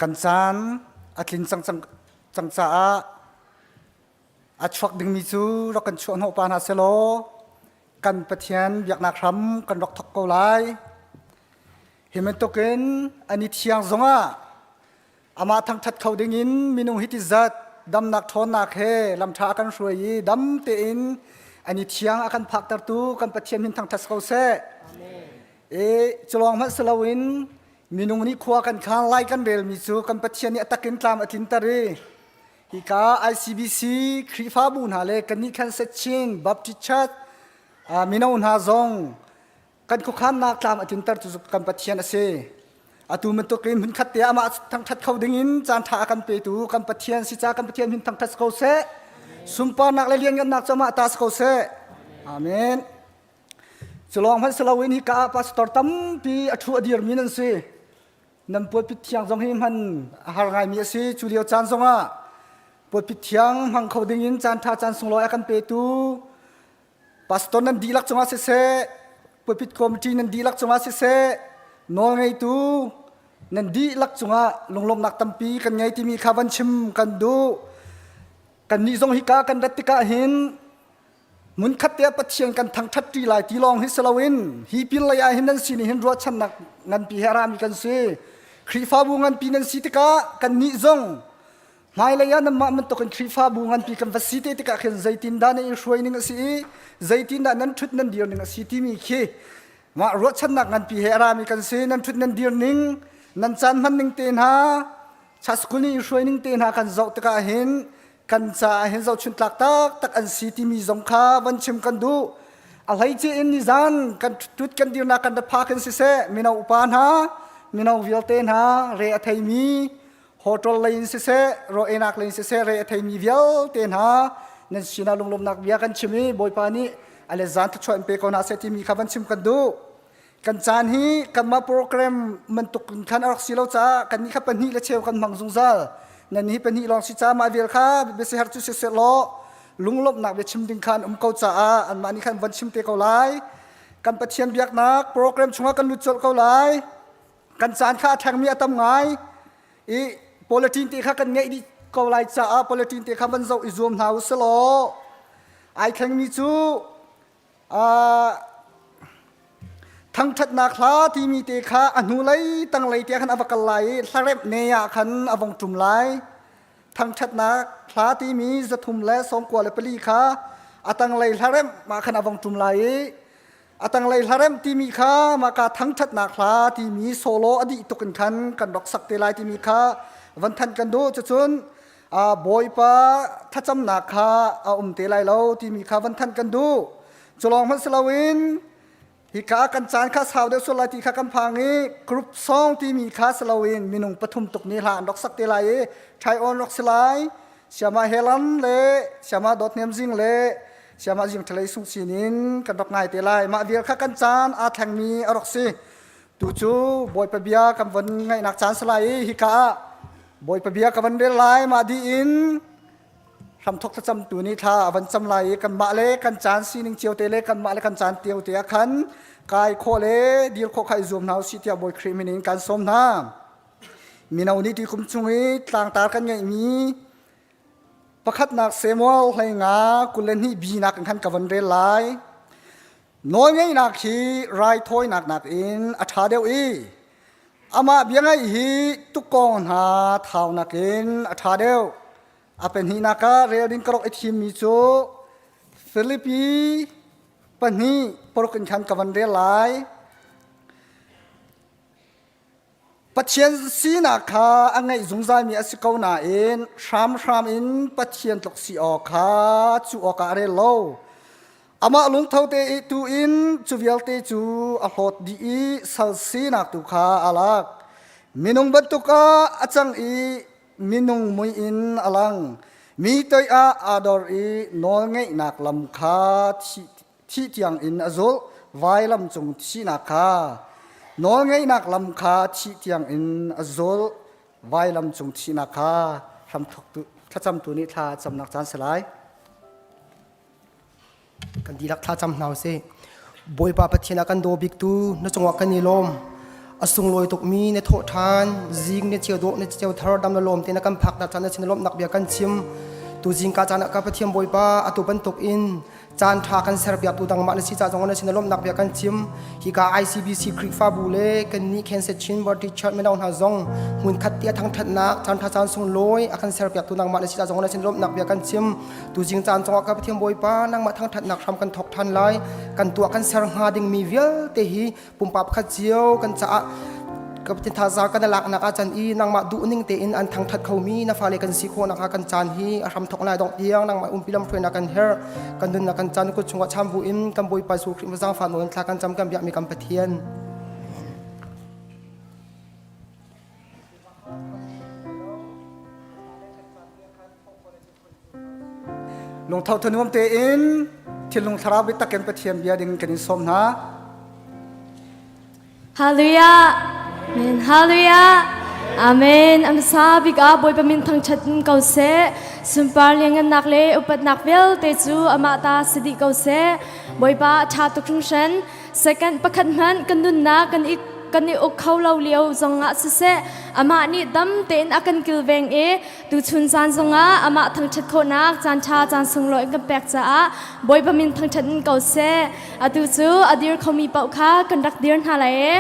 Kan caan a tlin cang cang cang caah a chuak dingmi cu rak kan chuah hnawh pa hna selaw kan Pathian biaknak hram kan rak thok ko lai. Hi bantukin an i thiang zongah amah thangṭhat kho dingin minung hi ti zat damnak ṭhawnnak he lamṭha a kan hruai i dam tein an i thiang a kan phaktertu kan Pathian min thangṭhat ko seh. E culawng hmanh si loin minung nih khua kan khaan lai kan relmi cu kan Pathian nih a takin tlam a tlinter i hika ICBC Khrihfabu hna le kannih khan Chin Baptist Church mino hna zong kan khuakhannak tlam a tlinter cu kan Pathian a si. Atu bantuk in hmunkhat te amah thangṭhat kho ding in caan ṭha a kan petu kan Pathian si ca kan Pathian min thangṭhat ko seh. Sunparnak le lianngannak cu amah ta si ko seh. Amen. Cu lawng hmanh si loin hika ah pastor tampi a ṭhu a dirmi nan si. Nan pulpit thiang zong hi hman a har ngaimi a si. Cu lio caan zongah pulpit thiang hmang kho ding in caan ṭha caan sunglawi a kan petu pastor nan dihlak cungah siseh, pulpit committee nan dihlak cungah siseh, nawlngeitu nan dihlak cungah lunglawmhnak tampi kan ngei timi kha van chim kan duh. Kannih zong hika kan rat tikah hin Hmunkhat te ah Pathian kan thangṭhat ṭi lai ti lawng hi si loin hi pin lei ah hin nan sin hin ruahchannak nganpi he a rami kan si. Khrihfabu nganpi nan si tikah kannih zong hmailei ah nanmah bantukin Khrihfabu nganpi kan va si te tikah khin zeitindah nan i hruai ning a si i zeitindah nan ṭhut nan dir ning a si timi khi mah ruahchannak nganpi he a rami kan si. Nan ṭhut nan dir ning, nan caan hman ning te hna, school nih i hruai ning te hna kan zoh tikah hin kan caah hin zohchunh tlak taktak an si timi zong kha van chim kan duh. A hleice in nizan kan tut kan dirnak kan rat phak in siseh mino upa hna mino vialte hna re a theimi hotel lei in siseh ro enak lei in siseh re a theimi vialte hna nan sinah lunglawmnak bia kan chim i Bawipa nih a le zan thluachuah in pe ko hna seh timi kha van chim kan duh. Kan caan hi kanmah program bantuk in khan a rak si lo caah kannih kha pahnih le cheu kan hmang zungzal. Nan hi pahnih lawng si caah mah vial kha biasiher cu siseh law lunglawmhnak bia chim ding kha an um ko caah anmah nih khan van chim te ko lai. Kan Pathian biaknak program chungah kan lut colh ko lai. Kan caan kha a ṭhengmi a tam ngai i politin te kha kan ngeih dih ko lai caah politin te kha van zoh i zuam hna u sih law ai thlengmi cu Thangṭhatnak hla timi te kha a hnulei tanglei tiah khan a va kal lai i hlaremh ne ah khan a vong ṭum lai. Thangṭhatnak hla timi 394 kha a tanglei hlaremh ah khan a vong ṭum lai i a tanglei hlaremh timi kha mahka thangṭhatnak hla timi solo a dih tuk in khan kan rak sak te lai timi kha van thanh kan duh. Cucun Bawipa thlacamnak kha a um te lai lo timi kha van thanh kan duh. Cu lawng hmanh si loin hika kan caan kha sau deuh sual lai ti kha kan phang i group song timi kha si loin minung pathum tuk nih hla an rak sak te lai i try on rak si lai. Siama Helam le Siama Dawt Hnem Zing le Siama Zing Thalei Sung sin in kan rak ngai te lai. Mah vial kha kan caan aa thlengmi a rak si. Tu cu Bawipa bia kan von ngaihnak caan si lai i hika ah Bawipa bia ka van rel lai mah dih in hramthok thlacamtu nih thla a van cam lai i kanmah le kan caan sining cio te le kanmah le kan caan tio te ah khan kai khawh le dir khawh kha i zuam hna usih tiah Bawi Khrih min in kan sawm hna. Mino nih tuikum chung i tlangtar kan ngeihmi pakhatnak Samuel hleinga 22 bi nak in khan ka van rel lai. Nawlngeihnak hi raithawinak nakin a ṭha deuh i amah bia ngaih hi tukkawng hna thau nakin a ṭha deuh. A pahnihnak ah rel ding ka rak i thimmi cu Filipi 2:6 in khan ka van rel lai. Pathian sinak kha a ngeih zungzalmi a si ko nain hramhram in Pathian tluk si awk kha cu awkah a rel lo. Amah lungtho te i tu in cu vialte cu a hlawt dih i sal sinak tu kha a lak. Minung bantuk ah a cang i minung mui in a lang. Mi toi ah aa dor i nawlngeihnak lam kha thih tiang in a zulh vailam cung thihnak kha nawlngeihnak lam kha thih tiang in a zulh vailam cung thihnak kha hramthawktu thlacamtu nih thla camnak caan si lai Kan dihlak thlacam hna usih. Bawipa Pathian a kan daw biktu na cungah kan i lawm. A sunglawi tukmi na thawh ṭhan zing na cheu dawh na cheu thar dam na lawm te na kan phak na caan na sin lawmhnak bia kan chim. Tu zingka caan ah ka Pathian Bawipa atu bantuk in caan ṭha kan serpiak tu dangmah na si ca zong na sin lawmhnak bia kan chim. Hika ICBC Khrihfabu le kannih Kansas Chin Baptist Church mino hna zong hmunkhat ti a thangṭhatnak caan ṭha caan sunglawi a kan serpiak tu nangmah na si ca zong na sin lawmhnak bia kan chim. Tuzing caan cungah ka Pathian Bawipa nangmah thangṭhatnak hram kan thawk ṭhan lai. Kan tuah kan ser hnga dingmi vialte hi pumpak pakhat cio kan caah ka Pathian thazaang kan laknak ah can i nangmah duhning tein an thangṭhat khomi na fale kan si khawhnak ah kan caan hi a hram thawk lai dongh tiang nangmah umpi lamhruainak kan herh. Kan nunnak kan caan kut chungah cham bu in kan Bawipa Jesuh Khrih zaangfah nawl in thla kan cam kan biakmi kan Pathian. Lungtho thanuam tein thinlung thlarau biatak in Pathian bia ding kan in sawm hna. Hallelujah. Amen. Hallelujah. Amen. Amsa bik ah Bawipa min thangṭhat in ko seh. Sunpar lianngannak le upatnak vialte cu amah ta si dih ko seh. Bawipa a ṭha tuk hringhran. Second pakhat hmanh kan nunnak kan i kan i uk kho lo lio zongah siseh amah nih dam tein a kan kilveng i Tuchun caan zongah amah thangṭhat khawhnak caanṭha caan sunglawi kan pek caah Bawipa min thangṭhat in ko seh. Atu cu a dir khomi paoh kha kan rak dir hna lai i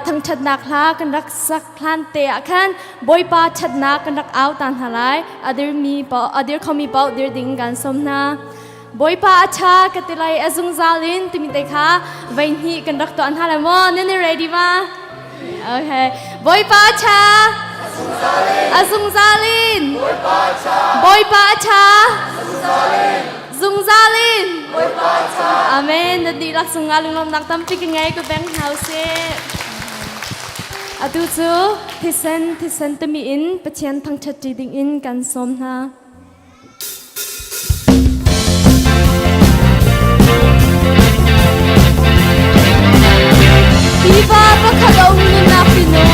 thangṭhatnak hla kan rak sak hlan te ah khan Bawipa ṭhatnak kan rak au ta hna lai. A dirmi paoh a dir khomi paoh dir ding kan sawm hna. Bawipa a ṭha ka ti lai a zungzal in timi te kha vei hnih kan rak tuah hna lai maw? Nan i ready ma? Okay. Bawipa a ṭha. A zungzal in. Bawipa a ṭha. Zungzal in. Amen. Na dihlak cungah lunglawmhnak tampi ka ngei ka beng hna usih. Atu cu thisen thisen timi in Pathian thangṭhat ṭi ding in kan sawm hna. Tiva pakhat a um nunnak tinu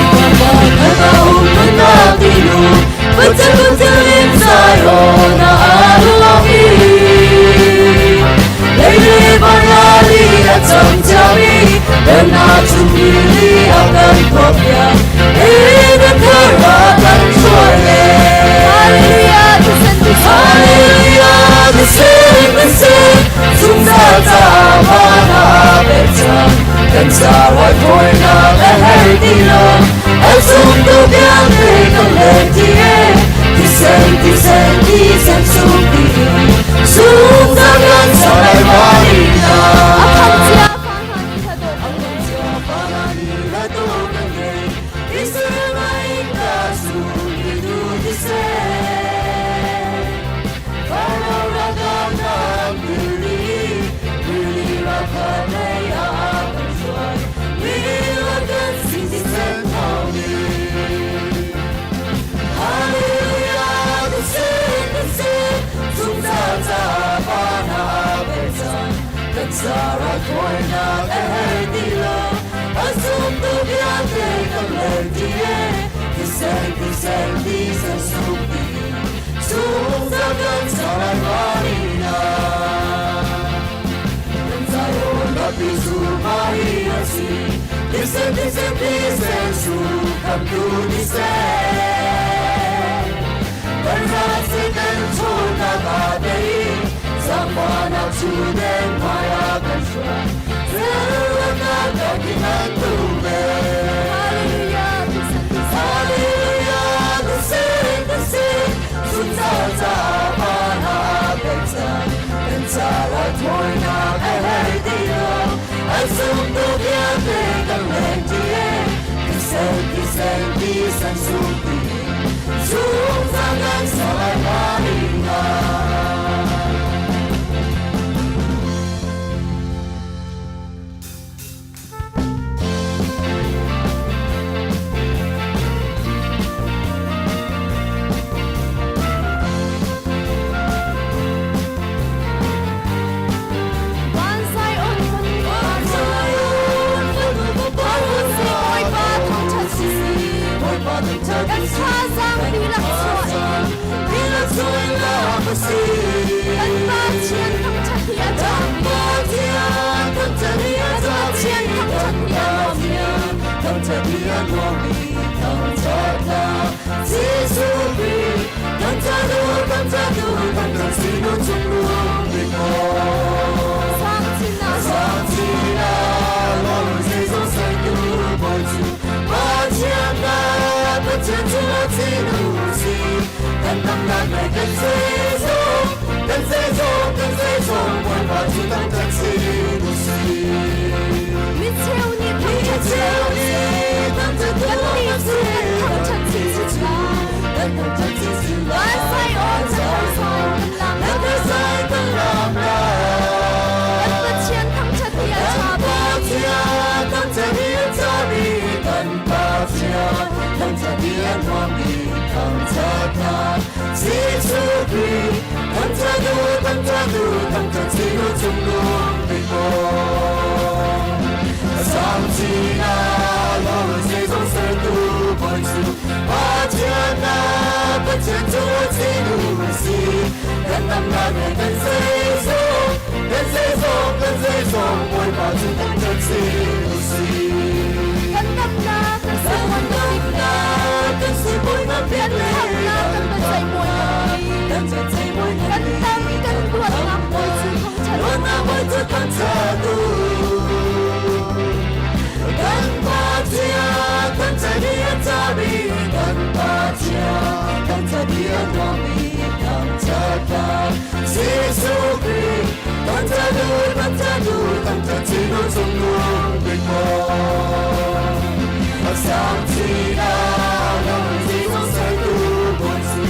Pakhat a um nunnak tinu Pacel pacel in Zion a aluami Leile banali a cam ciami Dana chumili a kan thawk Eden thar a kan chuai le Hallelujah Hallelujah thisen thisen zungzal ca van ah pek cang kan ca raithawinak a herh ti lo a zumtu vialte kan len ti e thisen thisen thisen sung ti zungzal kan sa lai vanina A khamh cia Raithawinak a herh ti lo a zumtu vialte kan len ti e thisen thisen thisen sung ti zungzal kan sarai vanina kan Zion rapi su mari a si thisen thisen thisen su kam tu thisen kan ra se kan chona ka dei Zamana chu den maya kan shua Zelana ka kinan tu me Hallelujah Hallelujah the sing the sing Sunza za mana pecha Kan cha la thoi na a hei di lo An sum tu vialte kan len ti e Kisen kisen kisen sum ti Sum za kan sa lai marina Van Zion Bawipa thangṭhat si kan thazaang dihlak chuah in kan Pathian thangṭhat hi a ṭha Pathian thangṭhat hi a nuam. Pathian cu a thinu si. Kan damnak le kan zeizong, kan zeizong, kan zeizong, Bawipa cu thangṭhat sin u sih. Mi cheu nih thangṭhat Cheu nih thangṭhat Kan nih cu kan thangṭhat chinchin lai. Kan thangṭhat chinchin lai. Van sai aw kan sai kan lam Kan sai kan lam lai. Kan Pathian thangṭhat hi a ṭha bik. Pathian thangṭhat hi a ṭha bik. Kan Pathian thangṭhat hi a nuam bik. Thangṭhatnak Jesuh Khrih thangṭhat u, thangṭhat u, thangṭhat chin u cungnung bik bawi. Sang chin ah lawr zeizong sertu Bawi cu Pathian ah Pathian cu a thinu si. Kan damnak le kan zeizong, kan zeizong, kan zeizong, Bawipa cu thangṭhat chin u sih. Kan damnak kan Kan sibawi bik le damnak kan sibawi ngan bik kan le khamhnak kan biaceih bawi ngan bik. kan biaceih bawi ngan Kan bik. dam kan luatnak bawi cu thangṭhat u. Luatnak bawi cu thangṭhat u. Kan Pathian thangṭhat hi a ṭha bik. Kan Pathian thangṭhat hi a nuam bik. Thangṭhatnak Jesuh Khrih thangṭhat u, thangṭhat u, thangṭhat chin u cungnung bik bawi. A sang chin ah lawng zeizong sertu Bawi cu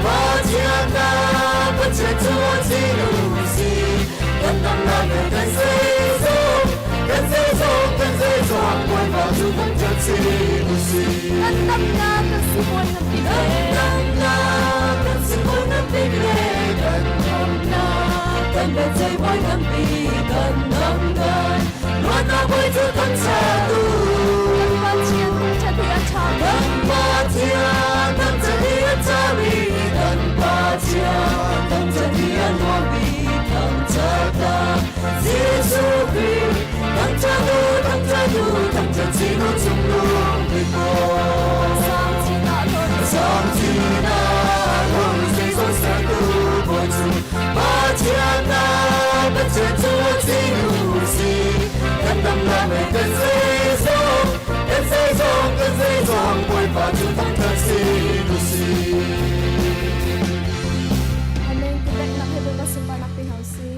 Pathian ah Pathian cu a thinu si. Kan damnak le kan zeizong, kan zeizong, kan zeizong, Bawipa cu thangṭhat chin u sih. Kan damnak kan sibawi ngan bik Kan le damnak kan sibawi ngan bik le kan damnak kan biaceih bawi ngan bik. Kan damnak luatnak bawi cu thangṭhat u. Kan Pathian thangṭhat hi a ṭha bik. Kan Pathian thangṭhat hi a ṭha bik. Kan Pathian thangṭhat hi a nuam bik. Thangṭhatnak Jesuh Khrih thangṭhat u, thangṭhat u, thangṭhat chin u cungnung bik bawi. Sang chin ah lawr Sang chin ah lawr zeizong sertu Bawi cu Pathian ah Pathian cu a thinu si. Kan damnak le kan zeizong, kan zeizong, kan zeizong, Bawipa cu thangṭhat sin u sih. Amen. Kutek nak he Bawipa sunparnak pe hna usih.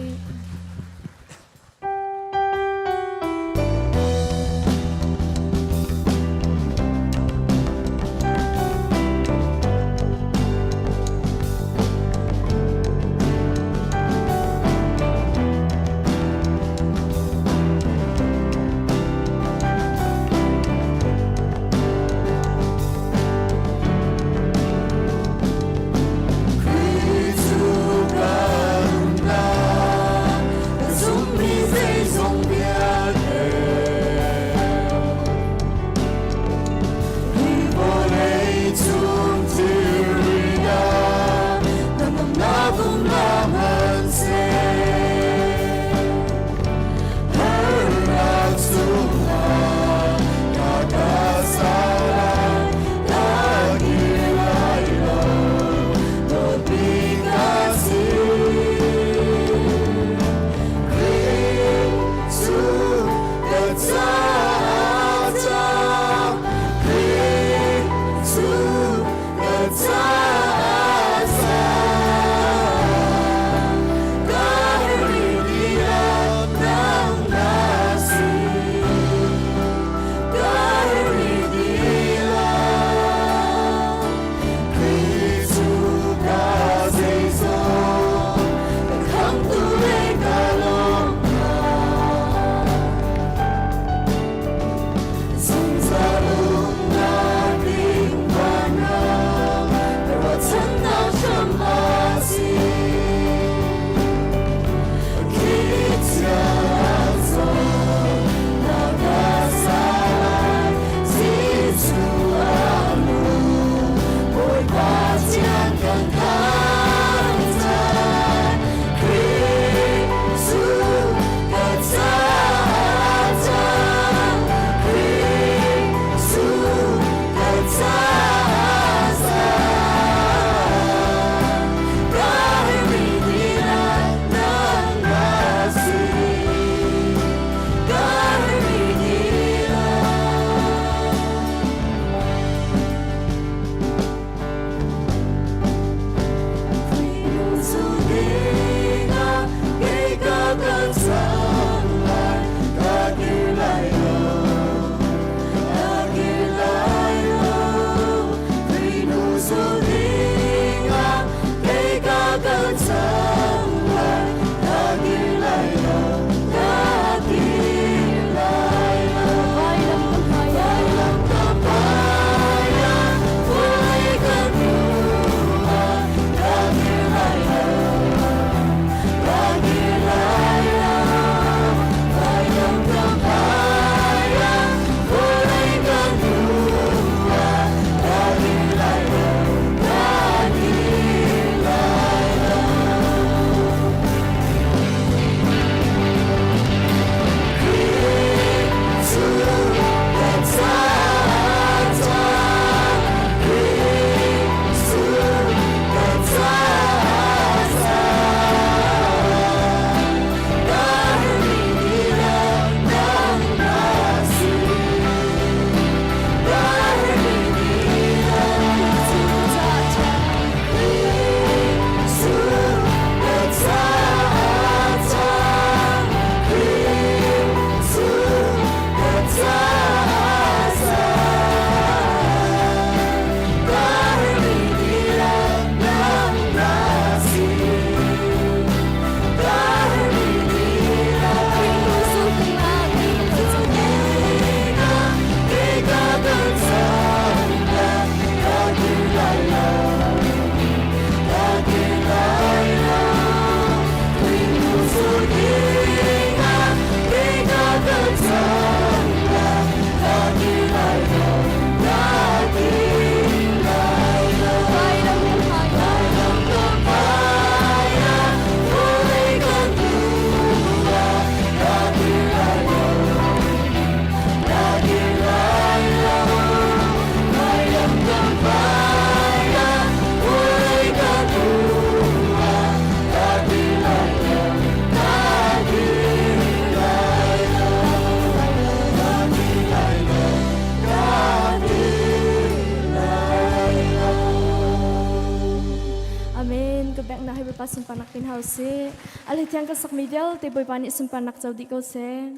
Bawipa sunparnak pin hau sih. A hlei thiang kan sakmi vialte Bawipa nih sunparnak co dih ko seh.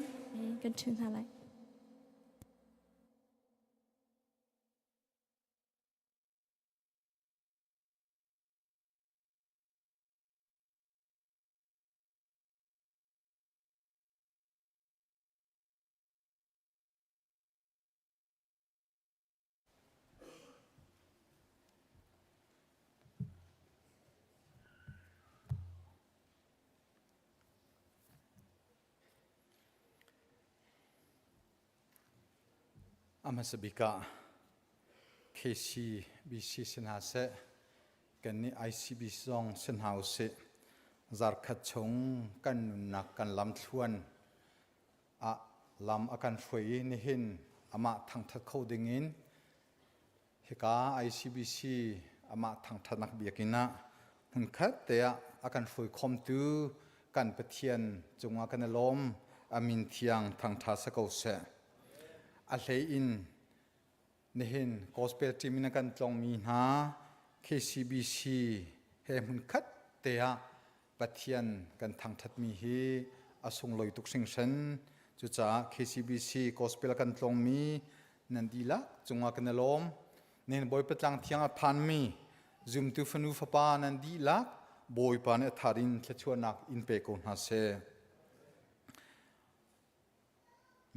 Kan ṭhu hna lai. A hmasa bik ah KCBC si hna seh, kannih ICBC zong si hna usih. Zarkhat chung kan nunnak kan lamthluan ah lam a kan hruai i nihin amah thangthat kho dingin hika ICBC amah thangthatnak biakinn ah hmunkhat te ah a kan hruai khawmtu kan Pathian cungah kan i lawm. A min thiang thangtha sa ko seh. A hlei in nihin gospel team in a kan tlongmi hna KCBC he hmunkhat te ah Pathian kan thangṭhatmi hi a sunglawi tuk hringhran. Cucaah KCBC gospel kan tlongmi nan dihlak cungah kan i lawm. Nen Bawipa tlang thiang a phanmi zumtu fanu fapa nan dihlak Bawipa nih a thar in thluachuahnak in pe ko hna seh.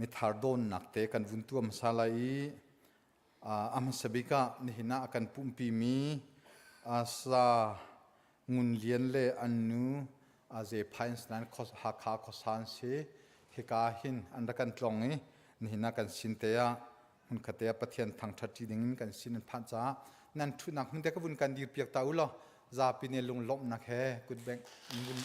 Mithar dawnnak te kan vun tuam hmasa lai i a hmasa bik ah nihin ah a kan pumhpimi Sa Ngun Lian le an nu Zephai nan Hakha khuasa an si. Hika hin an rak kan tlong i nihin ah kan sin te ah hmunkhat te ah Pathian thangṭhat ṭi ding in kan sin an phanh caah nan ṭhutnak hmun te ka vun kan dir piak ta u law zapi nih lunglawmhnak he kutbengh in vun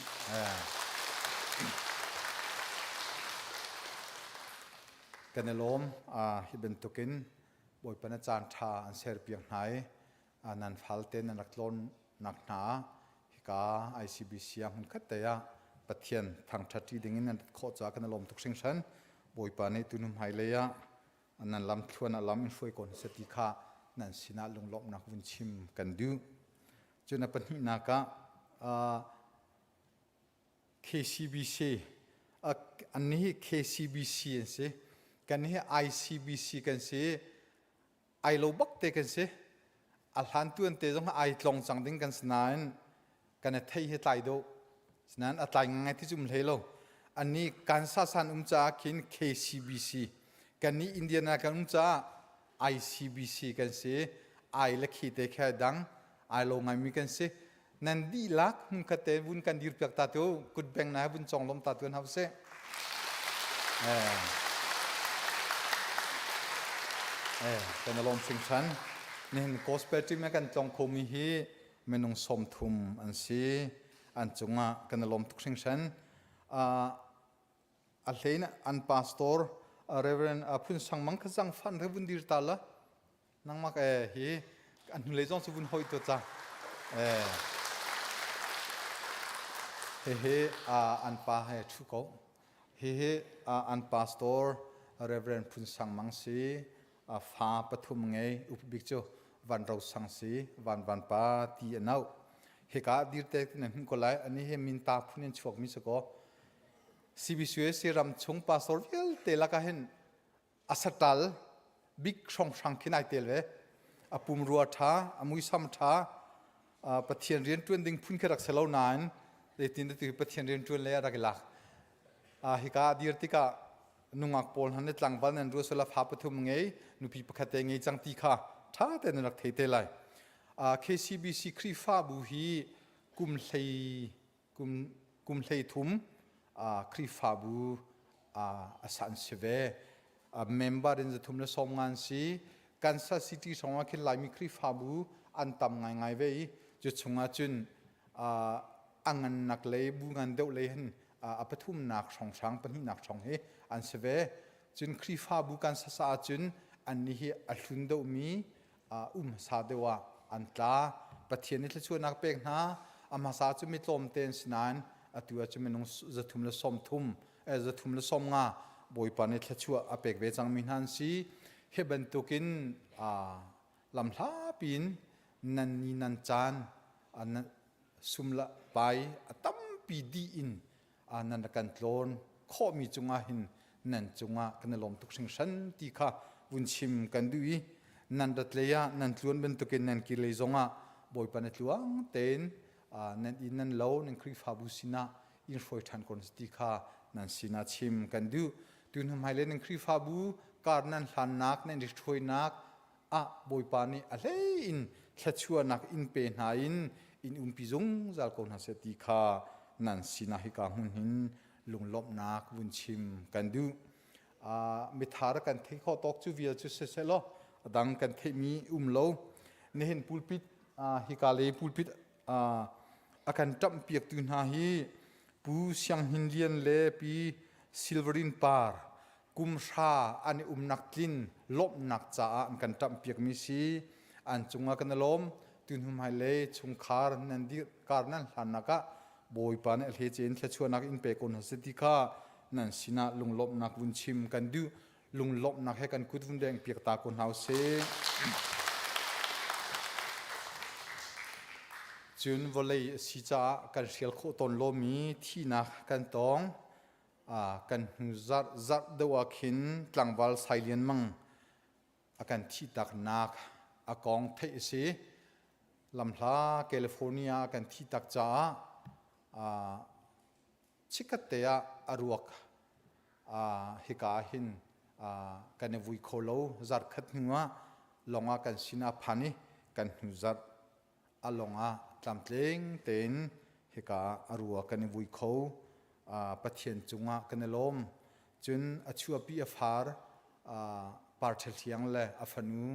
kan i lawm. Hi bantukin Bawipa na caan ṭha an ser piak hna i nan falte nan rak tlawnnak hna hika ICBC ah hmunkhat te ah Pathian thangṭhat ṭi ding in nan rat khawh caah kan i lawm tuk hringhran. Bawipa nih tunu hmailei ah nan lam thluan ah lam in hruai ko hna seh ti kha nan sinah lunglawmhnak vun chim kan duh. Cun a pahnihnak ah KCBC annih hi KCBC an si. Kan hi ICBC kan si. Ai lo bak te kan si. A hlan tu an te zong ai tlong cang ding kan si nain kan i thei hi tlai deuh. Sinain a tlai ngai ti cu um hlei lo. Annih Kansas an um caah khin KCBC. Kannih Indiana kan um caah ICBC kan si. Ai le khi te khi ai dang. Ai lo ngaimi kan si. Nan dihlak hmunkhat te vun kan dir piak ta tu kut beng na vun cong lom ta tu hau seh. Eh. Eh, kan lom hringhran. Nihin gospel team kan tlong khomi hi minung 30 an si. An cungah kan i lawm tuk hringhran. A hlein an pastor Reverend Phun Sang Mang kha zang fan re vun dir ta la. Nangmak e hi an hnulei zong cu vun hoi to ca. Eh. Hihi an pa he thu ko. Hihi an pastor Reverend Phun Sang Mang si fa pathum ngei upbik cu van ro sang si van van pa ti a nau hika dir te na hmuh ko lai ani he min ta phun in chuak mi si ko CBCUSC ram chung pastor vialte laka hin asatal big hrong hrang khin ai tel ve a pum rua tha a muisam tha Pathian rian tuan ding phun khi rak se lo nain zeitin ti Pathian rian tuan le rak i lak hika dir tikah nungak pawl hna nih tlangval nan ruah sala fa pathum ngei nupi pakhat te ngei cang ti kha ṭha tein nan rak thei te lai. KCBC Khrihfabu hi kum hlei kum kum hlei thum Khrihfabu a san si ve. Member in zathum le sawm ngan si. Kansas City songah khin Laimi Khrihfabu an tam ngaingai ve i cu chungah cun a ngannak lei bu ngan deuh lei hin a pathumnak hrawnghrang pahnihnak hrawng hi an si ve. Cun Khrihfabu kan sasa ahcun annih hi a hlun deuhmi um hmasa deuh ah an tla. Pathian nih thluachuahnak pek hna. A hmasa cu mi tlawmte an si nain atu ah cun minung 330 350 Bawipa nih thluachuah a pek ve cangmi hna an si. Hi bantukin lamhla piin nan ni nan caan. Sumla pai a tampi dih in nan rak kan tlawn khawhmi cungah hin nan cungah kan i lawm tuk hringhran ti kha vun chim kan duh i nan rat lei ah nan tluan bantukin nan kir lei zongah Bawipa na tluang tein nan inn nan lo nan Khrihfabu sinah in hruai ṭhan ko ti kha nan sinah chim kan duh. Tu hnu hmailei nan Khrihfabu kar nan hlannak nan i hruainak ah Bawipa nih a hlei in thluachuahnak in pe hna in in umpi zungzal ko hna seh ti kha nan sinah hika hmun hin lunglawmhnak vun chim kan duh. Uh, mithar kan theih khawh tawk cu vial cu siseh law a dang kan theihmi um lo. Nihin pulpit uh, hika le pulpit uh, a kan ṭamh piaktu hna hi Pu Siang Hnin Lian le Pi Silverin Par kum hra an i umnak tlin lawmhnak caah an kan ṭamhpiakmi si. An cungah kan i lawm. Tuhnu hmailei chungkhar nan dir kar nan hlannak ah Bawipa nih a hlece in thluachuahnak in pe ko hna seh ti kha nan sinah lunglawmhnak vun chim kan duh. Lunglawmhnak he kan kut vun deng piak ta ko hna usih. Cun vawlei a si caah kan hrial khawh tawn lomi thihnak kan tong. Kan hnu zarh zarh deuh ah khin tlangval Sai Lian Mang a kan thihtaknak a kong theih a si. Lamhla California a kan thihtak caah chikkhat te ah a ruak hika ah hin kan i vui kho lo. Zarh khat hnu ah lawng ah kan sin ah phan i kan hnu zarh a lawng ah tlamtling tein hika ah a rua kan i vui kho. Pathian cungah kan i lawm. Cun a chuahpi a far Parṭhahliang le a fanu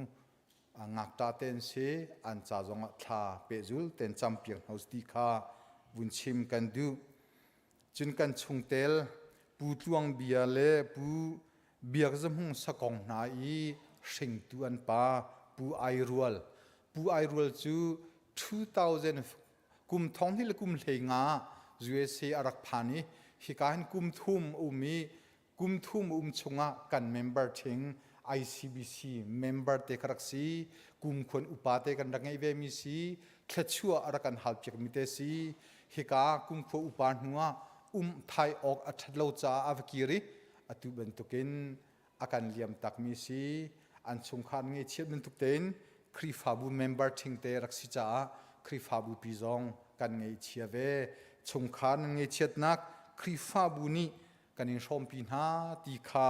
ngakṭah te an si. An ca zongah thla pehzul tein campiak hna ti kha vun chim kan duh. Cun kan chungtel Pu Tluang Bia le Pu Biak Za Hmung Sakong hna i hringtu an pa Pu Ai Rual. Pu Ai Rual cu 2000 kum thong hnih le kum 15 USA a rak phan i hika hin kum thum a um i kum thum um chungah kan member ṭhing ICBC member te kha rak si kum khuan upa te kan rak ngeih ve mi si thluachuah a rak kan hal piak mi te si hika kum khua upa hnu ah um thai awk a ṭhat lo caah a va kir i atu bantukin a kan liam takmi si an chungkhar ngeichiat bantuk tein Khrihfabu member ṭhingte rak si caah Khrihfabu pi zong kan ngeichia ve chungkhar nan ngeichiatnak Khrihfabu nih kan in hrawmpi hna ti kha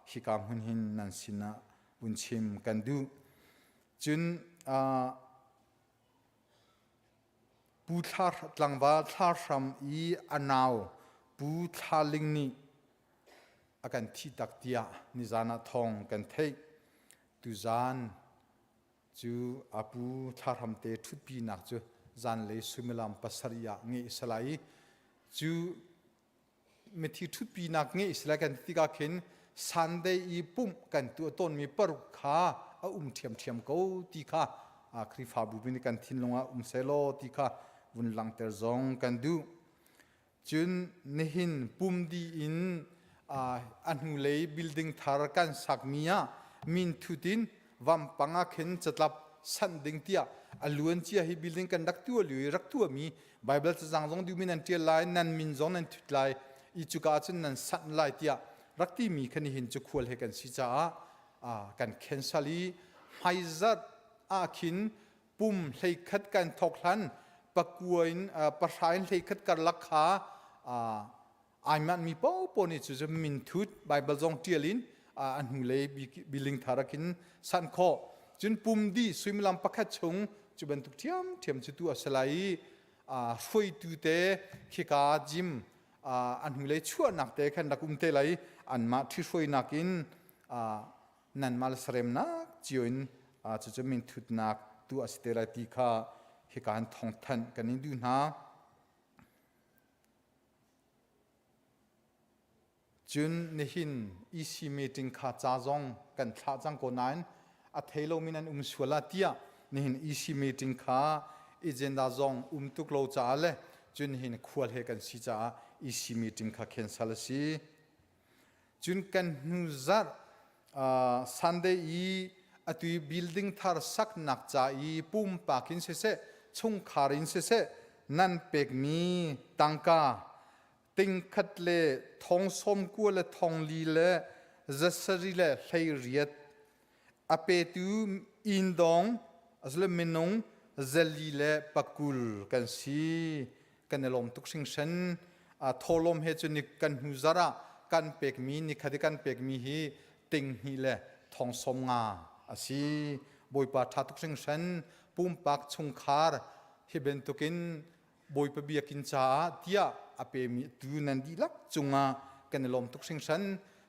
hika hmun hin nan sinah vun chim kan duh cun Pu Thla tlangval Thla Hram i a nau Pu Thla Ling nih a kan thih tak tiah nizan ah thawng kan theih. Tuzan cu a pu Thla Hram te ṭhutpinak cu zanlei suimilam pasarih ah ngeih a si lai i cu mithi ṭhutpinak ngeih si lai kan ti tikah khin Sunday i pumh kan tuah tawnmi paruk kha a um ṭhiamṭhiam ko ti kha Khrihfabu nih kan thinlung ah um sehlaw ti kha vun langhter zong kan duh. Cun nihin pum dih in a hnulei building thar kan sakmi ah min thut in vampang ah khin catlap sanh ding tiah a luan cia hi building kan rak tuah lio i rak tuahmi Bible cazang zong duhmi nan ṭial lai nan min zong nan thut lai i cuka ah cun nan sanh lai tiah rak timi kha nihin cu khual he kan si caah kan cancel i hmaizarh ah khin pum hleikhat kan thawk hlan pakua in pahra in hleikhat karlak kha ai manhmi paohpaoh nih cu minthut Bible zong ṭial in a hnulei building thar ah khin sanh khawh cun pum dih suimilam pakhat chung cu bantuk ṭhiamṭhiam cu tu a si lai i hruaitu te khika gym a hnulei chuahnak te khan rak um te lai anmah ṭhihruainak in nanmah le saremnak cio in cucu minthutnak tu a si te lai ti kha hika in thawngthanh kan in duh hna. Cun nihin EC meeting kha ca zong kan thlah cang ko nain a thei lomi nan um sual ah tiah nihin EC meeting kha agenda zong um tuk lo caah le cun nihin khual he kan si caah EC meeting kha cancel a si. Cun kan hnu zarh Sunday i atu i building thar saknak ca i pumpak in siseh, chungkhar in siseh, nan pekmi tangka tingkhat le thong sawm kua le thong li le zasari le 18 a petu inn dong asile minung zali le pakul kan si. Kan i lawm tuk hringhran. Thawlawm he cun kan hnu zarh ah kan pekmi nikhat i kan pekmi hi ting hnih le thong sawm nga a si. Bawipa ṭha tuk hringhran. Pumpak chungkhar hi bantukin Bawipa biakinn caah tiah a pemi tu nan dihlak cungah kan i lawm tuk hringhran.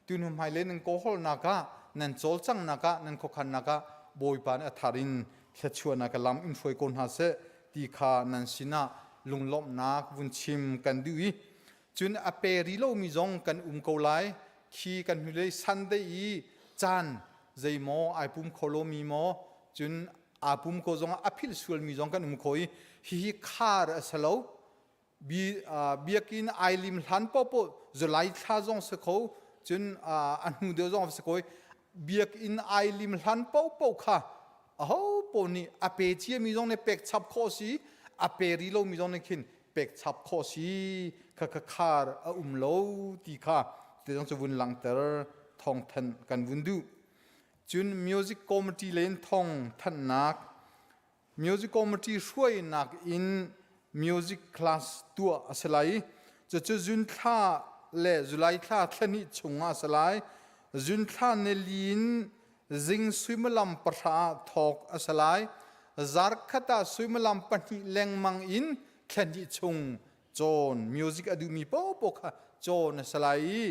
Tu hnu hmailei nan kawhawlnak ah, nan cawlcanghnak ah, nan khuakhannak ah Bawipa nih a thar in thluachuahnak lam in hruai ko hna seh ti kha nan sinah lunglawmhnak vun chim kan duh i cun a pe ri lomi zong kan um ko lai. Khi kan hnulei Sunday i caan zeimaw ai pum kho lomi maw, cun aa pum ko zongah a philh sualmi zong kan um kho i hihi khar a si lo. Biakinn ai lim hlan paohpaoh July thla zong si kho, cun a hnu deuh zong si ko i biakinn ai lim hlan paohpaoh kha aho paoh nih a pe ciami zong nih pek chap khawh si, a pe ri lomi zong nih khin pek chap khawh si. Kha kha khar a um lo ti kha te zong cu vun langhter thawng thanh kan vun duh. Cun music committee len thawng thanhnak, music committee hruainak in music class tuah a si lai. Cucu June thla le July thla thlahnih chung ah a si lai. June thla nili in zing suimilam pahra ah thawk a si lai. Zarkhat ah suimilam pahnih lengmang in thlahnih chung cawn, music a duhmi paohpaoh kha cawn a si lai i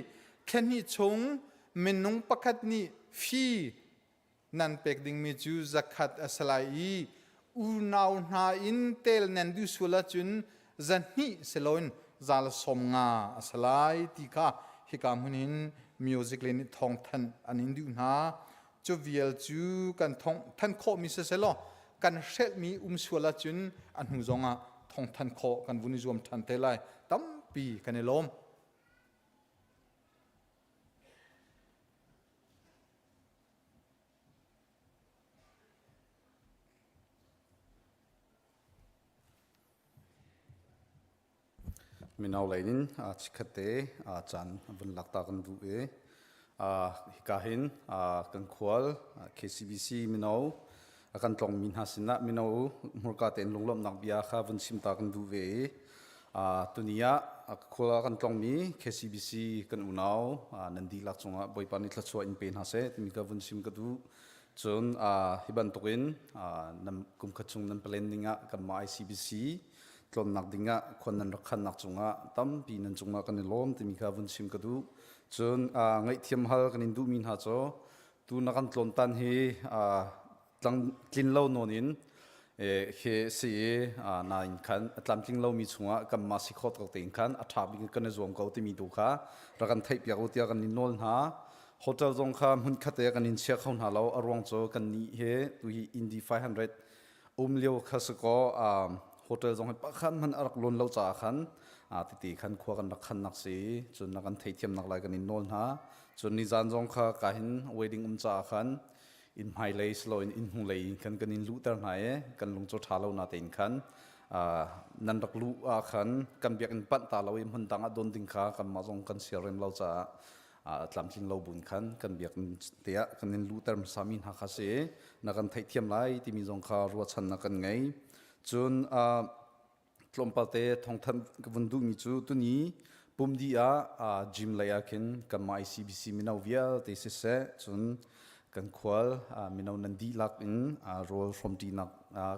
thlahnih chung minung pakhat nih fee nan pek dingmi cu zakhat a si lai i unau hna in tel nan duh sual ahcun zahnih si loin zal sawm nga a si lai ti kha hika hmun hin music le nih thawng thanh an in duh hna. Cu vial cu kan thong than khawhmi siselaw kan hrelhmi um sual ahcun a hnu zongah thong than khawh kan vun i zuam ṭhan te lai. Tampi kan i lawm. Mino lei in chikkhat te caan vun lak ta kan duh i hika hin kan khual KCBC mino a kan tlongmi hna sinah mino hmurka tein lunglawmhnak bia kha vun chim ta kan duh ve i tuni ah khual a kan tlongmi KCBC kan unau nan dihlak cungah Bawipa nih thluachuah in pe hna seh timi ka vun chim ka duh. Cun hi bantukin nan kumkhat chung nan plan ning ah kanmah ICBC tlawnnak dingah khuan nan rak khannak cungah tampi nan cungah kan i lawm timi kha vun chim ka duh. Cun ngaihthiam hal kan in duhmi hna cu tu na kan tlawn tan hi tlang tlin lo nawn in khi si i nain khan a tlamtling lomi chungah kanmah si khawh tawk tein khan a ṭha bik kan i zuam ko timi tu kha rak kan theihpiak u tiah kan in nawl hna. Hotel zong kha hmunkhat te kan in chia kho hna lo. A ruang cu kan nih he tu hi Indy 500 um lio kha si kaw hotel zong hi pakhat hmanh a rak lawn lo caah khan titi khan khua kan rak khannak si. Cun na kan theithiamnak lai kan in nawl hna. Cun nizan zong kha ka hin wedding um caah khan inn hmailei siloin inn hnulei in khan kan in luhter hna i kan lung cu ṭha lo na tein khan nan rak luh ah khan kan biakinn panh ta lo i hmun dang ah don ding kha kanmah zong kan siarem lo caah tlamtling lo buin khan kan biakinn te ah kan in luhter hmasami hna kha si na kan theihthiam lai timi zong kha ruahchannak kan ngei. Cun tlawmpal te thawngthanh ka vun duhmi cu tuni pumdi ah gym lei ah khin kanmah ICBC mino vialte siseh, cun kan khual mino nan dihlak in rawl hrawmṭinak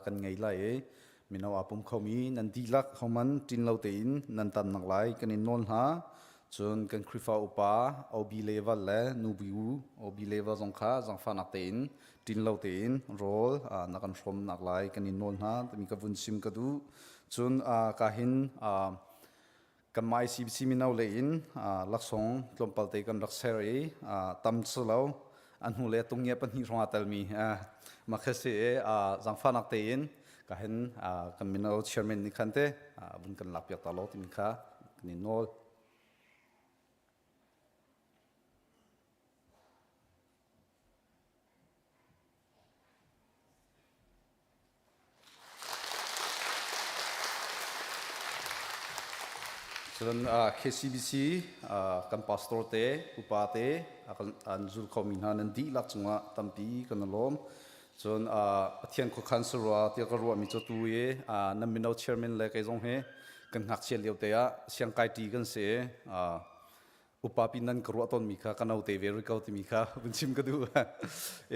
kan ngei lai i mino aa pum khomi nan dihlak homan ṭin lo tein nan tamnak lai kan in nawl hna. Cun kan Khrihfa upa OB level le nubu OB level zong kha zangfahnak tein ṭin lo tein rawl na kan hrawmnak lai kan in nawl hna timi ka vun chim ka duh. Cun ka hin kanmah ICBC mino lei in laksawng tlawmpal te kan rak ser i tam si lo, a hnu le tungia pahnih hrawng aa telmi makhe si i zangfahnak tein ka hin kan mino chairman nih khan te vun kan lakpiak ta lo timi kha kan in nawl. Cun KCBC kan pastor te, upa te, an zul khomi hna nan dihlak cungah tampi kan i lawm. Cun Pathian khuakhan sarua tiah ka ruahmi cu tu i nan mino chairman le kei zong hi kan ngakchia lio te ah siangkai ṭi kan si i upa pi nan ka ruah tawnmi kha ka no te ve rih ko timi kha vun chim ka duh.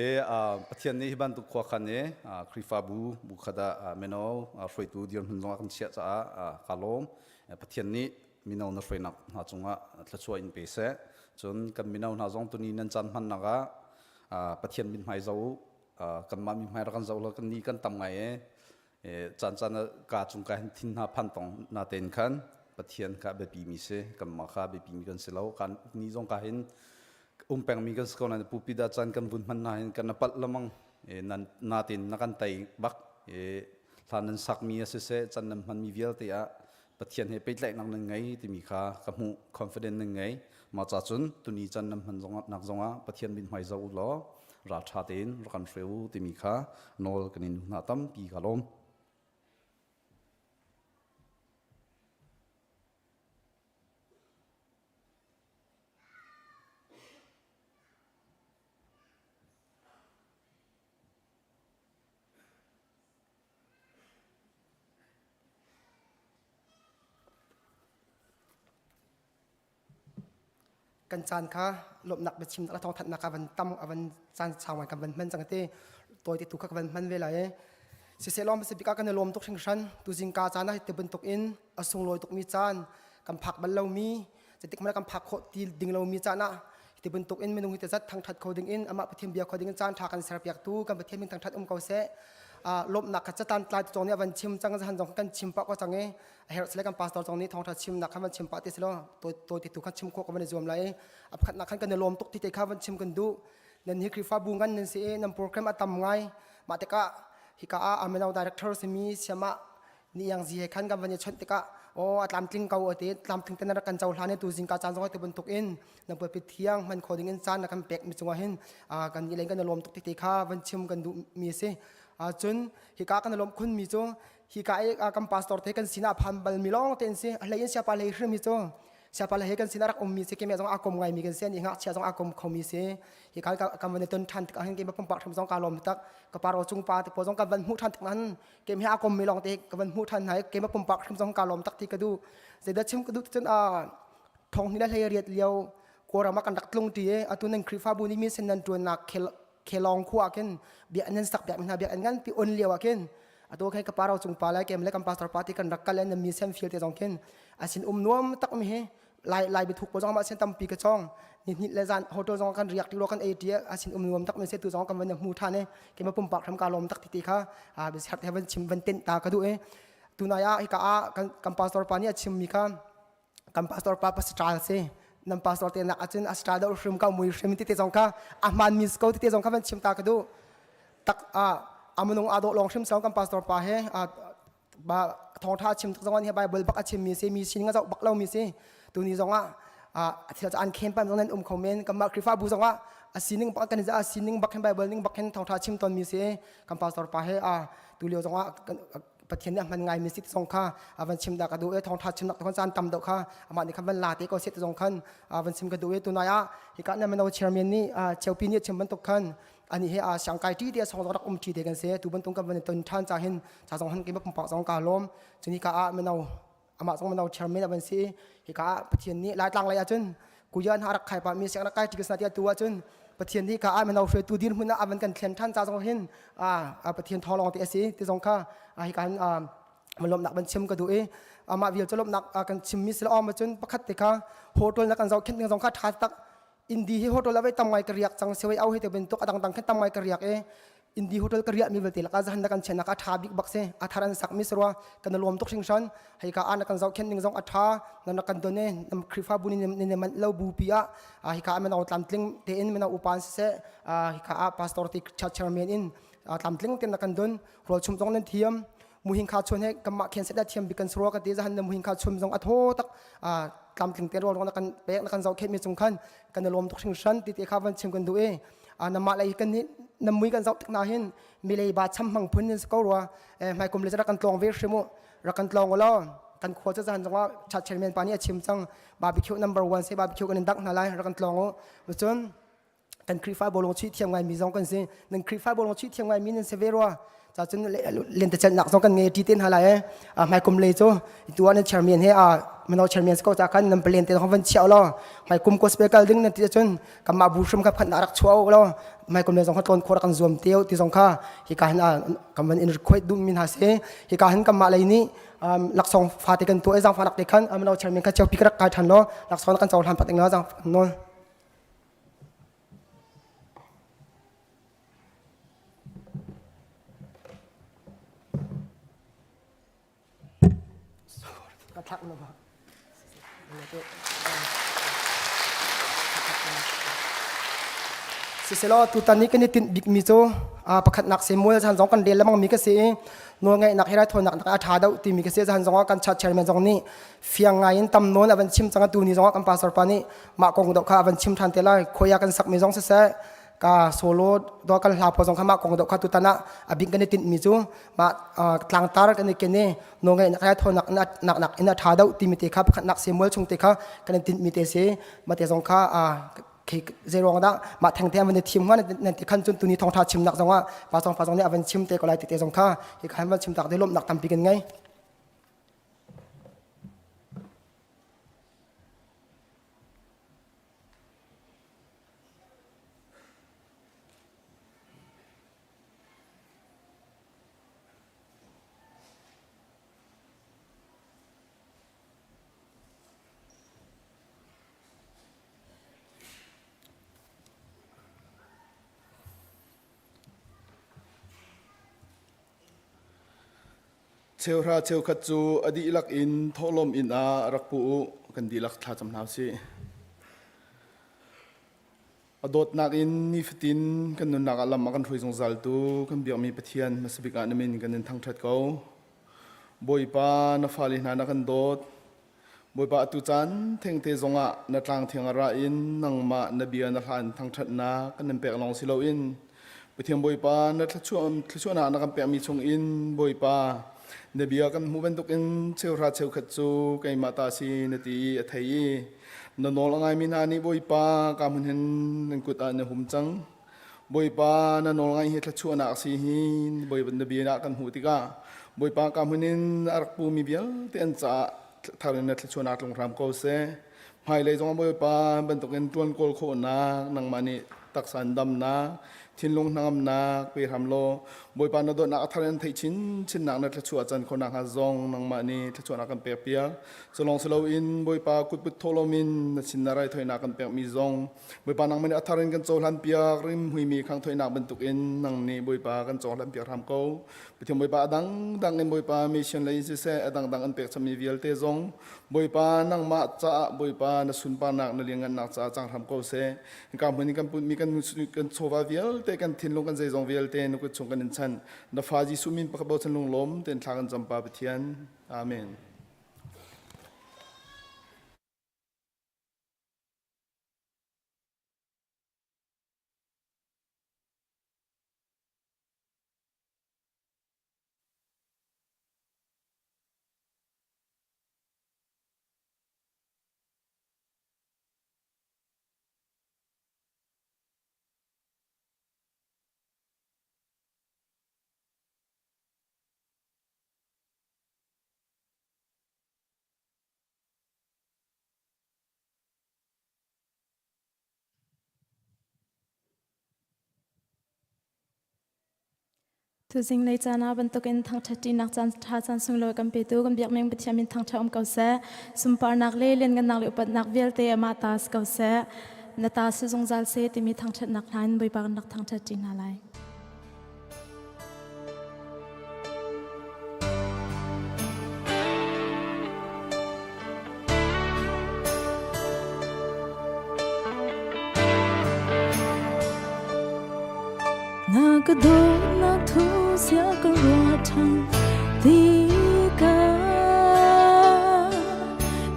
E Pathian nih hi bantuk khua khan i Khrihfabu bu khat ah mino hruaitu dirhmun zong a kan chiah caah ka lawm. Pathian nih mino na hruainak hna cungah thluachuah in pe seh. Cun kan mino hna zong tuni nan caan hmannak ah Pathian mithmai zoh u. Kanmah mithmai rak kan zoh lo kan ni kan tam ngai e. Caan caan ah ka cung ka hin thin hna phan tong na tein khan Pathian kha biapi mi si kanmah kha biapi mi kan si lo kan ni zong ka hin um peng mi kan si ko nain pupi da caan kan vun hman na hin kan palh lamang nan na tein na kan tei bak hlan nan sak mi a siseh can nan hman mi vialte ah Pathian he pehtlaihnak nan ngei timi kha ka hmuh confident nan ngei mah ca cun tuni can nan hman zong nak zongah Pathian mithmai zoh u law ralṭha tein rak kan hruai u timi kha nawl kan in hna tampi ka lawm. Kan caan kha lawmhnak biachim le thawngthanhnak a van tam a van caan sau ngai kan van hman cang te tawi te tu kha ka van hman ve lai siseh lawm si bik ah kan i lawm tuk hringhran tuzing ka caan ah te bantuk in a sunglawi tukmi caan kan phak bal lomi zeitik hmanh kan phak khawh ti ding lomi caan ah ti bantuk in minung hi te zat thangthat kho ding in amah Pathian bia kho ding in caan tha kan ser piak tu kan Pathian min thangthat um ko seh lawmhnak kha catan tlai tu nih van chim cang zahan zong kan chim pa ko cang i a herh sile kan pastor zong nih thawngtha chim nak kha van chim pa te silo to to ti tu khan chim kho ka van zuam lai a pakhat nak khan kan i lawm tuk ti te kha van chim kan duh nan hi Khrihfabu ngan nan si i nan program a tam ngai mah tikah hika ah Amenau director simi siama ni yang zi he khan kan van i chawnh tikah aw a tlamtling ko ate tlamtling te na rak kan cohlan i tu zingka caan zong te bantuk in na pulpit thiang hman kho ding in caan na kan pek mi cungah hin kan ni len kan i lawm tuk te kha van chim kan duh mi si cun hika kan i lawm khun mi cu hika i kan pastor te kan sinah phan bal mi lawng te in si a hlei in siapa hlei hrim hi cu siapa le he kan sinah rak ummi si kemeh zong a kom ngaimi kan si ni ngakchia zong a kom khomi si hi kal kan van i ton than tik ahhin ke pumpak hrim zong ka lawm tak ka paro cung pa te po zong kan van hmuh than tik nan kem he a kom mi lawng te ka van hmuh than hna ke pumpak hrim zong ka lawm tak ti ka du zeidah chim ka du cun a thong ni le hlei riat lio kawlram ah kan rak tlung ti e atu nan Khrihfabu nih min sen nan tuannak khel khelong khua khin bia nan sak piak hna biak ngan pi on lio ah khin atu khin ka parau cung pa lai kem le kan pastor party kan rak kal le mi sem field te zong khin asin um nuam tak mi hi lai lai bi thuk po zong ma sen tampi ka chong ni ni le zan hotel zong kan riak ti lo kan ei ti asin um nuam tak mi se tu zong kan van hmu than e ke ma pumpak tham ka lom tak ti ti kha a bi sar te van chim van ten ta ka du e tunai a hika a kan kan pastor pa ni a chim mi kha kan pastor pa pastor si nan pastor te nak acun astra do hrim ka mui hrim ti te zong kha a hman mi ko ti te zong kha van chim ta ka du tak a amunung ado long hrim song kan pastor pa he a ba thong tha chim tak zong hi bible bak a chim mi si mi sin nga zau bak lo mi si tu ni zong ah a thil an khem pan zong nan um kho men kan ma krifa bu zong ah a sining bak kan a sining bak hin bible ning bak hin thong tha chim ton mi si kan pastor pa he a tu lio zong ah Pathian nih a hman ngaimi si ti zong kha a van chim dah ka duh i thawngṭha chimnak te caan tam deuh kha amah nih khan van la te ko seh ti zong khan van chim ka duh i tunai ah hika na mino chairman nih cheupi nih a chim bantuk khan ani he siangkai ṭi te song zong rak um ṭi te kan si tu bantuk kan van ton ṭhan ca hin ca zong han keimah pumpak zong ka lawm cun hika ah mino amah zong mino chairman a van si hika ah Pathian nih Laitlang lei ahcun kuya hna rak khai pa mi siang rak kai ṭi ka tia tu ahcun Pathian nih ka ah mino hruaitu dirhmun ah a van kan thlen ṭhan ca zong hin a Pathian thawng lawng te a si ti zong kha hi kan lawmhnak van chim ka duh i amah vial cu lawmhnak kan chimmi si lo cun pakhat te kha hotel na kan zohkhenh ding zong kha ṭha tak Indi hi hotel avei tam ngai ka riak cang sewei au he te bentuk adang dang khan tam ngai ka riak e Indi hotel ka riak mi vialte laka zahan na kan chen ka tha bik bak se a thar an sak mi sarwa kan lawm tuk hringhran hei ka an kan zohkhenh ning zong a tha nan kan don e nam khrifa bu ni ne man lo bu pi a hi ka amena tlamtling te in mena upan se hi ka a pastor ti chairman in tlamtling te na kan don rol chum zong nan thiam muhing kha chun he kamah khen set thiam bikan surwa ka ti zahan na muhing kha chum zong a tho tak tlamtling te rol na kan pek na kan zau khet mi chung khan kan lom tuk hringhran ti te kha van chim kan du e nama lai kan ni namui kan zau tik na hin milei ba cham hmang phun in ko rua hmai kum le rak kan tlong ve hrimu rak kan tlong lo. Kan khua cu zan zongah church chairman pa nih a chim cang barbecue number one se barbecue kan in dak hna lai rak kan tlawng u. Cun kan Khrihfa bawlung chuih thiam ngaimi zong kan si. Nan Khrihfa bawlung chuih thiam ngaimi nan si ve rua. Ca cun lentecelhnak zong kan ngei ṭi te hna lai eh. Hmaikum le cu tu ah nan chairman he mino chairman ko ca khan nan palen te zong van chiah law hmaikum gospel kal ding nan ti cun kanmah bu hrim kha phanh rak chuah u law hmaikum le zong kha tlawn khawh rak kan zuam te ti zong kha hika hin kan van in request duh mi hna si. Hika hin kanmah lei nih laksawng fate kan tuah i zaangfahnak te khan mino chairman kha cheupi ka rak kai ṭhan law laksawng kan cohlan pat ding la zaang nawl. Ka thlak na ba. Siselaw tutan ni kan i tinh bikmi cu pakhatnak Samuel zan zong kan rel lengmang mi ka si i nawlngaihnak hi raithawinak nak a ṭha deuh timi ka si zan zong ah kan church chairman zong nih fiang ngai in tam nawn a van chim cang atu ni zong ah kan pastor pa nih mah kong deuh kha a van chim ṭhan te lai khoia kan sakmi zong siseh ka solo do kan hla pawl zong kha mah kong deuh kha tutan ah a bik kan i tinhmi cu mah tlangtar kan i ken i nawlngaihnak raithawinak nak nak in a ṭha deuh timi te kha pakhatnak Samuel chung te kha kan i tinhmi te si mah te zong kha khi zeiruang dah mah theng te an van i thim hnga nan ti khan cun tuni thawngtha chimnak zongah pa zong pa zong nih a van chim te ko lai ti te zong kha hi khan van chim tak te lawmhnak tampi kan ngei. Cheuhra cheukhat cu a dihlak in thawhlawm inn ah rak pu u. Kan dihlak thlacam hna usih. A dawtnak in nifatin kan nunnak ah lam a kan hruai zungzaltu kan biakmi Pathian hmasabik ah na min kan in thangṭhat ko. Bawipa na fale hna na kan dawt. Bawipa atu caan thengte zongah na tlang thiang ah ra in nangmah na bia na hlan thangṭhatnak kan in pek lawng si loin Pathian Bawipa na thluachuahnak na kan pekmi chungin Bawipa na bia kan hmuh bantukin cheuhra cheukhat cu keimah ta si na ti i a thei i na nawl a ngaimi hna nih Bawipa ka hmun hin nan kut ah na hum cang. Bawipa na nawl ngaih hi thluachuahnak a si hi Bawipa na bia ah kan hmuh tikah Bawipa ka hmun in a rak pumi vialte an caah thar in na thluachuahnak tlung hram ko seh. Hmailei zong Bawipa bantukin ṭuan kawl khawhnak nangmah nih taksa in damnak thinlung hnangamnak pe hram law Bawipa na dawtnak a thar in theih chin chinnak na thluachuah can khawhnak hnga zong nangmah nih thluachuahnak kan pek piak. Culong si loin Bawipa kutput thawhlawm in na sin na raithawinak kan pekmi zong Bawipa nangmah nih a thar in kan cohlan piak rimhmuimi khanghthoinak bantukin nang nih Bawipa kan cohlan piak hram ko. Pathian Bawipa a dangdang in Bawipa mission lei in siseh a dangdang an pekchanmi vialte zong Bawipa nangmah caah Bawipa na sunparnak na lianngannak caah cang hram ko seh. Hika hmun in kan putmi kan kan chawva vialte kan thinlung kan zeizong vialte na kut chung kan in chan. Na fa Jesuh min pakhat bochan lunglawm tein thla kan cam pa Pathian. Amen. Tuzing lei caan ah bantukin thangṭhatṭinak caan ṭha caan sunglawi kan petu kan biakning Pathian min thangṭhat um ko seh. Sunparnak le lianngannak le upatnak vialte amah ta si ko seh. Na ta si zungzal seh timi thangṭhatnak hla in Bawipa kan rak thangṭhatṭi hna lai. Na ka dawtnak thu sia ka ruah ṭhan tikah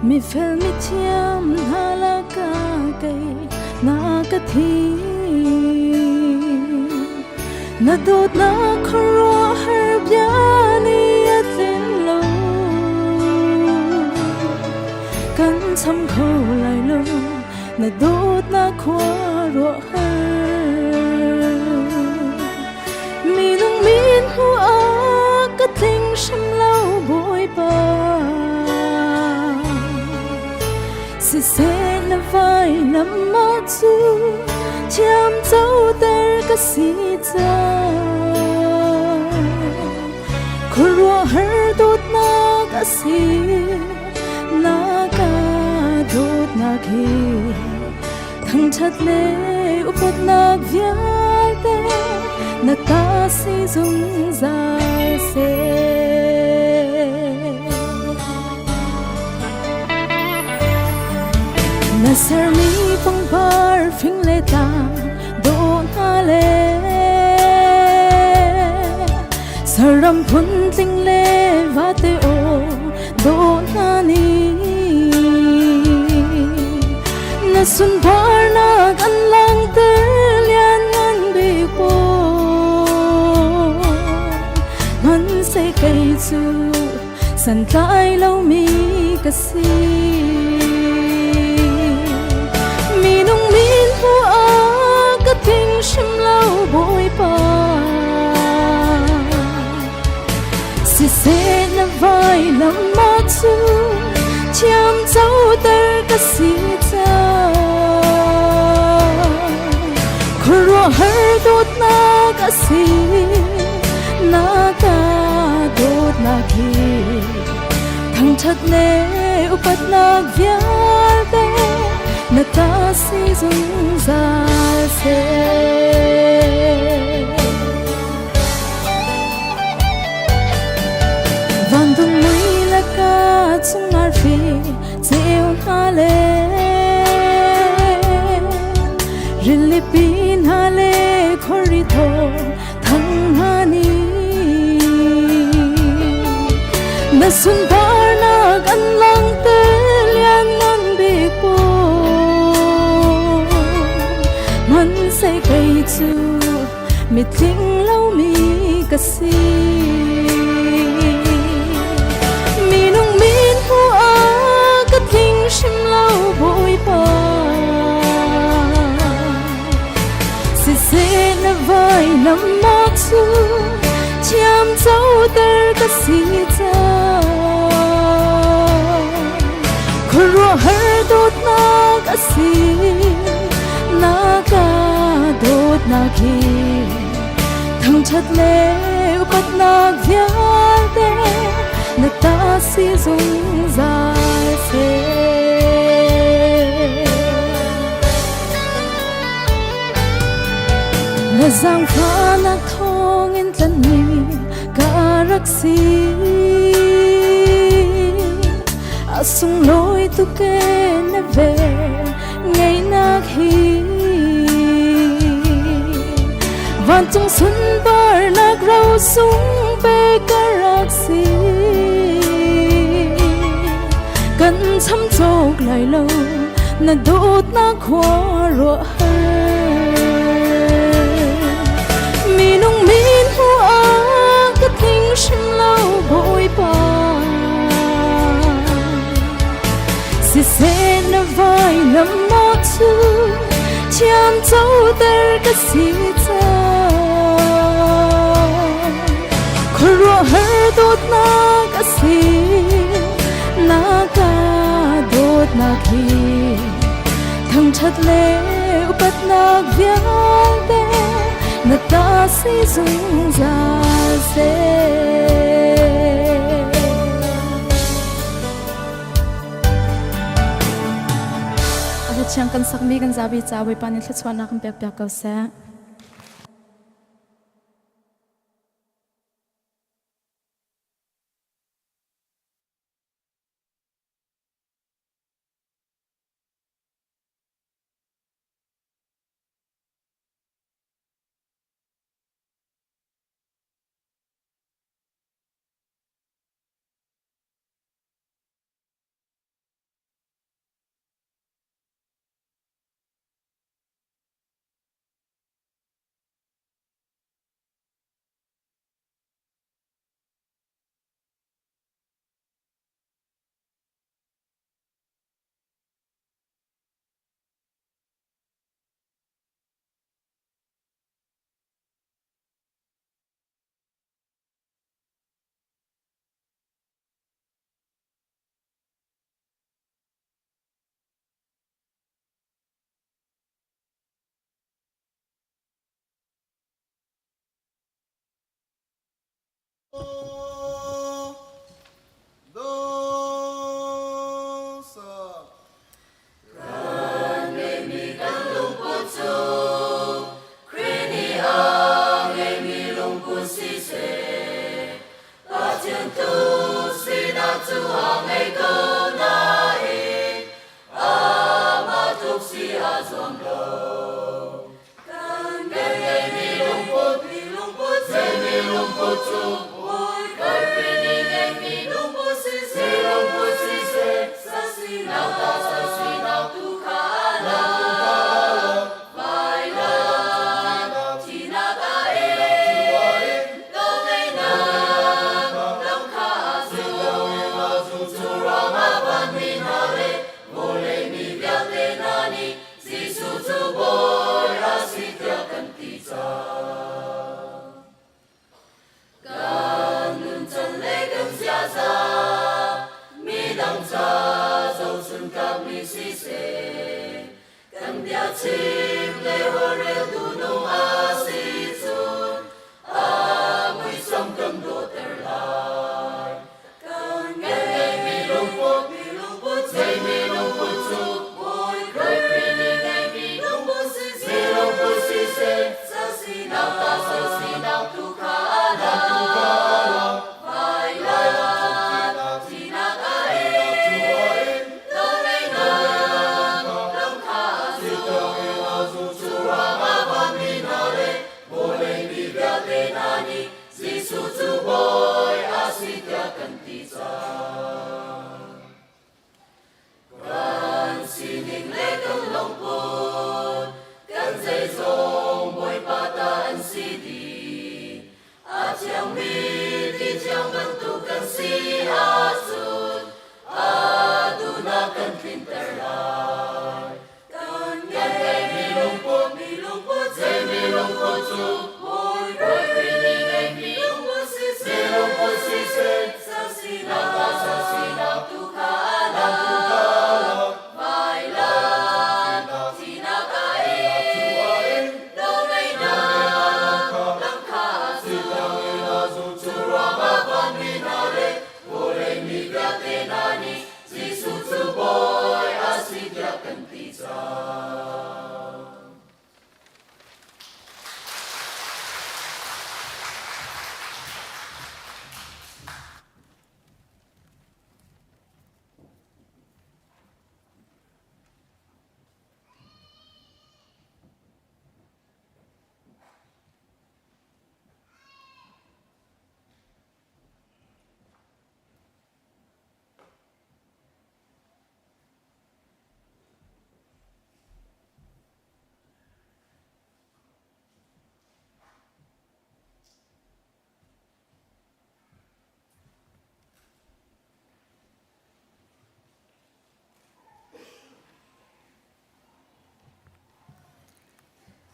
mifel mithiam hna lakah kei na ka thim. Na dawtnak khuaruahhar bia nih a tlin lo. Cham kho lai lo na dawtnak khuaruahhar. Minung min hmu ah ka tling hrim lo Bawipa. Siseh na vailam mah cu thiam coter ka si cang. Khuaruahhar dawtnak a si na ka dawtnak hi thangṭhat le upatnak vialte na ta si zungzal seh. Na sermi pangpar fing le tlang dawh hna le saram phun tling le vate aw dawh hna nih na sunparnak an langhter lianngan bik pawl hmanhseh kei cu santlai lomi ka si. Minung min hmu ah ka tling hrim lo Bawipa. Siseh na vailam ah cu thiam coter ka si cang. Khuaruahhar dawtnak a si na ka dawtnak hi thangṭhat le upatnak vialte na ta si zungzal seh. Vandung mui laka chung arfi ceu hna le rilipi hna le khori thaw thang hna ni na sunparnak an langhter lianngan bik pawl hmanhseh kei cu mitling lomi ka si. Minung min hmu ah ka tling hrim lo Bawipa. Siseh na vailam ah cu thiam coter ka si cang. Khuaruahhar dawtnak a si na ka dawtnak hi thangṭhat le upatnak vialte na ta si zungzal seh. Na zaangfahnak thawngin tlanhmi ka rak si. A sunglawi tuk e na vel ngeihnak hi. Vancung sunparnak rosung pe ka rak si. Kan cham cawk lai lo na dawtnak khuaruahhar. Minung min hmu ah ka tling hrim lo Bawipa. Siseh na vailam maw cu thiam coter ka si cang. Khuaruahhar dawtnak a si na ka dawtnak hi thangṭhat le upatnak vialte na ta si zungzal seh. A thiang kan sakmi kan zapi ca Bawipa nih thluachuahnak kan pek piak ko seh. Sinak cu a ngei ko nain amah tluk si aa zuam lo. Kan ngeimi lungput, mi lungput, zeimi lungput cu Bawi Khrih nih ngeihmi lungput siseh, lungput siseh, sasinak ta sasinak tu kha a lak. Vailam thihnak ah in nawlngeihnak lam kha a zul. Cu ruangah vanmi hna le vawlei mi vialte hna nih Jesuh cu Bawi a si tiah kan ti cang. Kan nuncan le kan ziaza midang ca zohchun tlakmi siseh, kan biachim le holhrel duhnung a si cun a muisam kan dawhter lai. Kan ngeihmi lungput, mi lungput, zeimi lungput cu Bawi Khrih nih ngeihmi lungput siseh, lungput siseh, sasinak ta sasinak tu kha a lak. Vailam thihnak ah in nawlngeihnak lam kha a zul. Cu ruangah vanmi hna le vawlei mi vialte hna nih Jesuh cu Bawi a si tiah kan ti cang. Kan sining le kan lungput, kan zeizong Bawipa ta an si dih. A thiangmi ti thiang bantuk kan si ahcun a duhnak kan tlinter lai. Kan ngeihmi lungput, mi lungput, zeimi lungput cu Bawi Khrih nih ngeihmi lungput siseh, lungput siseh, sasinak ta sasinak tu kha a lak. Vailam thihnak ah in nawlngeihnak lam kha a zul. Cu ruangah vanmi hna le vawlei mi vialte hna nih Jesuh cu Bawi a si tiah kan ti cang.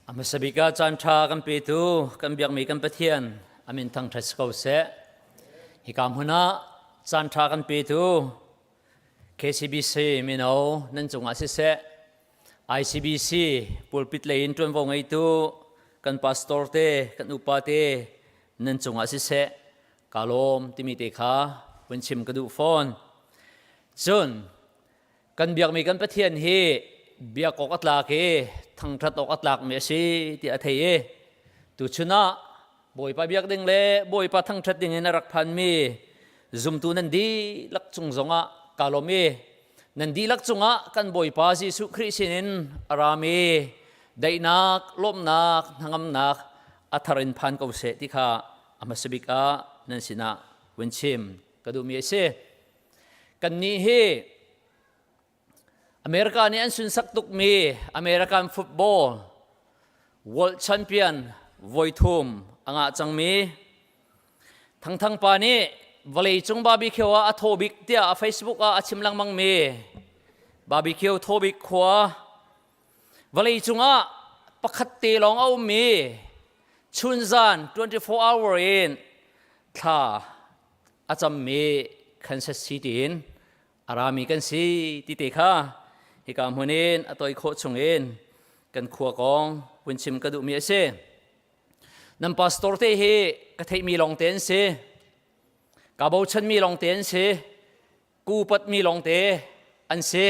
A hmasa bik ah caan ṭha kan petu kan biakmi kan Pathian a min thangṭhat si ko seh. Hika hmun ah caan ṭha kan petu KCBC mino nan cungah siseh, ICBC pulpit lei in ṭuanvo ngeitu kan pastor te, kan upa te nan cungah siseh, kaa lawm timi te kha vun chim ka duh fawn. Cun Kan biakmi kan Pathian hi biak awk a tlak i thangṭhat awk a tlakmi a si ti a thei i tuchun ah Bawipa biak ding le Bawipa thangṭhat ding in a rak phanmi zumtu nan dihlak cung zongah kaa lawm i nan dihlak cungah kan Bawipa Jesuh Khrih sinin a rami daihnak, lawmhnak, hnangamnak a thar in phan ko seh ti kha a hmasa bik ah nan sinah vun chim ka duhmi a si. Kannih hi America nih an sunsak tukmi American football World Champion voithum a ngah cangmi Thangthang pa nih vawleicung barbecue ah a thaw bik tiah a Facebook ah a chim lengmangmi barbecue thaw bik khua vawleicung ah pakhat te lawng a ummi chunzan 24 hour in thla a cammi Kansas City in a rami kan si ti te kha hika hmun in a toi khawh chung in kan khua kong vun chim ka duhmi a si. Nan pastor te hi ka theihmi lawng te an si. Ka bochanmi lawng te an si. Ku patmi lawng te an si.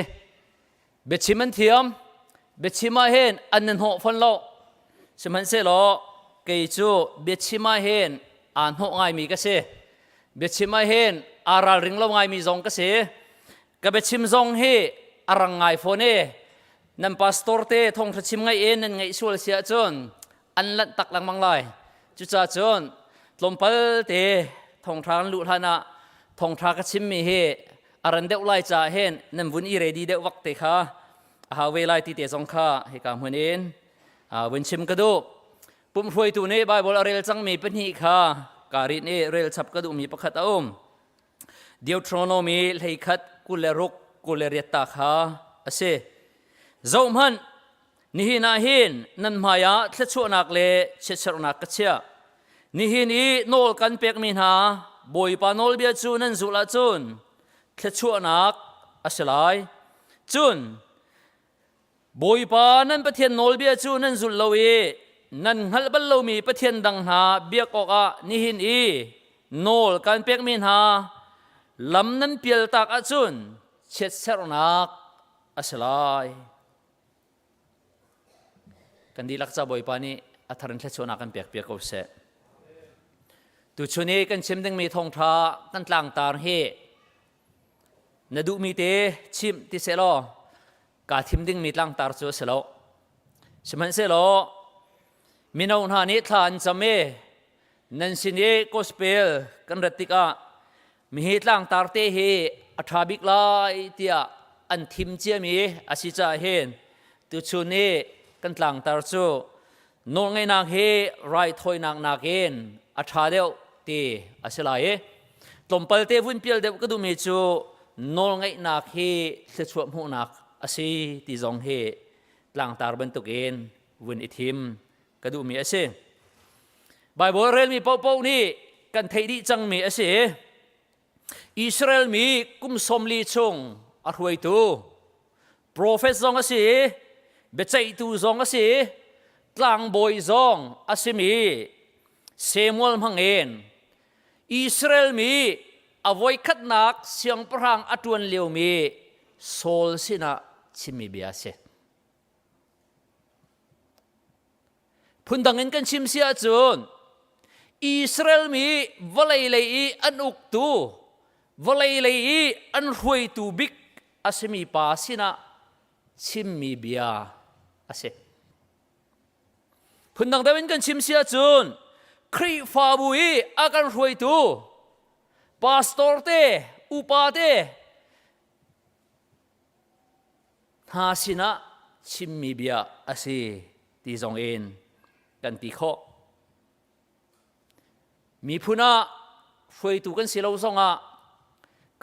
Biachim an thiam. Biachim ah hin an na hnawh fawn lo. Sihmanhsehlaw kei cu biachim ah hin aa hnawh ngaimi ka si. Biachim ah hin aa ralring lo ngaimi zong ka si. Ka biachim zong hi a rang ngai fawn i nan pastor te thawngṭha chim ngaih in nan ngaih sual si ahcun an lanh tak lengmang lai. Cucaah cun tlawmpal te thawngṭha kan luh hlan ah thawngṭha ka chimmi hi a ran deuh lai caah hin nan vun i ready deuh vak te kha a hau ve lai ti te zong kha hika hmun in vun chim ka duh. Pumhruaitu nih Baibal a rel cangmi pahnih kha kaa rinh i rel chap ka duhmi pakhat a um. Deuteronomy hleikhat 26 28 ta kha a si. Zohhmanh, nihin ah hin nan hmaiah thluachuahnak le chiatserhnak ka chiah. Nihin i nawl kan pekmi hna Bawipa nawlbia cu nan zulh ahcun thluachuahnak a si lai. Cun Bawipa nan Pathian nawlbia cu nan zulh lo i nan hngalh bal lomi pathian dang hna biak awkah nihin i nawl kan pekmi hna lam nan pialtak ahcun chiatserhnak a si lai. Kan dihlak ca Bawipa nih a thar in thluachuahnak kan pek piak ko seh. Tuchun i kan chim dingmi thawngṭha kan tlangtar hi Na duhmi te chim ti sehlaw kaa thim dingmi tlangtar cu a si lo. Sihmanhsehlaw mino hna nih thla an cam i nan sin i gospel kan rat tikah mihi tlangtar te hi a ṭha bik lai tiah an thim ciami a si caah hin tuchun i kan tlangtar cu Nawlngeihnak hi raithawinak nakin a ṭha deuh ti a si lai i tlawmpal te vun pial deuh ka duhmi cu nawlngeihnak hi thluachuah hmuhnak a si ti zong hi tlangtar bantukin vun i thim ka duhmi a si. Baibal relmi paohpaoh nih kan theih dih cangmi a si. Israel mi kum 40 chung a hruaitu Profet zong a si, biaceihtu zong a si, tlangbawi zong a simi Samuel hmangin Israel mi a voikhatnak siangpahrang a ṭuan liomi Saul sinah chimmi bia a si. Phundang in kan chim si ahcun Israel mi vawlei lei i an uktu, vawlei lei i an hruaitu bik a simi pa sinah chimmi bia a si. Phundang deuh in kan chim si ahcun Khrihfabu i a kan hruaitu pastor te, upa te hna sinah chimmi bia a si ti zong in kan ti khawh. Miphun ah hruaitu kan si lo zongah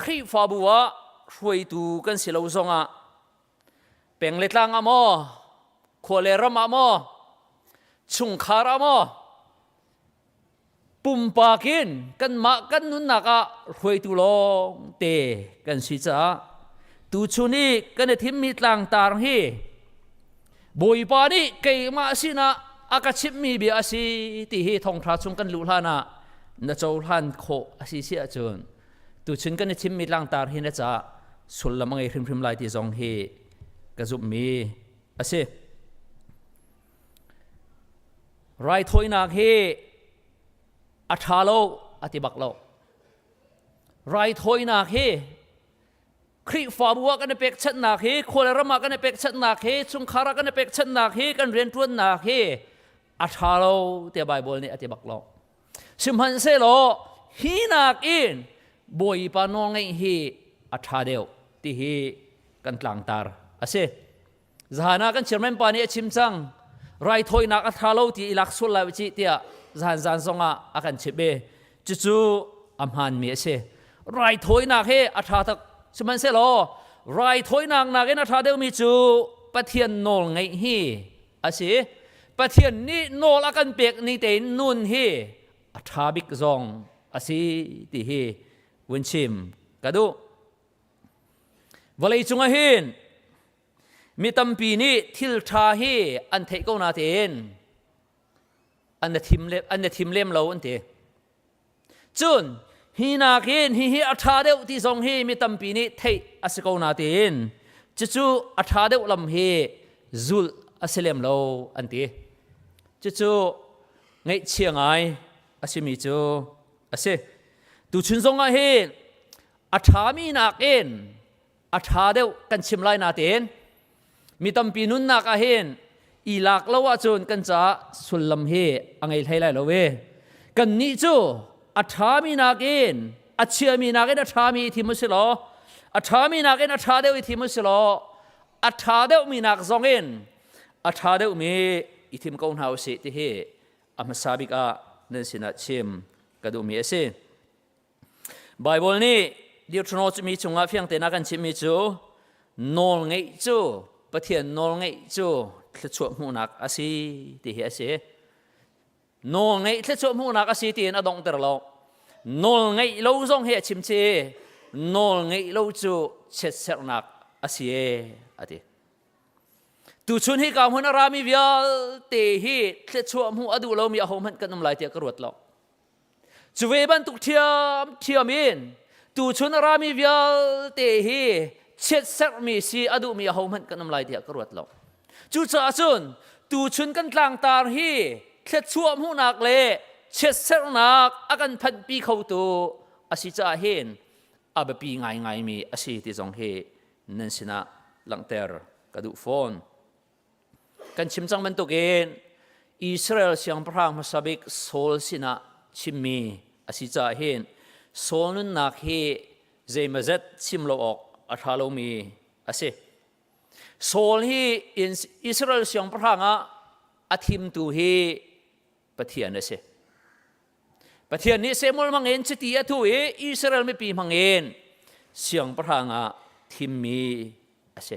Khrihfabu ah hruaitu kan si lo zongah peng le tlang ah maw khua le ram ah maw chungkhar ah maw pumpak in kanmah kan nunnak ah hruaitu lawng te kan si caah tuchun i kan i thimmi tlangtar hi Bawipa nih keimah sinah a ka chimhmi bia a si ti hi thawngṭha chung kan luh hlan ah na cohlan khawh a si si ahcun tuchun kan i thimmi tlangtar hi na caah sullam a ngei hrimhrim lai ti zong hi ka zumhmi a si. Raithawinak hi a ṭha lo a ti bak lo. Raithawinak hi Khrihfabu ah kan i pekchanhnak hi, khua le ram ah kan i pekchanhnak hi, chungkhar ah kan i pekchanhnak hi, kan rianṭuannak hi a ṭha lo tiah Baibal nih a ti bak lo. Sihmanhsehlaw hi nakin Bawipa nawlngaih hi a ṭha deuh ti hi kan tlangtar a si. Zahan ah kan chairman pa nih a chim cang raithawinak a tha lo ti i lak sual lai u cih tiah zahan zan zongah a kan chimh i cucu a hmaanmi a si. Raithawinak hi a ṭha tak sihmanhsehlaw raithawinak nakin a ṭha deuhmi cu Pathian nawl ngeih hi a si. Pathian nih nawl a kan pek ni tein nun hi a ṭha bik zong a si ti hi vun chim ka duh. Vawlei cungah hin mi tampi nih thil ṭha hi an theih ko natein an na thim lem an na thim lem lo an ti. Cun hi nakin hihi a ṭha deuh ti zong hi mi tampi nih theih a si ko natein cucu a ṭha deuh lam hi zulh a si lem lo an ti. Cucu ngaihchia ngai a simi cu a si. Tuchun zong ah hin. A ṭhami nakin a ṭha deuh kan chim lai natein mi tampi nunnak ah hin i lak lo ahcun kan caah sullam hi a ngei hlei lai lo e. Kannih cu a ṭhami nakin a chiami nakin a ṭhami i thim u si law a ṭhami nakin a ṭha deuh i thim u si law a ṭha deuhmi nak zong in a ṭha deuhmi i thim ko hna u sih ti hi a hmasa bik ah nan sinah chim ka duhmi a si. Baibal nih Deuteronomy chungah fiang tein a kan chimhmi cu nawl ngeih cu Pathian nawl ngeih cu thluachuah hmuhnak a si ti hi a si. Nawl ngeih thluachuah hmuhnak a si tiin a donghter lo. Nawl ngeih lo zong hi a chim chih. Nawl ngeih lo cu chiatserhnak a si e a ti. Tuchun hi ka hmun a rami vialte hi thluachuah hmuh a duh lomi ahohmanh kan um lai tiah ka ruat lo. Cu ve bantuk ṭhiamṭhiam in tuchun a rami vialte hi chiatserhmi si a duhmi ahohmanh kan um lai tiah ka ruat lo. Cucaah cun tuchun kan tlangtar hi thluachuah hmuhnak le chiatserhnak a kan phanhpi khotu a si caah hin a biapi ngaingaimi a si ti zong hi nan sinah langhter ka duh fawn. Kan chim cang bantukin Israel siangpahrang hmasa bik Saul sinah chimmi a si caah hin Saul nunnak hi zeimazet chim lo awk a ṭha lomi a si. Saul hi Israel siangpahrang ah a thimtu hi Pathian a si. Pathian nih Samuel hmangin chiti a thu i Israel mipi hmangin siangpahrang ah thimmi a si.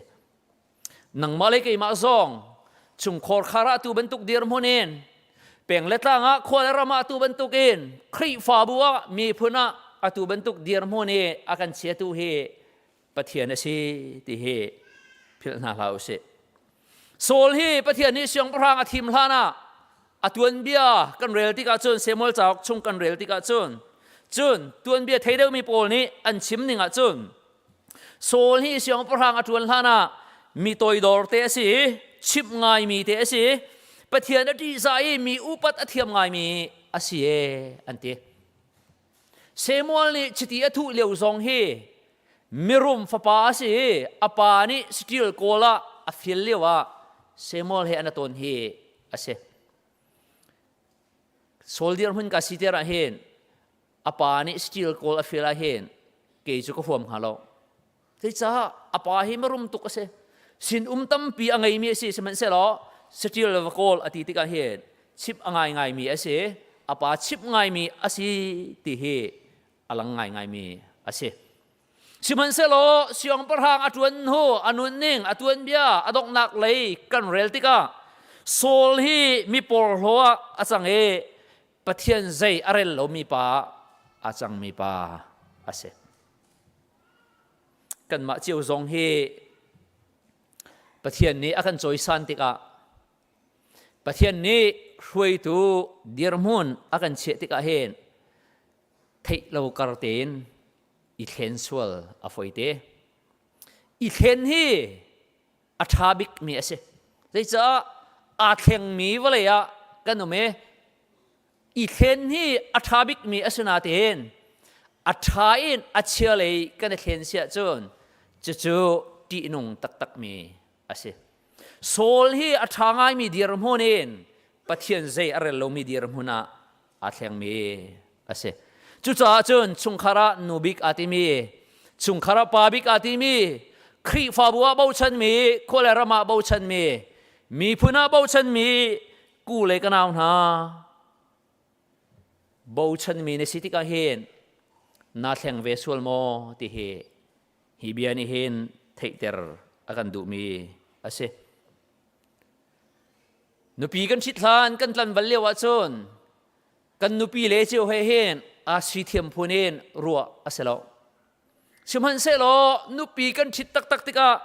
Nangmah le keimah zong chungkhor khar ah tu bantuk dirhmun in peng le tlang ah khua le ram ah tu bantuk in Khrihfabu ah miphun ah atu bantuk dirhmun i a kan chiatu hi Pathian a si ti hi philh hna hlah usih. Saul hi Pathian nih siangpahrang a thim hlan ah a tuanbia kan rel tikah cun Samuel cauk chung kan rel tikah cun cun tuanbia thei deuhmi pawl nih an chim ning ah cun Saul hi siangpahrang a ṭuan hlan ah mi toidor te a si i chimh ngaimi te a si i Pathian a ṭihzah i mi upat a thiam ngaimi a si e an ti. Samuel nih chiti a thuh lio zong hi mirum fapa a si i a pa nih saṭil kawl ah a fial lio ah Samuel he an a tawn hi a si. Saul dirhmun ka si ter ah hin a pa nih steel kawl a fial ah hin kei cu ka huam hnga lo. Zeicah a pa hi marum tuk a si. Sin um tampi a ngeimi a si sihmanhsehlaw steel va kawl a ti tikah hin chip a ngai ngaimi a si. A pa chip ngaimi a si ti hi a lang ngaingaimi a si. Sihmanhsehlaw siangpahrang a ṭuan hnu a nunning a tuanbia a donghnak lei kan rel tikah Saul hi mi porhlaw ah a cang i Pathian zei a rel lomi pa a cangmi pa a si. Kanmah cio zong hi Pathian nih a kan cawisan tikah Pathian nih hruaitu dirhmun a kan chiah tikah hin theih lo kar tein i thlen sual a foi te. I thlen hi a ṭha bikmi a si. Zeicah aa thlengmi vawlei ah kan um i i thlen hi a ṭha bikmi a si natein a ṭha in a chia lei kan i thlen si ahcun cucu ṭihnung taktakmi a si. Saul hi a ṭha ngaimi dirhmun in Pathian zei a rel lomi dirhmun ah aa thlengmi a si. Cucaah cun chungkhar ah nu bik aa timi, chungkhar ah pa bik aa timi, Khrihfabu ah bochanmi, khua le ram ah bochanmi, miphun ah bochanmi ku le ka nau hna bochanmi na si tikah hin naa thleng ve sual maw ti hi hi bia nih hin theihter a kan duhmi a si. Nupi kan ṭhit hlan kan tlanval lio ahcun kan nupi le cio he hin aa si thiam phun in ruah a si lo. Sihmanhsehlaw nupi kan ṭhit taktak tikah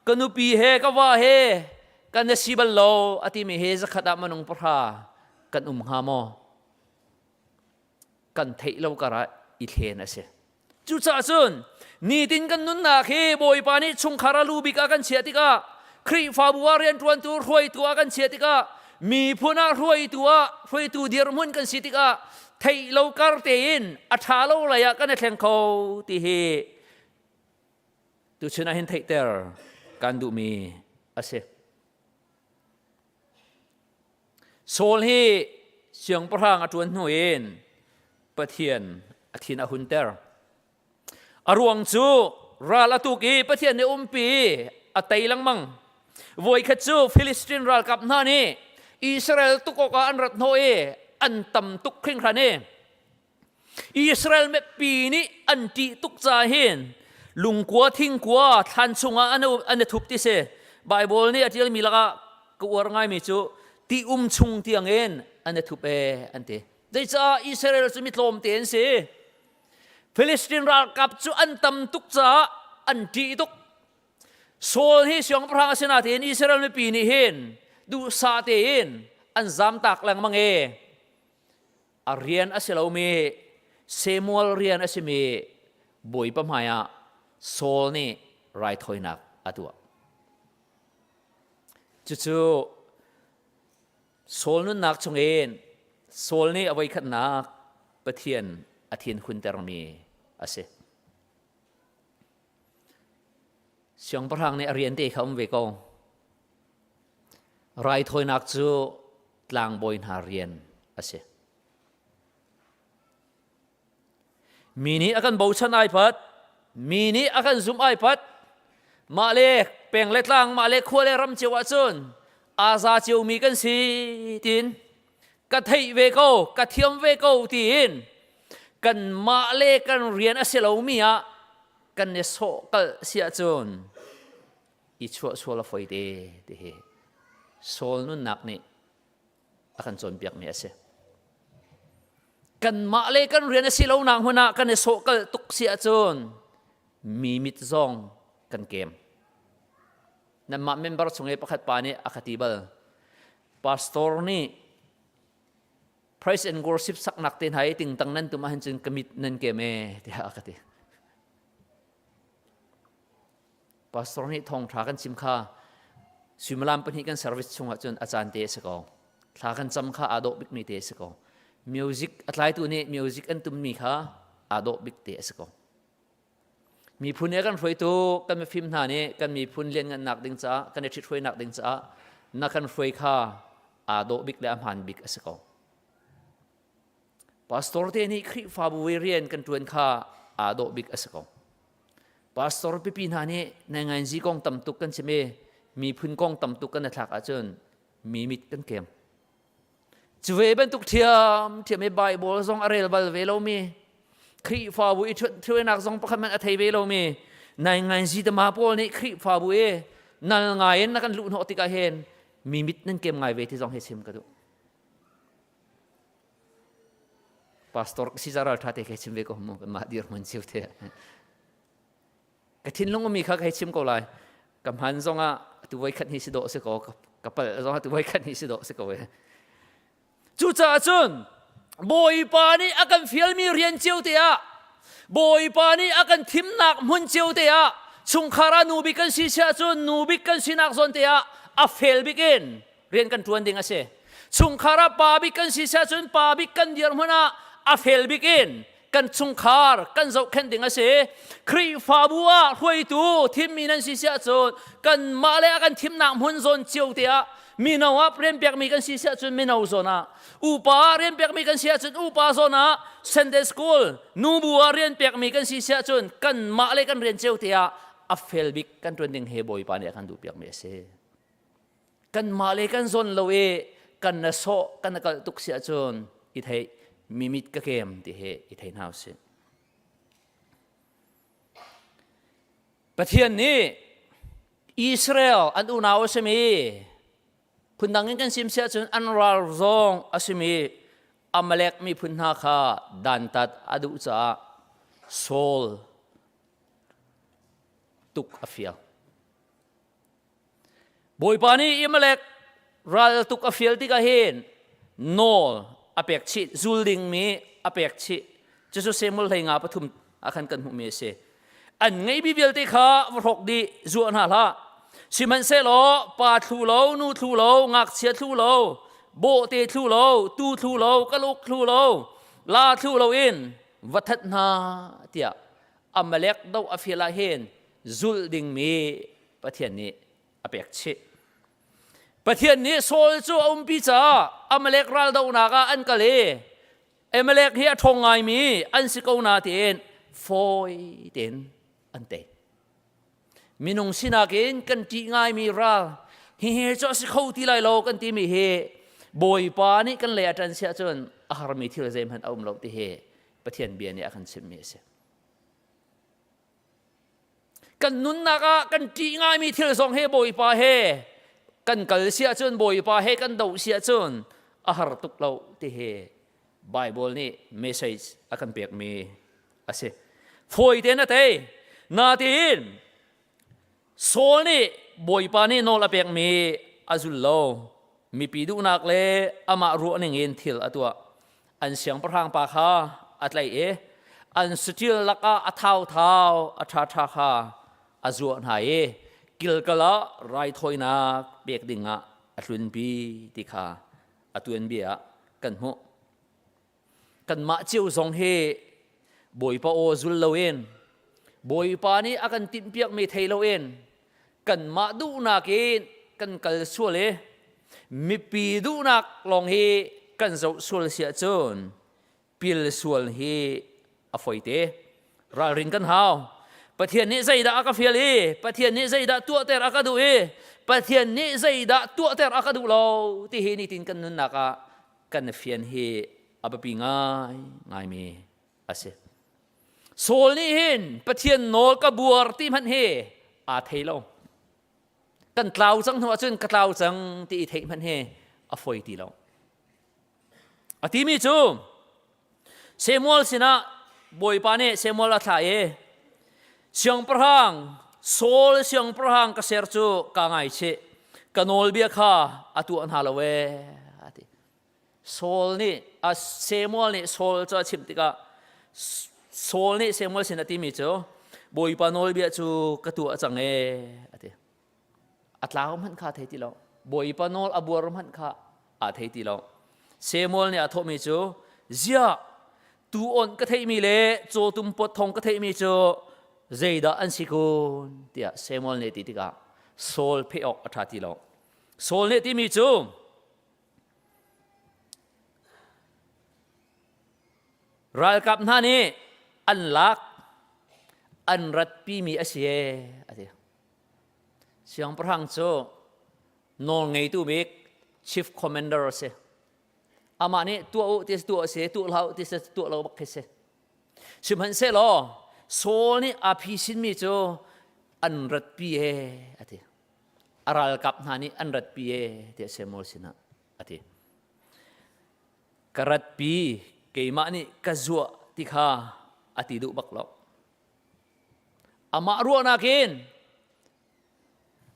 ka nupi he ka va he kan i si bal lo a timi he zakhat ah minung pahra kan um hnga maw? Kan theih lo karah i thlen a si. Cucaah cun nitin kan nunnak hi Bawipa nih chungkhar a lu bik ah kan chiah tikah Khrihfabu ah rianṭuantu hruaitu ah kan chiah tikah miphun ah hruaitu ah hruaitu dirhmun kan si tikah theih lo kar tein a ṭha lo lei ah kan i thleng kho ti hi tuchun ah hin theihter kan duhmi a si. Saul hi siangpahrang a ṭuan hnu in Pathian a thin a hunter. A ruang cu ral a tuk i Pathian nih umpi a tei lengmang. Voikhat cu Filistin ralkap hna nih Israel tuk awkah an rat hnawh i an tam tuk hringhran i Israel mipi nih an ṭih tuk caah hin lungkua thingkua thlan chungah an, an i thup ti si. Bible nih a ṭialmi lakah ka uar ngaimi cu ti um chung tiangin an i thup e an ti. Zeicah Israel cu mi tlawmte an si. Filistin ralkap cu an tam tuk caah an ṭih tuk. Saul hi siangpahrang a si nain Israel mipi nih hin duhsah tein an zamtak lengmang i a rian a si lomi Samuel rian a simi Bawipa hmaiah Saul nih raithawinak a tuah. Cucu Saul nunnak chungin Saul nih a voikhatnak Pathian a thin huntermi a si. Siangpahrang nih a rian te kha um ve ko. Raithawinak cu tlangbawi hna rian a si. Mi nih a kan bochan ai pat, mi nih a kan zumh ai pat, mah le peng le tlang, mah le khua le ram cio ahcun aa za ciomi kan si tiin ka theih ve ko, ka thiam ve ko tiin kanmah le kan rian a si lomi ah kan i sawh kalh si ahcun i chuah sual a foi te ti hi Saul nunnak nih a kan cawnpiakmi a si. Kanmah le kan rian a si lonak hmun ah kan i sawhkalh tuk si ahcun mi mit zong kan kem. Nanmah member chung i pakhat pa nih a ka ti bal. Pastor nih praise and worship saknak te hna i tingtang nan tum ahhin cun ka mit nan kem e tiah a ka ti. Pastor nih thawngṭha kan chim kha suimilam pahnih kan service chungah cun a caan te a si ko. Thla kan cam kha aa dawh bikmi te a si ko. Music a tlaitu nih music an tummi kha aa dawh bik te a si ko. Miphun he kan hruaitu kan mifim hna nih kan miphun lianngannak ding caah kan i ṭhithruainak ding caah na kan hruai kha aa dawh bik le a hmaan bik a si ko. Pastor te nih Khrihfabu i rian kan ṭuan kha aa dawh bik a si ko. Pastor pipi hna nih naingainzi kong tam tuk kan chim i miphun kong tam tuk kan i thlak ahcun mi mit kan kem. Cu ve bantuk ṭhiam ṭhiam i Bible zong a rel bal ve lomi Khrihfabu i ṭhuainak zong pakhat hmanh a thei ve lomi naingainzi tama pawl nih Khrihfabu i nal ngai in na kan luh hnawh tikah hin mi mit nan kem ngai ve ti zong hi chim ka duh. Pastor ka si ral tha te kai chim ve ko mu mah dir hmun chiu te. Ka thinlung umi kha kai chim ko lai. Ka hman zong ah tu voi khat ni si do si ko ka pal zong ah tu voi khat ni si do si ko e. Cucaah cun Bawipa nih a kan fialmi rian cio te ah Bawipa nih a kan thimnak hmun cio te ah chungkhar ah nu bik kan si siah cun nu bik kan sinak zawn te ah a fel bik in rian kan ṭuan ding a si. Chungkhar ah pa bik kan si cun pa bik kan dirhmun ah a fel bik in kan chungkhar kan zohkhenh ding a si. Khrihfabu ah hruaitu thimmi nan si siah cun kanmah le a kan thimnak hmun zawn cio te ah mino ah rian pekmi kan si siah cun mino zawn ah upa ah rian pekmi kan si ahcun upa zawn ah Sunday school nubu ah rian pekmi kan si siah cun kanmah le kan rian cio te ah a fel bik kan ṭuan ding he Bawipa nih a kan duhpiakmi a si. Kanmah le kan zawn lo i kan na sawh kan na kalh tuk si ahcun i theih mimit ka kem ti hi i thei hna usih. Pathian nih Israel an unau a simi phundang in kan sim si ahcun an ral zong a simi Amalek miphun hna kha dantat a duh caah Saul tuk a fial. Bawipa nih Imalek ral tuk a fial tikah hin nawl a pek chih, zul dingmi a pek chih. Cucu Samuel hlei nga pathum ah khan kan hmuhmi a si. An ngeihmi vialte kha va hrawk dih, zuah hna hlah. Sihmanhsehlaw pa thlu lo, nu thlu lo, ngakchia thlu lo, bawhte thlu lo, tu thlu lo, kaluk thlu lo, La thlu loin va that hna tiah Amalek do a fial ah hin zulh dingmi Pathian nih a pek chih. Pathian nih Saul cu a umpi caah Amalek raldohnak ah an kal i Amalek hi a ṭhawng ngaimi an si ko na tiin fawi tein an tei. Minung sinak in kan ṭih ngaimi ral hihi cu a si kho ti lai lo kan timi hi Bawipa nih kan lei a ṭan siah cun a harmi thil zeihmanh a um lo ti hi Pathian bia nih a kan chimhmi a si. Kan nunnak ah kan ṭih ngaimi thil zong he Bawipa he kan kal siah cun Bawipa he kan doh siah cun a har tuk lo ti hi Bible nih message a kan pekmi a si. Fawi tein a tei. Natiin Saul nih Bawipa nih nawl a pekmi a zul lo. Mipi duhnak le amah ruah ning in thil a tuah. An siangpahrang pa kha a tlaih i an saṭil lakah a thauthau a ṭhaṭha kha a zuah hna i kilkal ah raithawinak pek dingah a tlunpi ti kha a tuanbia ah kan hmuh. Kanmah cio zong hi Bawipa aw zul loin Bawipa nih a kan tinhpiakmi thei loin kanmah duhnak in kan kal sual i mipi duhnak lawng hi kan zoh sual si ahcun pil sual hi a foite. Ralrin kan hau. Pathian nih zeidah a ka fial i Pathian nih zeidah tuahter a ka duh i Pathian nih zeidah tuahter a ka duh lo ti hi nitin kan nunnak ah kan fian hi a biapi ngai ngaimi a si. Saul nih hin Pathian nawl ka buar ti hmanh hi aa thei lo. Kan tlau cang hnu ahcun ka tlau cang ti i theih hmanh hi a foi ti lo. A timi cu Samuel sinah Bawipa nih Samuel a thlah i siangpahrang Saul siangpahrang ka ser cu kaa ngaichih ka nawlbia kha a tuah hna lo ee a ti. Saul nih a Samuel nih Saul cu a chimh tikah Saul nih Samuel sin a timi cu Bawipa nawlbia cu ka tuah cang ee a ti. A tlau hmanh kha thei ti lo. Bawipa nawl a buar hmanh kha aa thei ti lo. Samuel nih a thawhmi cu ziah tu awnh ka theihmi le cawtum pot thong ka theihmi cu zeidah an si kun tiah Samuel nih ti tikah Saul pheh awk a ṭha ti lo. Saul nih timi cu ralkap hna nih an lak an ratpimi a si ee a ti. Siangpahrang cu nawlngeitu bik chief commander a si. Amah nih tuah u ti tuah a si, tuah hlah u ti si tuah lo bak khi si. Sihmanhsehlaw Saul nih aa phisinmi cu an ratpi e a ti. A ralkap hna nih an ratpi e tiah Samuel sinah a ti. Ka ratpi keimah nih ka zuah ti kha a ti duh bak lo. Amah ruahnak in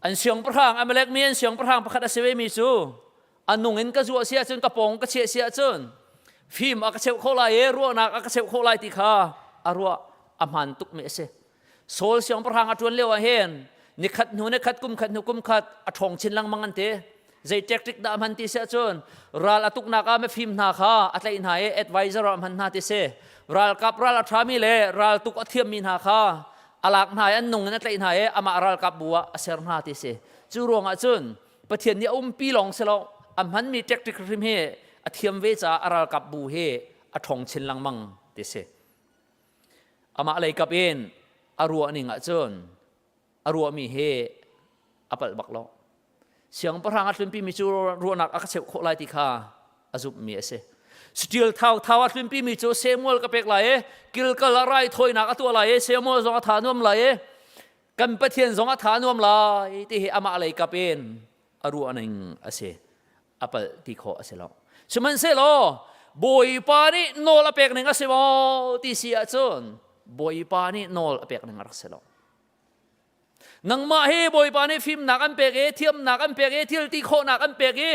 an siangpahrang Amalek mi an siangpahrang pakhat a si vemi cu a nung in ka zuah si ahcun ka pawng ka chiah si ahcun fim a ka cheuh kho lai i ruahnak a ka cheuh khawh lai ti kha a ruah a hmaan tukmi a si. Saul siangpahrang a ṭuan lio ah hin nikhat hnu nikhat kum khat hnu kum khat a ṭhawng chin lengmang an ti. Zei tactic dah a hman ti si ahcun ral a tuknak ah mifim hna kha a tlaih hna i advisor ah a hman hna ti si. Ralkap ral a ṭhami le raltuk a thiammi hna kha a lak hna i an nung in a tlaih hna i amah ralkap bu ah a ser hna ti si. Cu ruangah cun Pathian nih a umpi lawng si lo a hmanmi tactic hrim hi a thiam ve caah a ralkap bu hi a ṭhawng chin lengmang ti si. Amah leikap in a ruah ning ahcun a ruahmi hi a palh bak lo. Siangpahrang a tlunpimi cu ruahnak a ka cheuh khawh lai ti kha a zumhmi a si. Steel thau thau a tlunpimi cu Samuel ka pek lai i kilkal a raithawinak a tuah lai i Samuel zong a tha nuam lai i kan Pathian zong a tha nuam lai ti hi amah lei kap in a ruahning a si. A palh ti khawh a si lo. Sihmanhsehlaw Bawipa nih nawl a pek ning a si maw ti si ahcun Bawipa nih nawl a pek ning a rak si lo. Nangmah hi Bawipa nih fimnak an pek i thiamnak an pek i thil ti khawhnak an pek i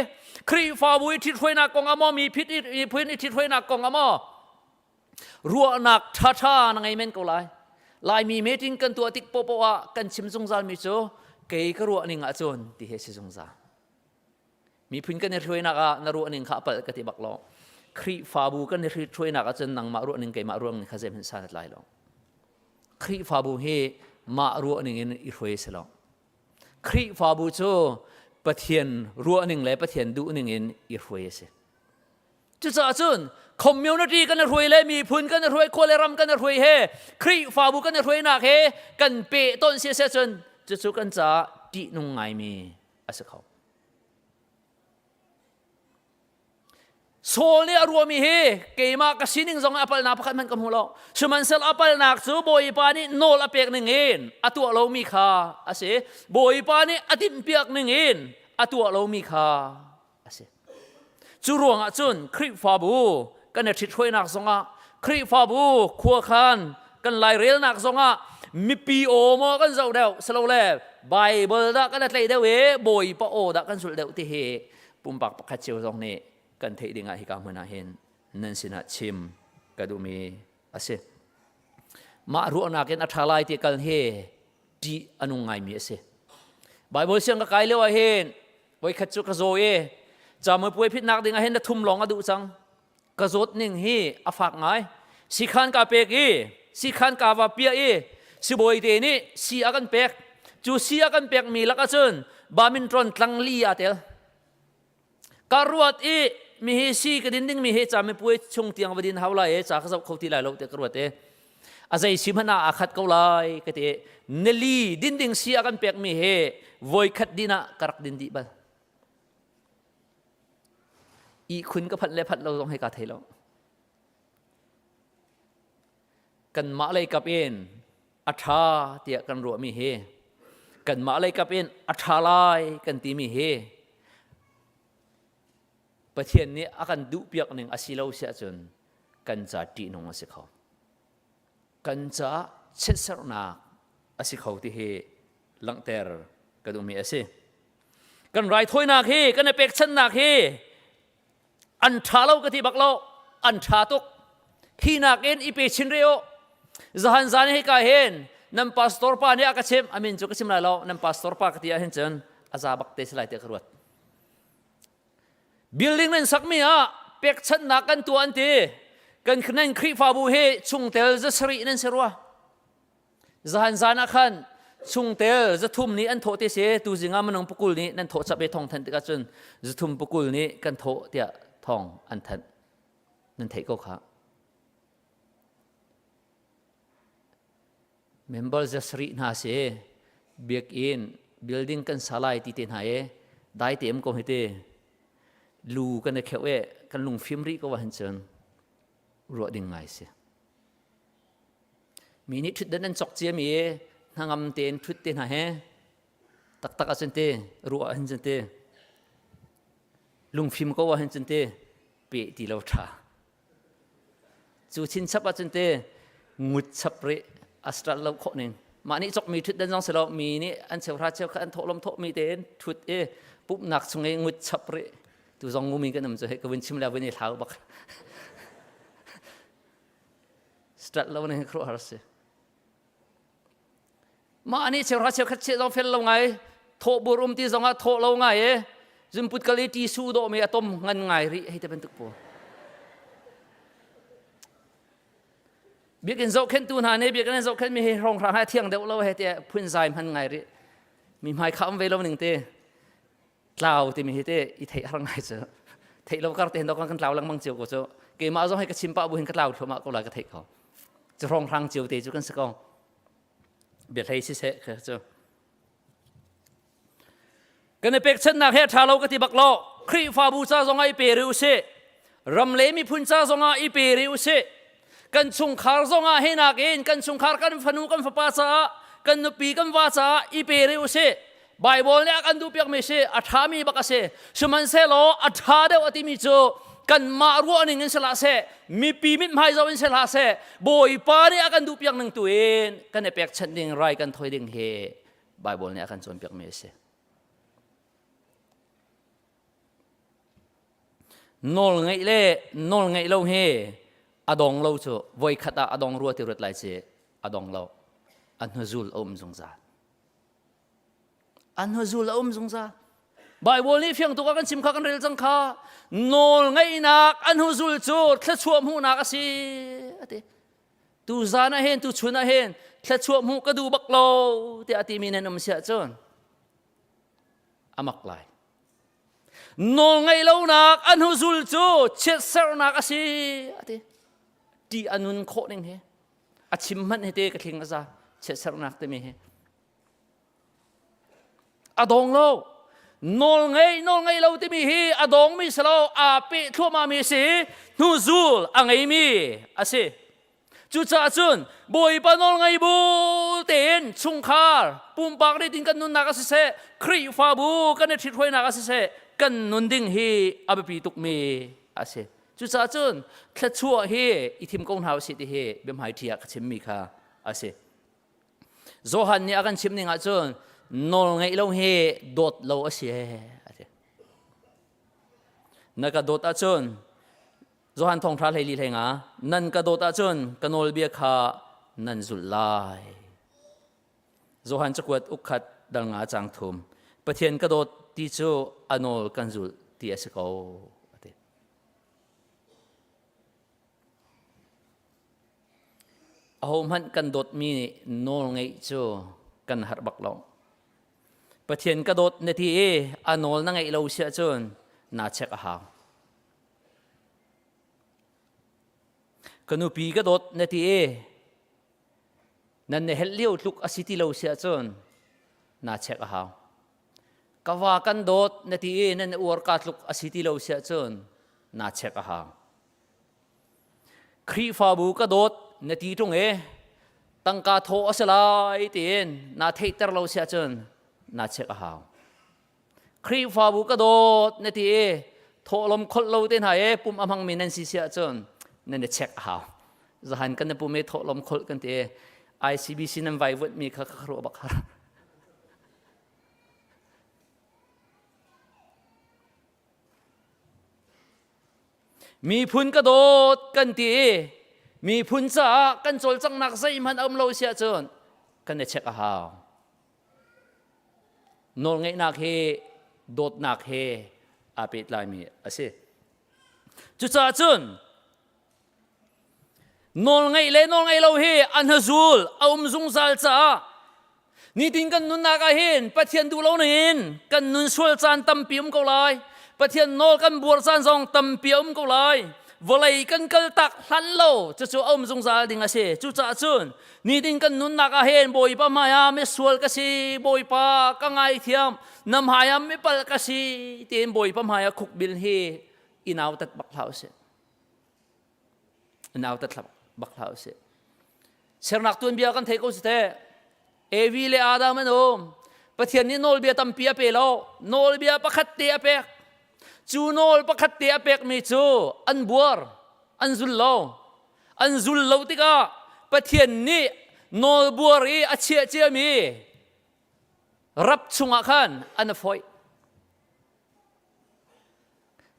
Khrihfabu i ṭhithruainak kong ah maw mi phit i phun i ṭhithruainak kong ah maw ruahnak ṭhaṭha na ngei men ko lai. Laimi meeting kan tuah tik poahpoah ah kan chim zungzalmi cu kei ka ruah ning ahcun ti hi si zungzal. Miphun kan i hruainak ah na ruah ning kha a palh ka ti bak lo. Khrihfabu kan i hrithruainak ahcun nangmah ruah ning keimah ruah ning kha zeihmanh san a tlai lo. Khrihfabu hi mah ruah ning in i hruai si lo. Khrihfabu cu Pathian ruah ning le Pathian duh ning in i hruai a si. Cucaah cun community kan i hruai le miphun kan i hruai khua le ram kan i hruai he Khrihfabu kan i hruainak he kan peh ton si a cun cucu kan caah ṭihnung ngaimi a si kho. Saul nih a ruahmi hi keimah ka sining zong ah a palhnak pakhat hmanh ka hmu lo. Sihmanhsehlaw a palhnak cu Bawipa nih nawl a pek ning in a tuah lomi kha a si. Bawipa nih a timhpiak ning in a tuah lomi kha a si. Cu ruangah cun Khrihfabu kan i ṭhithruainak zongah Khrihfabu khuakhan kan lairelnak zongah mipi aw maw kan zoh deuh silole Bible dah kan i tlaih deuh i Bawipa aw dah kan zulh deuh ti hi pumpak pakhat cio zong nih kan theih dingah hika hmun ah hin nan sinah chim ka duhmi a si. Mah ruahnak in a ṭha lai ti kal hi ṭih a nung ngaimi a si. Bible siang ka kai lio ah hin voikhat cu ka zaw i camuipuai phitnak ding ah hin na thum lawng a duh cang. Ka zawt ning hi a fak ngai. Sikhan ka pek i sikhan ka va piah i sibawi te nih si a kan pek. Cu si a kan pekmi lak ahcun badminton tlangli aa tel. Ka ruat i mi hi si ka din dingmi hi ca mipuai chung tiang va din hau lai e ca ka zoh kho ti lai lo tiah ka ruat e. A zei si hmanh ah aa khat ko lai ka ti. Nili din ding si a kan pekmi hi voikhat din ah ka rak din dih bal. Ihkhun ka phanh le phanh lo zong hei kaa thei lo. Kanmah lei kap in a ṭha tiah kan ruahmi hi kanmah lei kap in a ṭha lai kan timi hi Pathian nih a kan duhpiak ning a si lo si ahcun kan ca ṭihnung a si kho. Kan ca chiatserhnak a si kho ti hi langhter ka duhmi a si. Kan raithawinak hi kan i pekchanhnak hi an ṭha lo ka ti bak lo an ṭha tuk hi nakin i pe chin rih u zahan zan hi ka hin nan pastor pa nih a ka chimh a min cu ka chim lai lo nan pastor pa ka ti ah hin cun a za bak te si lai tiah ka ruat building nan sakmi ah pekchanhnak kan tuah an ti kan nan Khrihfabu hi chungtel zasarih nan si rua Zahan zan ah khan chungtel zathum nih an thawh te si tuzing ah minung pakul nih nan thawh chap i thong thanh tikah cun zathum pakul nih kan thawh tiah thong an thanh nan theih ko kha member zasarih hna si biakinn building kan sa lai ti te hna e dai te am ko hi te lu kan i kheuh e kan lungfim rih ko ah hin cun ruah ding ngai si Mi nih ṭhutdan an cawk ciami i hnangam tein ṭhut te hna he taktak ahcun te ruah ahhin cun te lungfim ko ahhin cun te peh ti lo ṭha. Cu chinchap ahcun te ngut chap rih a start lo khawh ning. Mah nih cawkmi ṭhutdan zong si lo mi nih an cheuhra cheukhat an thawhlawm thawhmi tein ṭhut i pumhnak chung i ngut chap rih. Tu zong ngumi kan um cu hei ka vun chim le vun i hlau bak. Start lo ning khuaruahhar si. Mah nih cheuhra cheukhat cheh zong fel lo ngai, thawh bur um ti zongah thawh lo ngai e. Zumput kal i ti su dawh mi a tom ngan ngai rih hei te bantuk pawl. Biakinn zohkhenhtu hna nih biakinn an zohkhenh mi hi hrawnghrang hai thiang deuh lo he tiah phunzai hman ngai rih. Mi hmai kha um ve lo ning te. Tlau timi hi te i theih har ngai cu theih lo kar te hin kan tlau lengmang cio ko cu keimah zong hi ka chim pah bu hin ka tlau thluahmah ko lai ka theih ko cu hrawnghrang cio te cu kan si ko biahlei siseh kha cu kan i pekchanhnak he ṭha lo ka ti bak lo Khrihfabu ca zongah i pe rih usih ram le miphun ca zongah i pe rih usih kan chungkhar zongah hi nakin kan chungkhar kan fanu kan fapa caah kan nupi kan va caah i pe rih usih Bible nih a kan duhpiakmi si a ṭhami bak a si sihmanhsehlaw a ṭha deuh a timi cu kanmah ruah ning in si hlah seh mipi mithmai zoh in si hlah seh Bawipa nih a kan duhpiak ning tu in kan i pekchanh ding rai kan thawi ding hi Bible nih a kan cawnpiakmi a si Nawl ngeih le nawl ngeih lo hi a dong lo cu voikhat ah a dong rua ti ruat lai ci a dong lo a hnuzul a um zungzal a hnuzul a um zungzal. Bible nih fiang tuk a kan chim kha kan rel cang kha. Nawl ngaihnak an huzul cu thluachuah hmuhnak a si a ti. Tu zan ah hin tu chun ah hin thluachuah hmuh ka duh bak lo tiah a timi nan um siah cun a mak lai. Nawl ngaih lonak an huzul cu chiatserhnak a si a ti. Ṭih a nun khawh ning hi a chim hmanh hi te ka thling a za chiatserhnak timi hi. A dong lo. Nawl ngei nawl ngei lo timi hi a dongmi si lo aa peh thluahmahmi a si hnuzul a ngeimi a si. Cucaah cun Bawipa nawl ngei bu tein chungkhar pumpak nih tin kan nunnak a siseh Khrihfabu kan i ṭhithruainak a siseh kan nun ding hi a biapi tukmi a si. Cucaah cun thluachuah hi i thim ko hna usih ti hi biahmaiṭhi ah ka chimmi kha a si. Johan nih a kan chim ning ahcun nawl ngeih lo hi dawt lo a si a ti. Na ka dawt ahcun Johan thawngṭha hlei li hlei nga nan ka dawt ahcun ka nawlbia kha nan zulh lai. Johan cakuat ukkhat dal nga cang thum Pathian ka dawt ti cu a nawl kan zulh ti a si ko a ti. Ahohmanh kan dawtmi nih nawl ngeih cu kan harh bak lo. Pathian ka dawt na ti i a nawl na ngeih lo si ahcun naa check a hau. Ka nupi ka dawt na ti i nan na helh lio tluk a si ti lo si ahcun naa check a hau. Ka va kan dawt na ti i nan uar ka tluk a si ti lo si ahcun naa check a hau. Khrihfabu ka dawt na ti ṭung i tangka thaw a si lai tiin naa theihter lo si ahcun naa check a hau. Khrihfabu ka dawt na ti i thawhlawm kholh lo te hna i pum a hmangmi nan si si ahcun nan i check a hau. Zahan kan na pum i thawhlawm kholh kan ti i ICBC nan vaivuanhmi kha ka ruah bak har. Miphun ka dawt kan ti i miphun caah kan cawlcanghnak zeihmanh a um lo si ahcun kan i check a hau. Nawlngeihnak hi dawtnak he aa pehtlaimi a si. Cucaah cun Nawlngeih le nawlngeih lo hi a hnazul a um zungzal caah nitin kan nunnak ah hin Pathian duh lo ning kan nun sual caan tampi um ko lai. Pathian nawl kan buar caan zong tampi a um ko lai. Vawlei kan kal tak hlan lo cucu a um zungzal ding a si. Cucaah cun nitin kan nunnak ah hin Bawipa hmai ah misual ka si, Bawipa ka ngaithiam, na hmai ah mipal ka si tiin Bawipa hmai ah khukbil hi i nautat bak hlah usih. Nautat bak hlah usih. Sernak tuanbia kan thei ko si teh. Evi le Adam an um. Pathian nih nawlbia tampi a pe lo. Nawlbia pakhat te a pek. Cu nawl pakhat te a pekmi cu an buar, an zul lo. An zul lo tikah Pathian nih nawlbuar i a chiah ciami rap chungah khan an a foih.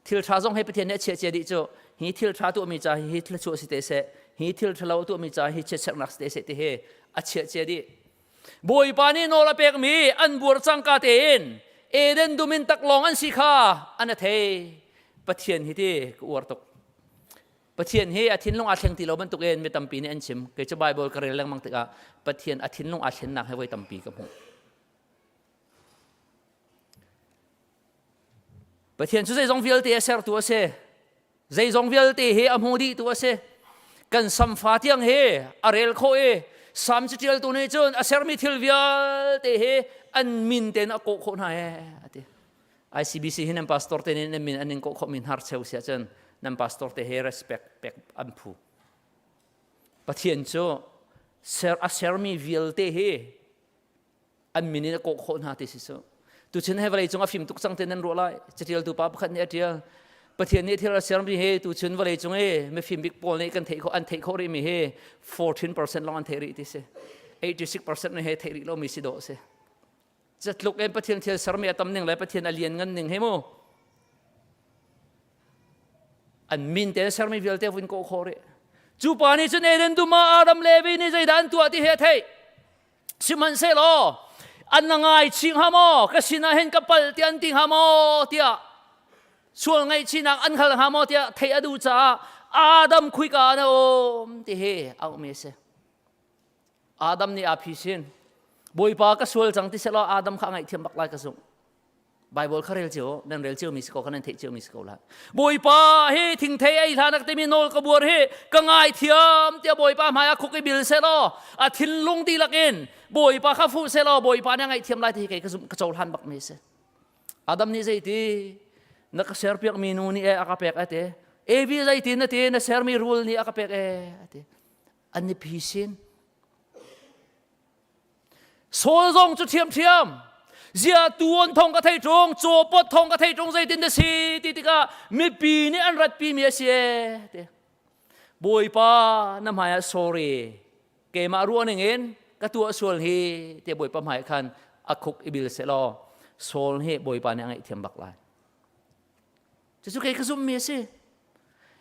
Thil ṭha zong he Pathian nih a chiah cia dih cu hi thil ṭha tuahmi ca hi thluachuah si te seh, hi thil ṭhalo tuahmi ca hi chiatserhnak si te seh ti hi a chiah cia dih. Bawipa nih nawl a pekmi an buar cangka tein Eden dum in taklawng an si kha an a thei. Pathian hi ti ka uar tuk. Pathian hi a thinlung aa thleng ti lo bantukin mi tampi nih an chim. Kei cu Bible ka rel lengmang tikah Pathian a thinlung aa thlennak hi voi tampi ka hmuh. Pathian cu zeizong vialte a sertu a si. Zeizong vialte hi a hmu dihtu a si. Kan samfa tiang hi a rel khawh i Sam caṭialtu nih cun a sermi thil vialte hi an min tein a kawh khawh hna ee a ti. ICBC hi nan pastor te nih nan min an in kawh khawhmi hnarcheu si ahcun nan pastor te hi respect pek an phu. Pathian cu ser a sermi vialte hi an min in a kawh khawh hna ti si cu tuchun he vawlei cung a fim tuk cang te nan ruah lai catialtu pa pakhat nih a tial Pathian nih thil a sermi hi tuchun vawlei cung i mifim bik pawl nih kan theih khawh an theih khawh rih mi hi 14% lawng an theih rih ti si 86% nih he theih rih lomi si dawh si catluk in Pathian thil sermi a tam ning le Pathian a lian ngan ning hi mu An min te sermi vialte vun kawh khawh rih cu pa nih cun Eden dum ah Adam le Evi nih zeidah an tuah ti hi a theih Sihmanhsehlaw. An na ngaichih hnga maw? Ka sinah hin ka palh tiah an ti hnga maw? Tiah sual ngaihchihnak an hal hnga maw tiah theih a duh caah Adam khuika na um ti hi a ummi a si. Adam nih aa phisin. Bawipa ka sual cang ti selaw Adam kha a ngaihthiam bak lai ka zumh. Bible kha rel cio nan rel cio mi si ko kan nan theih cio mi si ko lai. Bawipa hi thingthei ei hlanak timi nawl ka buar hi ka ngaithiam tiah Bawipa hmai ah khuk i bil selaw a thinlung dihlak in Bawipa kha fuh selaw Bawipa nih a ngaihthiam lai ti hi kei ka zumh ka cohlan bak mi si. Adam nih zeiti na ka serpiak mi nu nih e a ka pek a ti. Evi zeiti na ti na sermi rul nih a ka pek e a ti. An i phisin. Saul zong cu ṭhiamṭhiam. Zia tuon thong ka thei ṭung, cawpot thong ka thei ṭung zeitin na si ti tikah mipi nih an ratpi mi a si e ti. Bawipa na hmai ah sorry keimah ruah ning in ka tuah sual hi te Bawipa hmai khan a khuk i bil selaw Saul hi Bawipa nih a ngaihthiam bak lai. Cucu kei ka zumhmi a si.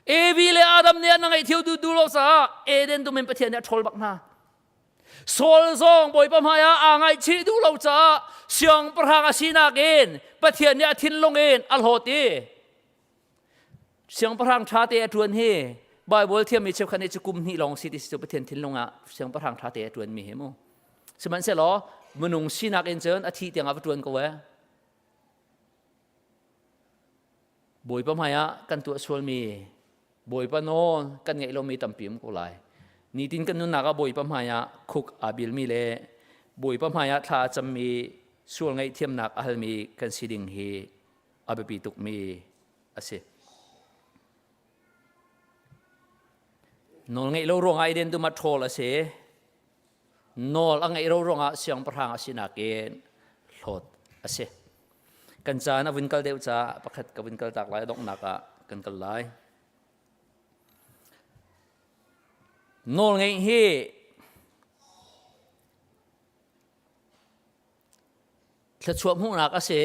Evi le Adam nih an ngaihthiam duh duh lo caah Eden dum in Pathian nih a ṭhawl bak hna. Saul zong Bawipa hmaiah aa ngaihchih duh lo caah siangpahrang a sinak in Pathian nih a thinlung in a hlawt i siangpahrang ṭha te a ṭuan hi Bible thiammi cheukhat nih cu kum hnih lawng si ti si cu Pathian thinlung ah siangpahrang ṭha te a ṭuanmi hi mu. Sihmanhsehlaw minung sinak in cun a thih tiang ah va ṭuan ko ee. Bawipa hmaiah kan tuah sualmi Bawipa nawl kan ngeih lomi tampi um ko lai. Nitin kan nunnak ah Bawipa hmaiah khuk aa bilmi le Bawipa hmaiah thla a cammi sual ngaihthiamnak a halmi kan si ding hi a biapi tukmi a si. Nawl ngeih lo ruangah Eden dum ah ṭhawl a si. Nawl a ngeih lo ruangah siangpahrang a sinak in hlawt a si. Kan caan a vun kal deuh caah pakhat ka vun kal tak lai donghnak ah kan kal lai. Nawl ngeih hi thluachuah hmuhnak a si.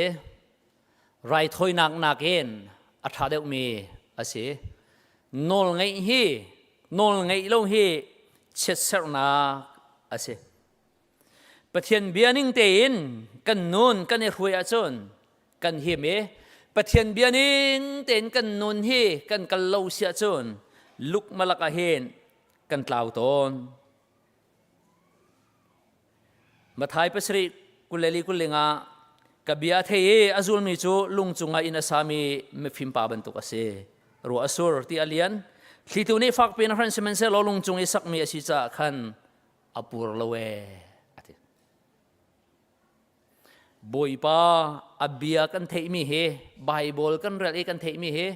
Raithawinak nakin a ṭha deuhmi a si. Nawl ngeih hi nawl ngeih lo hi chiatserhnak a si. Pathian bia ning tein kan nun kan i hruai ahcun kan him i Pathian bia ning tein kan nun hi kan kal lo si ahcun lukmalak ah hin kan tlau tawn. Mathai pasarih 24 25 ka bia a thei i a zulmi cu lung cungah inn a sami mifim pa bantuk a si. Ruah a sur ti a lian. Thlitu nih fakpi in a hran sihmanhsehlaw lung cung i sakmi a si caah khan a pur lo ee a ti. Bawipa a bia kan theihmi hi Bible kan rel i kan theihmi hi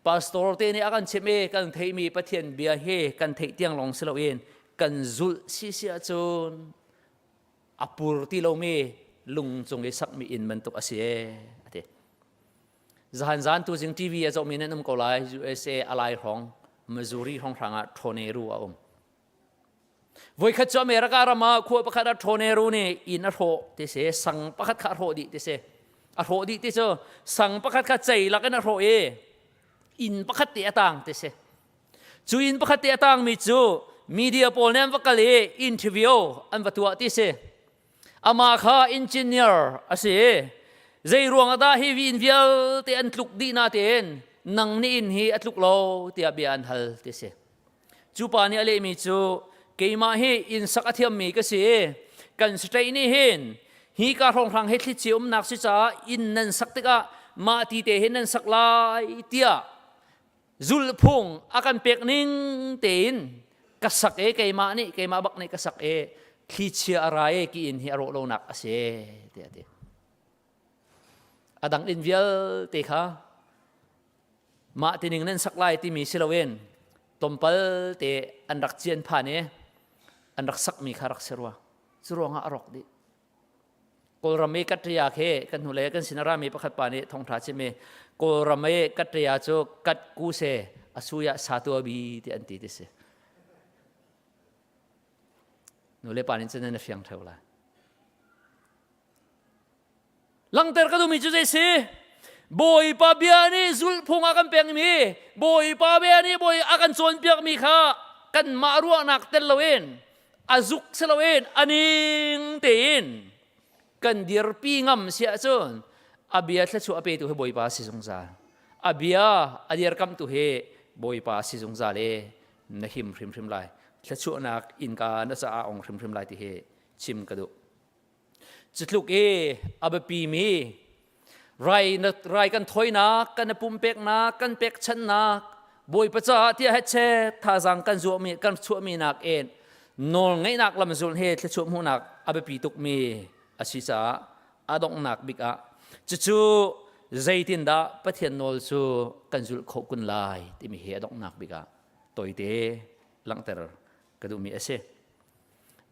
pastor te nih a kan chimh i kan theihmi Pathian bia hi kan theih tiang lawng si loin kan zulh si si ahcun a pur ti lomi lung cung i sakmi inn bantuk a si ee a ti. Zahan zan tu zing TV a zohmi nan um ko lai USA a lai hrawng Missouri hrawnghrang ah tornado a um. Voikhat cu America ram ah khua pakhat ah tornado nih inn a hrawh ti si, sang pakhat kha a hrawh dih ti si. A hrawh dih ti cu sang pakhat kha cei lak in a hrawh i inn pakhat te a tang ti si. Cu inn pakhat te a tangmi cu media pawl nih an va kal i interview an va tuah ti si. Amah kha engineer a si. Zei ruang ah dah hi inn vialte an tluk dih na tein nang nih inn hi a tluk lo tiah bia an hal ti si. Cu pa nih a lehmi cu keimah hi inn sak a thiammi ka si i kan state nih hin hi ka hrawnghrang hi thlichia umnak si caah inn nan sak tikah mah ti te hin nan sak lai tiah zulhphung a kan pek ning tein ka sak e keimah nih keimah bak nih ka sak e thlichia a ra e ki inn hi a rawh lonak a si tiah a ti. A dang inn vialte kha Mah tining nan sak lai timi si loin tlawmpal te an rak cian phan i an rak sakmi kha rak si rua. Cu ruangah a rawk dih. Kawlram i Katria khi kan hnulei kan sin a rami pakhat pa nih thawngṭha chim i Kawlram i Katria cu kat ku se a suya sa tua bi ti an ti ti si. Nu le pa nih cun nan fiang ṭheo lai. Langhter ka duhmi cu zei si? Bawipa bia nih zulhphung a kan pekmi, Bawipa bia nih Bawi a kan cawnpiakmi kha kanmah ruahnak tel loin, a zuk si loin, a ning tein. Kan dirpi ngam si ahcun a bia thluachuah a petu hi Bawipa si zungzal. A bia a dirkamtu hi Bawipa si zungzal i na him hrimhrim lai. Thluachuahnak innka na caah ong hrimhrim lai ti hi chim ka duh. Cutluk i a biapimi rai, na, rai kan thawinak, kan pumpeknak, kan pekchanhnak, Bawipa caah tiah hetchet thazaang kan zuahmi, kan chuahmi nakin nawl ngeihnak lamzul he thluachuah hmuhnak a biapi tukmi a si caah a donghnak bik ah cucu zeitindah Pathian nawl cu kan zulh khawh kun lai timi hi a donghnak bik ah tawite langhter ka duhmi a si.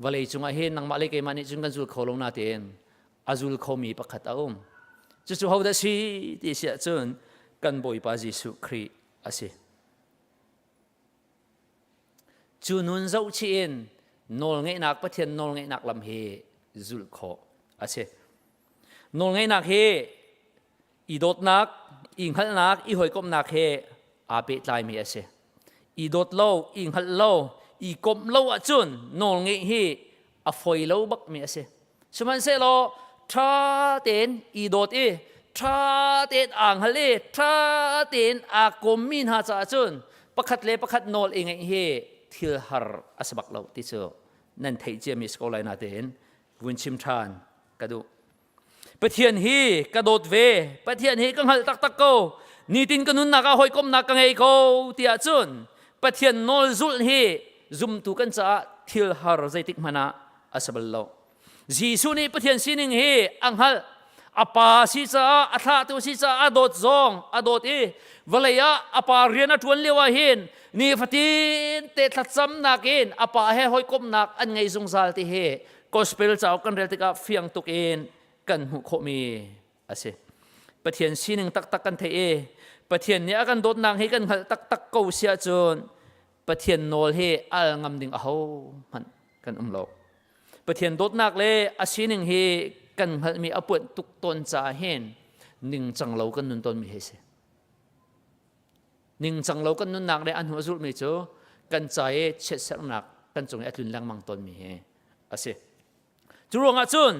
Vawlei cungah hin nangmah le keimah nih cun kan zul kho lo natein a zul khomi pakhat a um. Cucu hodah si ti si ahcun kan Bawipa Jesuh Khrih a si. Cu nun zohchih in nawlngeihnak Pathian nawlngeihnak lam hi zulh khawh a si. Nawlngeihnak hi i dawtnak, i hngalhnak, i hawikomhnak he aa pehtlaimi a si. I dawt lo, i hngalh lo, i komh lo ahcun nawlngeih hi a foi lo bakmi a si. Sihmanhsehlaw ṭha tein i dawt i ṭha tein aa hngal i ṭha tein aa kommi hna caah cun pakhat le pakhat nawl i ngeih hi thil har a si bak lo ti cu nan theih ciami si ko lai natein vun chim ṭhan ka duh. Pathian hi ka dawt ve, Pathian hi ka hngalh taktak ko, nitin ka nunnak ah hawikomhnak ka ngei ko tiah cun Pathian nawl zulh hi zumtu kan caah thil har zeitik hmanh ah a si bal lo. Jesuh nih Pathian sining hi a hngalh. A pa si caah, a thlahtu si caah a dawt zong a dawt i vawlei ah a pa rian a ṭuan lio ah hin nifatin te thlacamnak in a pa he hawikomhnak an ngei zungzal ti hi gospel cauk kan rel tikah fiang tuk in kan hmuh khawhmi a si. Pathian sining taktak kan theih i Pathian nih a kan dawtnak hi kan hngalh taktak ko si ahcun Pathian nawl hi al ngam ding aho hmanh kan um lo. Pathian dawtnak le a sining hi kan hngalhmi a puanh tuk tawn caah hin ningcang lo kan nun tawnmi hi a si. Ningcang lo kan nunnak le a hnu a zulhmi cu kan ca i chiatserhnak kan cung i a tlun lengmang tawnmi hi a si. Cu ruangah cun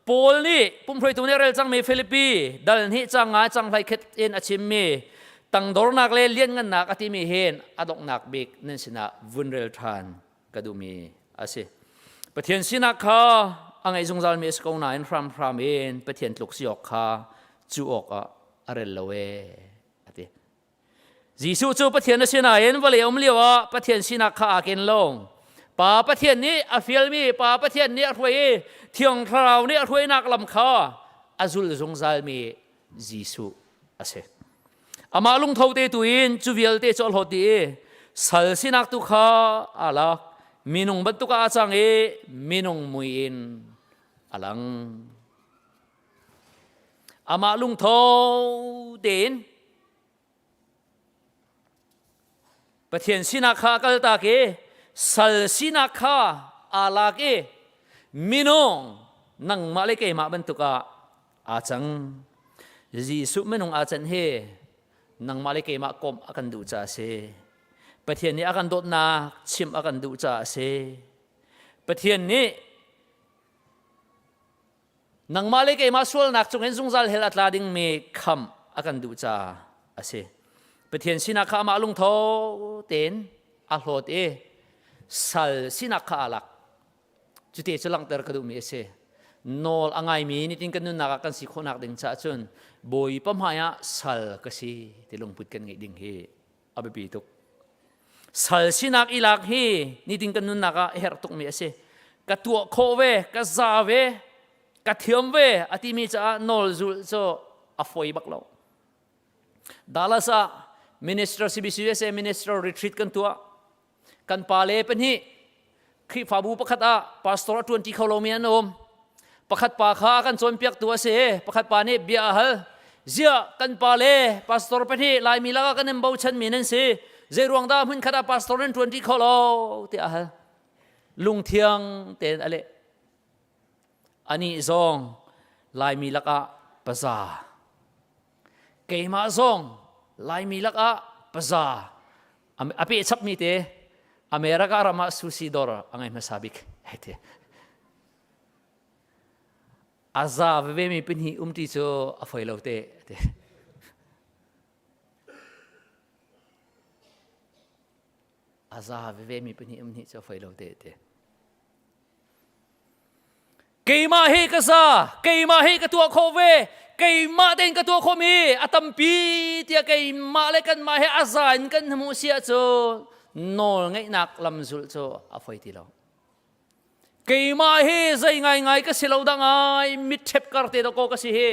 Paul nih pumhruaitu nih a rel cangmi Filipi dal hnih cang nga cang hlai khet in a chimmi tangdornak le lianngannak a timi hin a donghnak bik nan sinah vun rel ṭhan ka duhmi a si. Pathian sinak kha a ngei zungzalmi a si ko nain hramhram in Pathian tluk si awk kha cu awkah a rel lo ee a ti. Jesuh cu Pathian a si nain vawlei um lio ah Pathian sinak kha aa ken lo. Pa Pathian nih a fialmi, Pa Pathian nih a hruai i Thiang Thlarau nih a hruainak lam kha a zul zungzalmi Jesuh a si. Amah lungtho te tu in cu vialte cu a hlawt dih i sal sinak tu kha aa lak. Minung bantuk ah aa cang i minung mui in a lang. Amah lungtho tein Pathian sinak kha a kaltak i sal sinak kha aa lak i minung nangmah le keimah bantuk ah aa cang. Jesuh minung aa can hi nangmah le keimah komh a kan duh caah a si. Pathian nih a kan dawtnak chimh a kan duh caah a si. Pathian nih Nangmah le keimah sualnak cungin zungzal hell a tla dingmi khamh a kan duh caah a si. Pathian sinak kha amah lungtho tein a hlawt i sal sinak kha aa lak. Cute cu langhter ka duhmi a si. Nawl a ngaimi nitin kan nunnak ah kan si khawhnak ding caah cun Bawipa hmai ah sal ka si ti lungput kan ngeih ding hi a biapi tuk. Sal sinak i lak hi nitin kan nunnak ah a herh tukmi a si. Ka tuah khawh ve, ka za ve, ka thiam ve a timi caah nawl zulh cu a fawi bak lo. Dallas ah Minister CBCUSA Minister retreat kan tuah. Kan pale pahnih Khrihfabu pakhat ah pastor a ṭuanṭi kho lomi an um. Pakhat pa kha a kan cawnpiaktu a si. Pakhat pa nih bia a hal. Ziah kan pa le pastor pahnih Laimi lakah kan in bochanmi nan si. Zei ruang dah hmunkhat ah pastor nan ṭuanṭi kho lo tiah a hal. Lungthiang tein a leh. Anih zong Laimi lakah paza. Keimah zong Laimi lakah paza a peh chapmi te America ram ah sushi dawr a ngei hmasa bik hei ti. A za veve mi pahnih umṭi cu a foi lo te. Ti. A za veve mi pahnih um hnih cu a foi lo te ti. Keimah hi ka za, keimah hi ka tuah khawh ve, keimah tein ka tuah khawhmi a tampi tiah keimah le kanmah he a za in kan hmuh si ahcun nawl ngeihnak lam zulh cu a foi ti lo. Keimah hi zei ngaingai ka si lo dah ngai, mitṭhep kar te dawkaw ka si hi.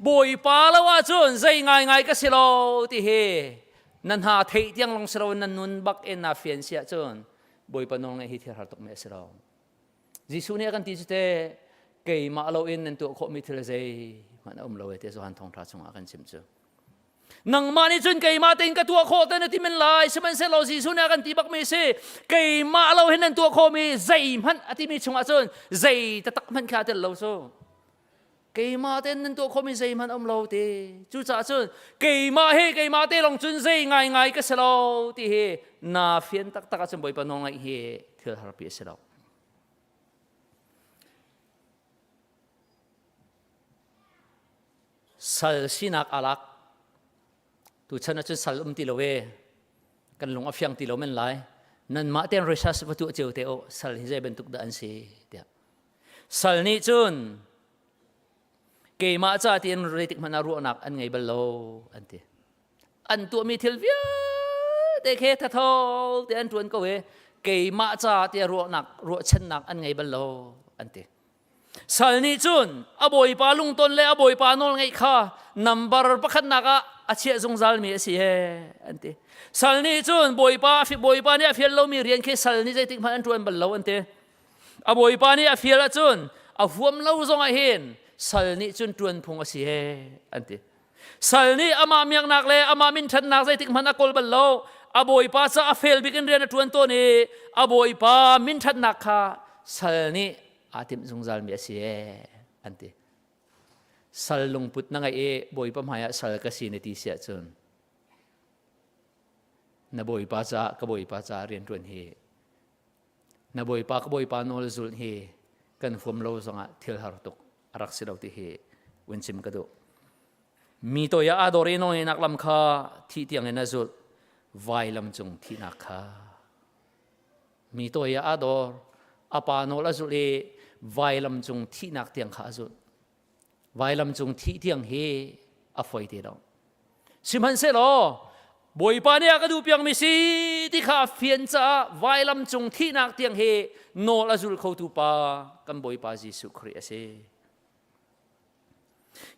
Bawipa lo ahcun zei ngaingai ka si lo ti hi na hna theih tiang long si lo na nun bak in naa fian si ahcun Bawipa nawl ngeih hi thil har tukmi a si lo. Jesuh nih a kan ti cu te keimah loin nan tuah khawhmi thil zeihmanh a um lo e tiah Johan thawngṭha chungah a kan chim cu. Nangmah nih cun keimah tein ka tuah khawh te na ti men lai sihmanhsehlaw Jesuh nih a kan ti bakmi si keimah lo hin nan tuah khawhmi zeihmanh a timi chungah cun zei taktak hmanh kha a tel lo cu. Keimah tein nan tuah khawhmi zeihmanh a um lo ti. Cucaah cun keimah hi keimah te lawng cun zei ngaingai ka si lo ti hi naa fian taktak ahcun Bawipa nawlngaih hi thil harpi a si lo. Sal sinak alak tuchan ahcun sal um ti lo e kan lung a fiang ti lo men lai nanmah tein research va tuah cio te o sal hi zei bantuk dah an si tiah Sal nih cun keimah ca tiin zeitik hmanh ah ruahnak an ngei bal lo an ti. An tuahmi thil vialte khi thatho te an ṭuan ko i keimah ca tiah ruahnak ruahchannak an ngei bal lo an ti. Sal nih cun a bawipa lungton le a bawipa nawl ngeih kha nambar pakhatnak ah a chiah zungzalmi a si he an ti. Sal nih cun bawipa bawipa nih a fial lomi rian khi sal nih zeitik hmanh an ṭuan bal lo an ti. A bawipa nih a fial ahcun a huam lo zongah hin sal nih cun ṭuan phung a si he an ti. Sal nih amah miaknak le amah minṭhatnak zeitik hmanh a kawl bal lo. A bawipa ca a fel bik in rian a ṭuan tawn i a bawipa minṭhatnak kha sal nih aa timh zungzalmi a si he an ti. Sal lungput na ngeih i bawipa hmaiah sal ka si na ti si ahcun na bawipa caah ka bawipa caah rianṭuan hi Na bawipa ka bawipa nawl zulh hi kan huam lo zongah thil har tuk a rak si lo ti hi vun chim ka duh. Mi toi ah aa dor i nawlngeihnak lam kha thih tiang in a zulh, vailam cung thihnak kha. Mi toi ah aa dor, a pa nawl a zulh i vailam cung thihnak tiang kha a zulh. Vailam cung thih tiang hi a foi ti lo. Sihmanhsehlaw Bawipa nih a ka duh piakmi si ti kha a fian caah vailam cung thihnak tiang hi nawl a zul khotu pa kan Bawipa Jesuh Khrih a si.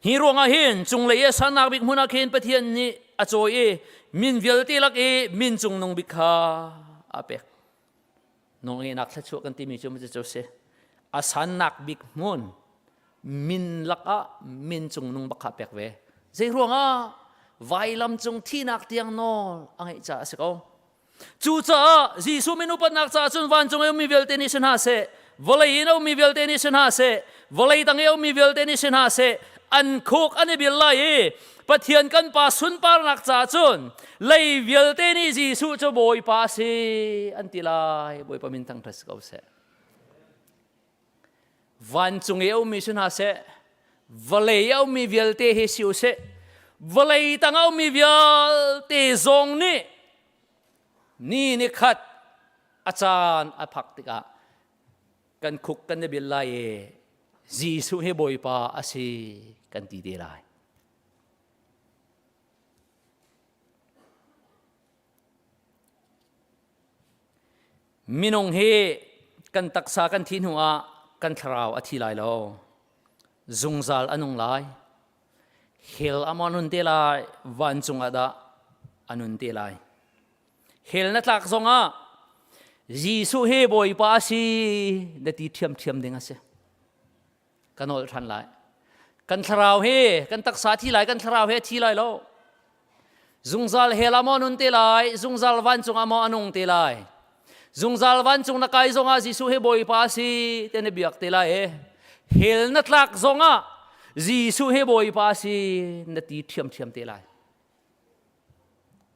Hi ruangah hin cunglei i a sannak bik hmun ah khin Pathian nih a cawi i min vialte lak i min cungnung bik kha a pek. Nawlngeihnak thluachuah kan timi cu cu si. A sannak bik hmun min lakah min cungnung bak kha pek ve. Zei ruangah vailam cung thihnak tiang nawl a ngeih caah a si ko. Cucaah Jesuh min upatnak caah cun vancung i ummi vialte nih si hna seh, vawlei in a ummi vialte nih si hna seh, vawlei tang i a ummi vialte nih si hna seh, an khuk an i bil lai i Pathian kan Pa sunparnak caah cun lei vialte nih Jesuh cu Bawipa a si an ti lai. Bawipa min thangṭhat si ko seh. Vancung i a ummi si hna seh, vawlei a ummi vialte hi si u sih, vawlei tang a ummi vialte zong nih ni ni khat a caan a phak tikah kan khuk kan i bil lai i Jesuh hi Bawipa a si kan ti te lai. Minung hi kan taksa kan thih hnuah kan thlarau a thi lai lo. Zungzal a nung lai. Hell ah maw a nun te lai, vancung ah dah a nun te lai. Hell na tlak zongah Jesuh hi Bawipa a si na ti ṭhiamṭhiam ding a si. Ka nawl ṭhan lai. Kan thlarau hi kan taksa thi lai, kan thlarau hi a thi lai lo. Zungzal hell ah maw nun te lai, zungzal vancung ah maw a nung te lai. Zungzal vancung na kai zongah Jesuh hi Bawipa a si te na biak te lai e. Hell na tlak zongah Jesuh hi Bawipa a si na ti ṭhiamṭhiam te lai.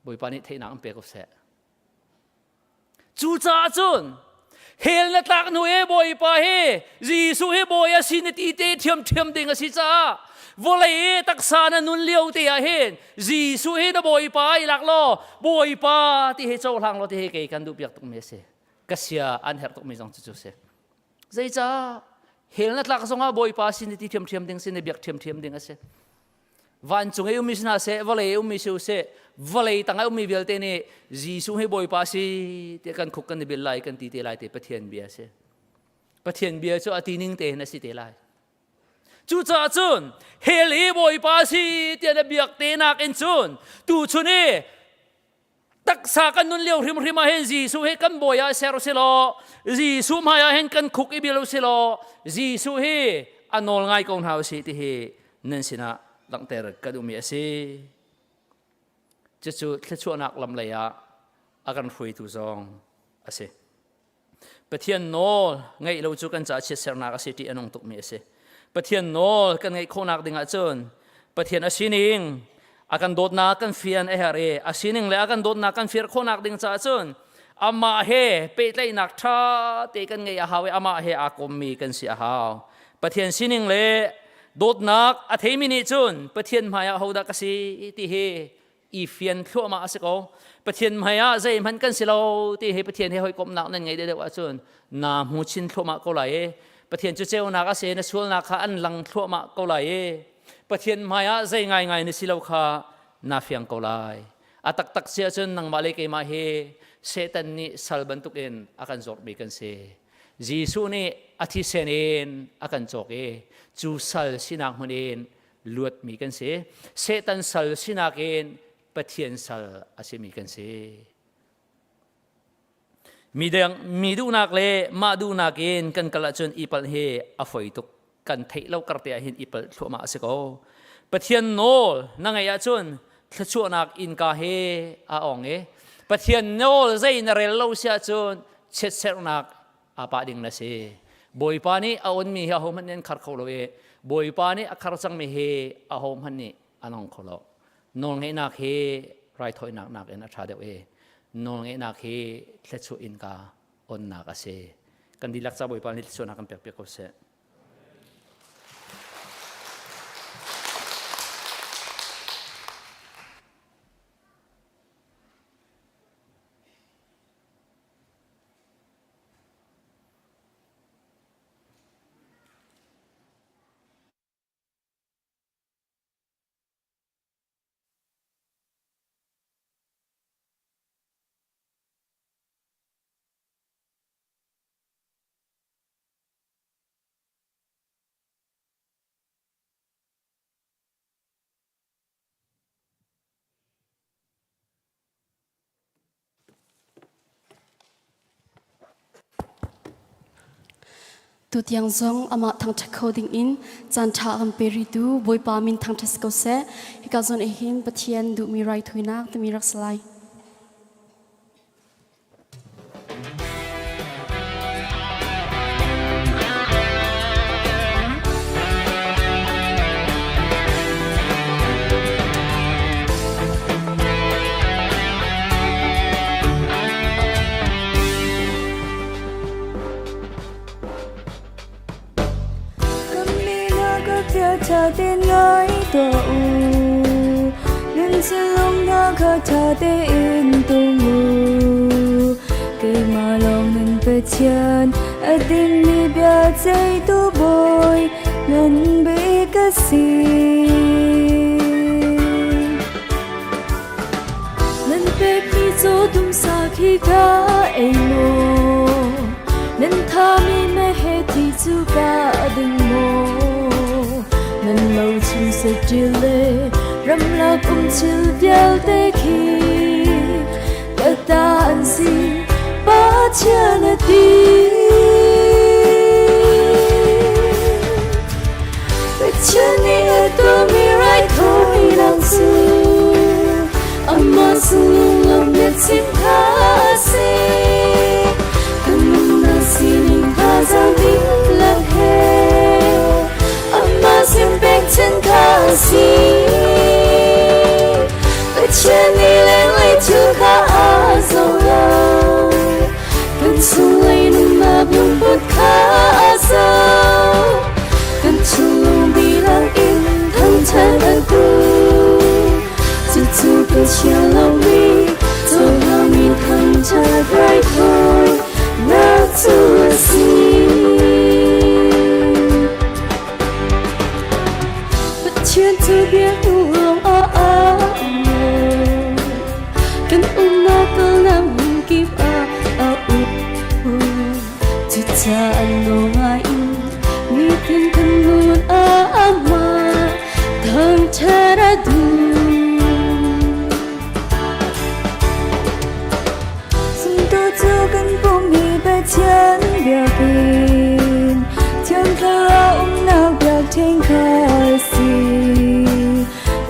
Bawipa nih theihnak an pe ko seh. Cucaah cun. Hell na tlak hnu e Bawipa hi Jesuh hi bawi a si na ti te ṭhiamṭhiam ding a si caah vawlei i taksa na nun lio te ah hin Jesuh hi na Bawipa i lak law Bawipa ti hi cohlang law ti hi kei kan duh piak tukmi a si. Ka sia an herh tukmi zong cucu si. Zeicah hell na tlak zongah Bawipa sin i ti ṭhiamṭhiam ding sin i biak ṭhiamṭhiam ding a si. Vancung i ummi si hna seh, vawlei i ummi si usih, vawlei tang i ummi vialte nih Jesuh hi Bawipa si tiah kan khuk kan i bil lai kan ti te lai ti Pathian bia a si. Pathian bia cu a ti ning tein a si te lai. Cucaah cun hell i Bawipa si tiah na biak te nakin cun tuchun i taksa kan nun lio hrimhrim ah hin Jesuh hi kan bawi ah ser si law Jesuh hmai ah hin kan khuk i bil si law Jesuh hi a nawl ngai ko hna usih ti hi nan sinah langhter ka duhmi a si. Cucu thluachuahnak lam lei ah a kan hruaitu zong a si. Pathian nawl ngeih lo cu kan caah chiatsernak a si ṭih a nung tukmi a si. Pathian nawl kan ngeih khawhnak ding ahcun Pathian a sining a kan dawtnak kan fian a herh i a sining le a kan dawtnak kan fir khawhnak ding caah cun amah he pehtlaihnak ṭha te kan ngeih a hau i amah he aa kommi kan si a hau. Pathian sining le dawtnak a theimi nih cun Pathian hmaiah hodah ka si ti hi i fian thluahmah a si ko. Pathian hmai ah zeihmanh kan si lo ti hi Pathian he hawikomhnak nan ngeih deuh ahcun naa hmu chin thluahmah ko lai i Pathian cu ceunak a si na sualnak kha an lang thluahmah ko lai i Pathian hmai ah zei ngaingai na si lo kha naa fiang ko lai. A taktak si ahcun nangmah le keimah hi Satan nih sal bantukin a kan zawrhmi kan si. Jesuh nih a thisen in a kan cawk i cu sal sinak hmun in luatmi kan si. Satan sal sinak in Pathian sal a simi kan si. Mi dang mi duhnak le mah duhnak in kan kal ahcun i palh hi a foi tuk. Kan theih lo kar te ah hin i palh thluahmah a si ko. Pathian nawl na ngeih ahcun thluachuahnak innka he a ong i Pathian nawl zei na rel lo si ahcun chiatserhnak aa pah ding na si. Bawipa nih a onmi hi ahohmanh nih an khar kho lo i Bawipa nih a khar cangmi hi ahohmanh nih an ong kho lo. Nawlngeihnak hi raithawinak nakin a ṭha deuh i nawlngeihnak hi thluachuah innka onnak a si. Kan dihlak ca Bawipa nih thluachuahnak kan pek piak ko seh. Tutiang zong amah thangṭhat kho dingin caanṭha a kan pe rihtu Bawipa min thangṭhat si ko seh. Hika zawn ah hin Pathian duhmi raithawinak timi rak si lai. Ṭha tein ngai tuah u nan thinlung hna kha ṭha tein tum u keimah lawng nan Pathian a dingmi bia ceihtu bawi nan bik ka si. Nan pekmi cawtum sa khi ka ei maw? Nan thami meheh thi cu ka ding maw? Nan lo chung saṭil le ramlak um thil vialte khi ka ta an si, Pathian a ti. Pathian nih a tuahmi raithawinak cu amah sinung biachim kha a si. Kan nunnak sining thazaang dihlak he amah sin pekchanh kha a si. Pathian nih lenglei thil kha a zoh lo. Kan chunglei nunnak. Pathian cu biak lawng ah a um. Kan umnak kalnak hmun kip ah a um. Cucaah nawl ngai in nitin kan nun ah amah thangṭhat a duh. Zumtu cu kan pum hi Pathian biakinn, Thiang Thlarau umnak biakṭheng kha a si.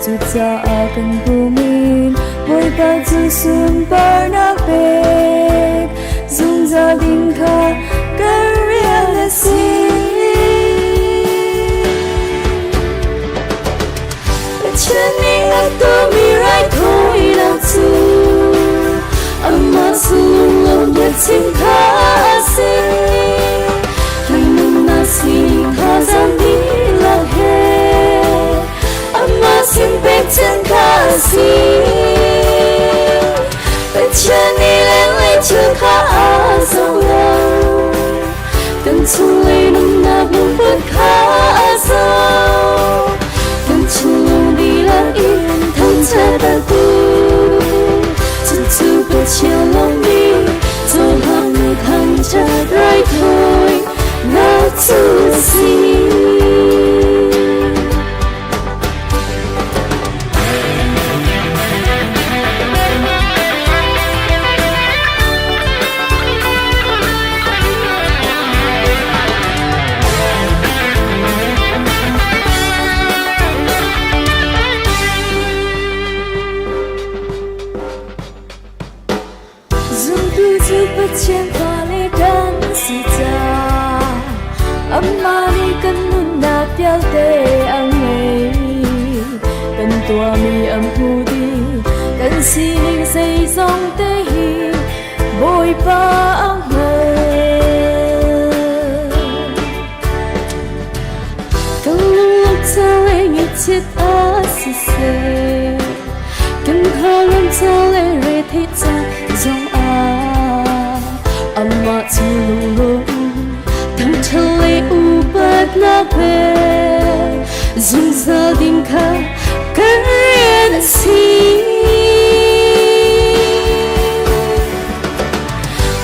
Cucaah kan pum in Bawipa cu sunparnak pek zungzal ding kha kan rian a si. Pathian nih a tuahmi raithawinak cu amah sullam biachim kha a si. Kan nunnak sining thazaang dihlak he amah sin pekchanh kha a si. Pathian nih lenglei thil kha a zoh lo. Kan chunglei nunnak lungput kha a zoh. Kan thinlung dihlak in thangṭhat a duh. Cucu Pathian lawmmi cohlangmi thangṭhat raithawinak cu a si. Zumtu cu Pathian fale kan si caah amah nih kan nunnak vialte a ngei. Kan tuahmi a hmu dih, kan sining zeizong te hi Bawipa a hngalh. Kan lung ca le ngaihchiat a siseh, kan hngallam ca le retheih ca zong ah amah cu lunglawm thangṭhat le upatnak pe zungzal ding kha kan rian a si.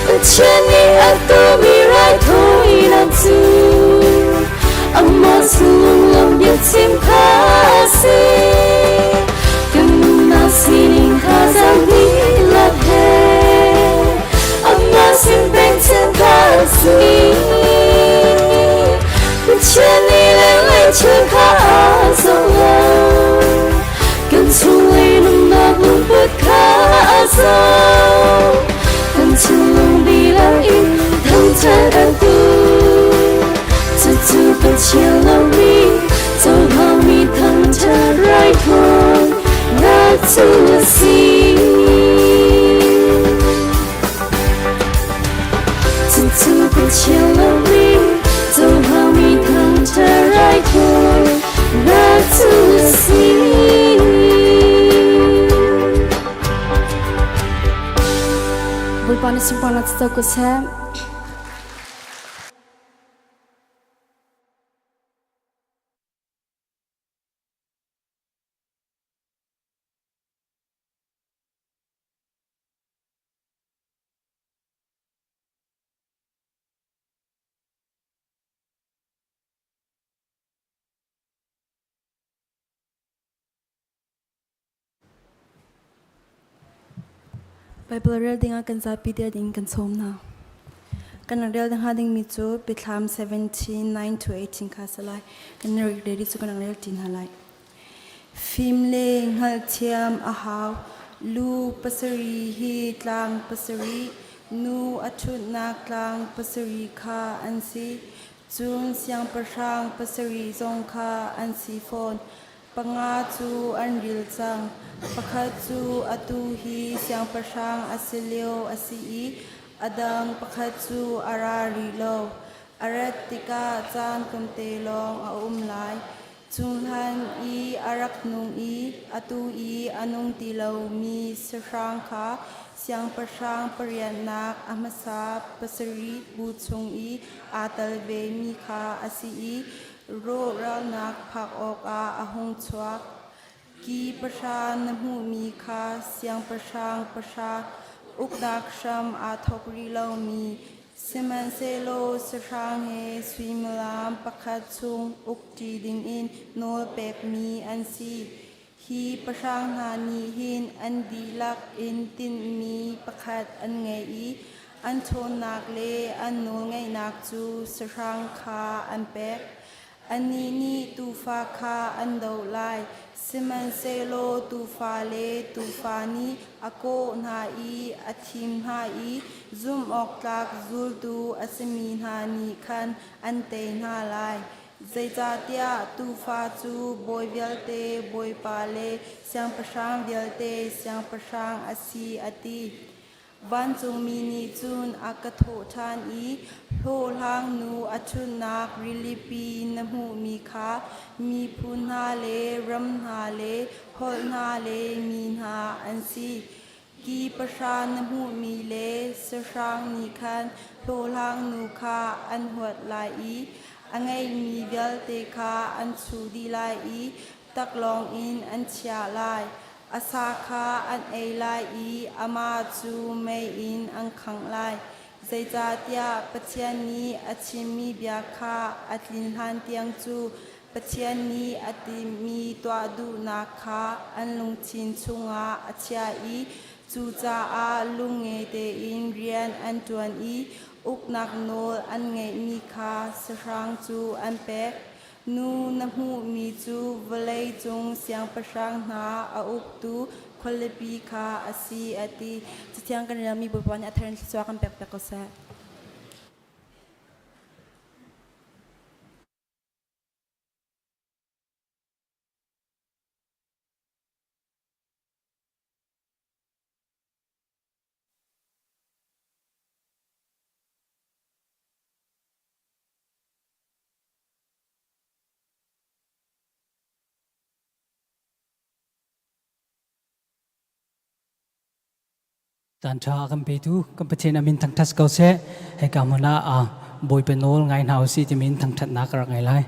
Pathian nih a tuahmi raithawinak cu amah sullam biachim kha a si. Kan nunnak sining thazaang dihlak he amah sin pekchanh kha a si. Pathian nih lenglei thil kha a zoh lo. Kan chunglei nunnak lungput kha a zoh. Kan thinlung dihlak in thangṭhat an duh. Cucu Pathian lomi cohlangmi thangṭhat raithawinak cu a si. Cucu Pathian lomi cohlangmi thangṭhat raithawinak cu a si. Bawipa na sunparnak cu ko seh. Bible rel dingah kan zapi te ding kan sawm hna. Kan rak rel hnga dingmi cu Biathlam 17, 9 to 18 kha si lai. Kan rak ready cu kan rak rel ṭi hna lai. Fim le hngalhthiam a hau. Lu pasarih hi tlang pasarih, nu a ṭhutnak tlang pasarih kha an si. Cun siangpahrang pasarih zong kha an si fawn. Panga cu an ril cang. Pakhat cu atu hi siangpahrang a si lio a si i a dang pakhat cu a ra rih lo. A rat tikah caan tlawmte lawng a um lai. Cu hlan i a rak nung i atu i a nung ti lomi sahrang kha siangpahrang pariatnak a hmasa pasarih bu chung i aa tel vemi kha a si i. rawhralnak phak awkah a hung chuak. Ki pahra na hmuhmi kha siangpahrang pahra uknak hram aa thawk rih lomi, sihmanhsehlaw sahrang he suimilam pakhat chung ukṭi dingin nawl pekmi an si. Hi pahrang hna nih hin an dihlak in tinhmi pakhat an ngei i an ṭhawnnak le an nawlngeihnak cu sahrang kha an pek. Annih nih tuufa kha an doh lai, sihmanhsehlaw tuufa le tuufa nih a kawh hna i a thim hna i zumhawktlak zultu a simi hna nih khan an tei hna lai. Zeicahtiah tuufa cu bawi vialte Bawipa le siangpahrang vialte Siangpahrang a si, a ti. Vancungmi nih cun a ka thawh ṭhan i, Hlawhhlang nu a ṭhutnak rilipi na hmuhmi kha miphun hna le ram hna le holh hna le mi hna an si. Ki pahra na hmuhmi le sahrang nih khan hlawhhlang nu kha an huat lai i a ngeihmi vialte kha an chuh dih lai i taklawng in an chiah lai. A sa kha an ei lai i amah cu mei in an khangh lai. Zeicahtiah Pathian nih a chimmi bia kha a tlin hlan tiang cu Pathian nih a timhmi tuah duhnak kha an lungthin chungah a chiah i cucaah lungnge tein rian an ṭuan i uknak nawl an ngeihmi kha sahrang cu an pek. Nu na hmuhmi cu vawleicung siangpahrang hna a uktu khualipi kha a si, a ti. Cathiang kan relmi Bawipa nih a thar in thluachuah kan pek piak ko seh. Caan ṭha a kan petu kan Pathian a min thangṭhat ko seh. Hika hmun ah Bawipa nawl ngai hna usih timi in thangṭhatnak ka rak ngei lai.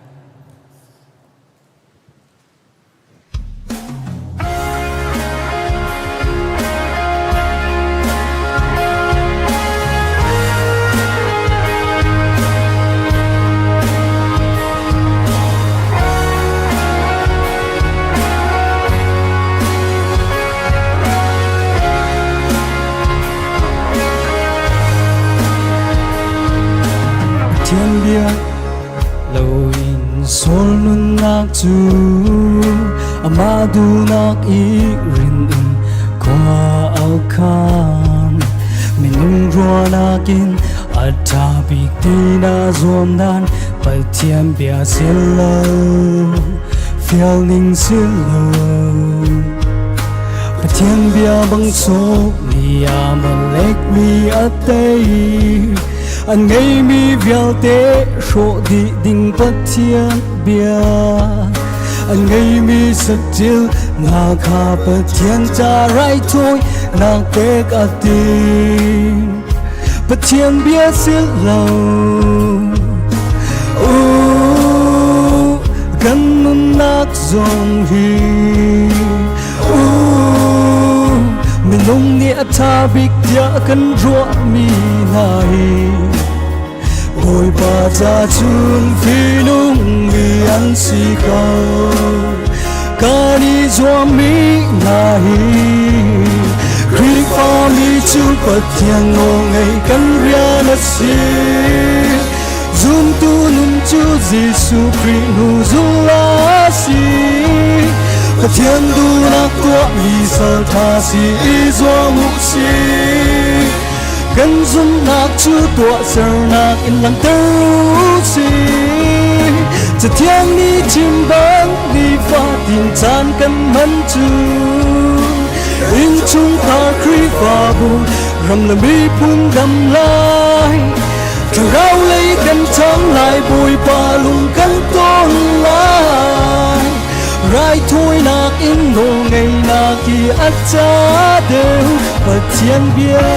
Pathian bia loin sawl nunnak cu amah duhnak i rin in khua au khan minung ruahnak in a ṭha bik ti na zuam dan Pathian bia si lo fial ning si lo Pathian bia bang sawk mi Amalek mi a tei an ngeimi vialte hrawh dih ding Pathian bia an ngeimi satil nga kha Pathian ca raithawi nak pek a tim Pathian bia si lo kan nunnak zong hi minung nih a ṭha bik tiah kan ruahmi hna hi Bawipa ca cun fihnung mi an si ko kan i zuammi hna hi Khrihfa mi cu Pathian nawlngei kan rian a si zumtu nun cu Jesuh Khrih hnu zul a si Pathian duhnak tuahmi salṭha si i zuam u sih kan zumhnak cu tuahsernak in langhter u sih Cathiang nih chim bang nifatin caan kan hman cu innchungkhar Khrihfabu ram le miphun dam lai thlarau lei kan ṭhang lai Bawipa lung kan ton lai raithawinak in nawlngeihnak i a ca deuh Pathian bia.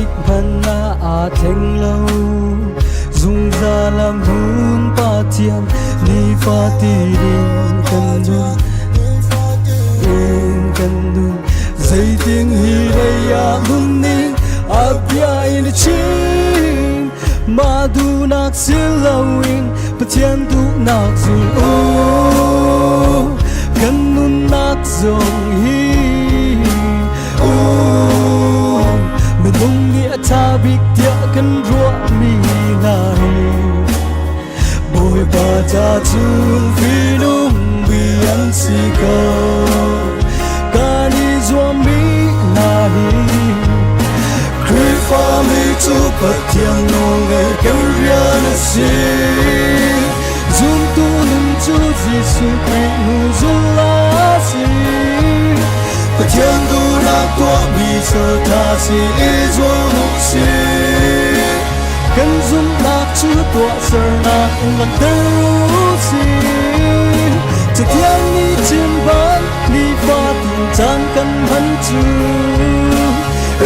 Zeitik hmanh ah aa thleng lo. Zungzal a hmun Pathian nifatin in kan nun. In kan nun. Zeitin hi lei ah nun ning a bia in a chim. Mah duhnak si loin Pathian duhnak zul u. Kan nunnak zong hi u minung nih a ṭha bik tiah kan ruahmi hna hi Bawipa ca chung fihnung mi an si ko. Kan i zuammi hna hi Khrihfami cu Pathian nawlngaih kan rian a si. Zumtu nun cu Jesuh Khrih hnu zul a si. Pathian duhnak tuahmi salṭha si i zuam u sih. Kan zumhnak cu tuahsernak in langhter u sih. Cathiang nih chim bang nifatin caan kan hman cu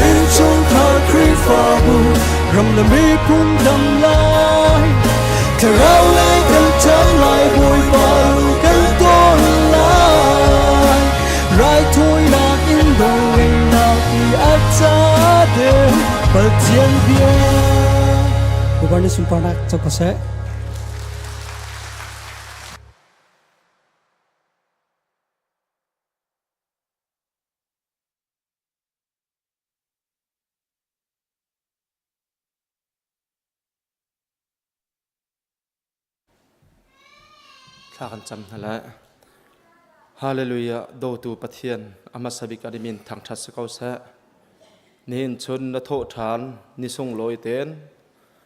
innchungkhar Khrihfabu ram le miphun dam lai. Thlarau lei kan ṭang lai Bawipa lu kan tawn lai. Raithawinak in dawhnak i a ca deuh Pathian bia. Bawipa nih sunparnak co ko seh. Thla kan cam hna lai. Hallelujah dawtu Pathian a hmasa bik an min thangṭhat si ko seh. Nihin chun na thawh ṭhan ni sunglawi tein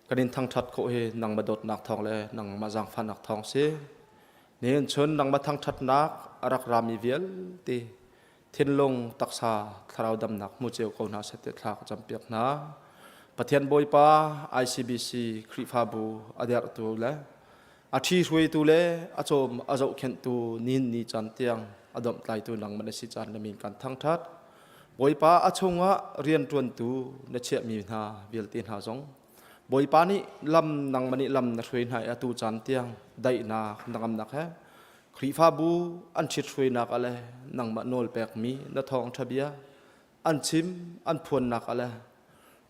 kan in thangṭhat khawh hi nangmah dawtnak thawng le nangmah zaangfahnak thawng si. Nihin chun nangmah thangṭhatnak a rak rami vialte thinlung taksa thlarau damnak hmu cio ko hna seh tiah thla ka campiak hna. Pathian Bawipa ICBC Khrihfabu a derhtu le a ṭhi hruaitu le a cawm a zohkhenhtu nihin ni caan tiang a domhtlaitu nangmah na si caan na min kan thangṭhat. Bawipa a chungah rianṭuantu na chiahmi hna vialte hna zong Bawipa nih lam nangmah nih lam na hruai hna i atu caan tiang daihnak hnangamnak he Khrihfabu an ṭhithruainak ah le nangmah nawl pekmi na thawngṭha bia an chim an phuannak ah le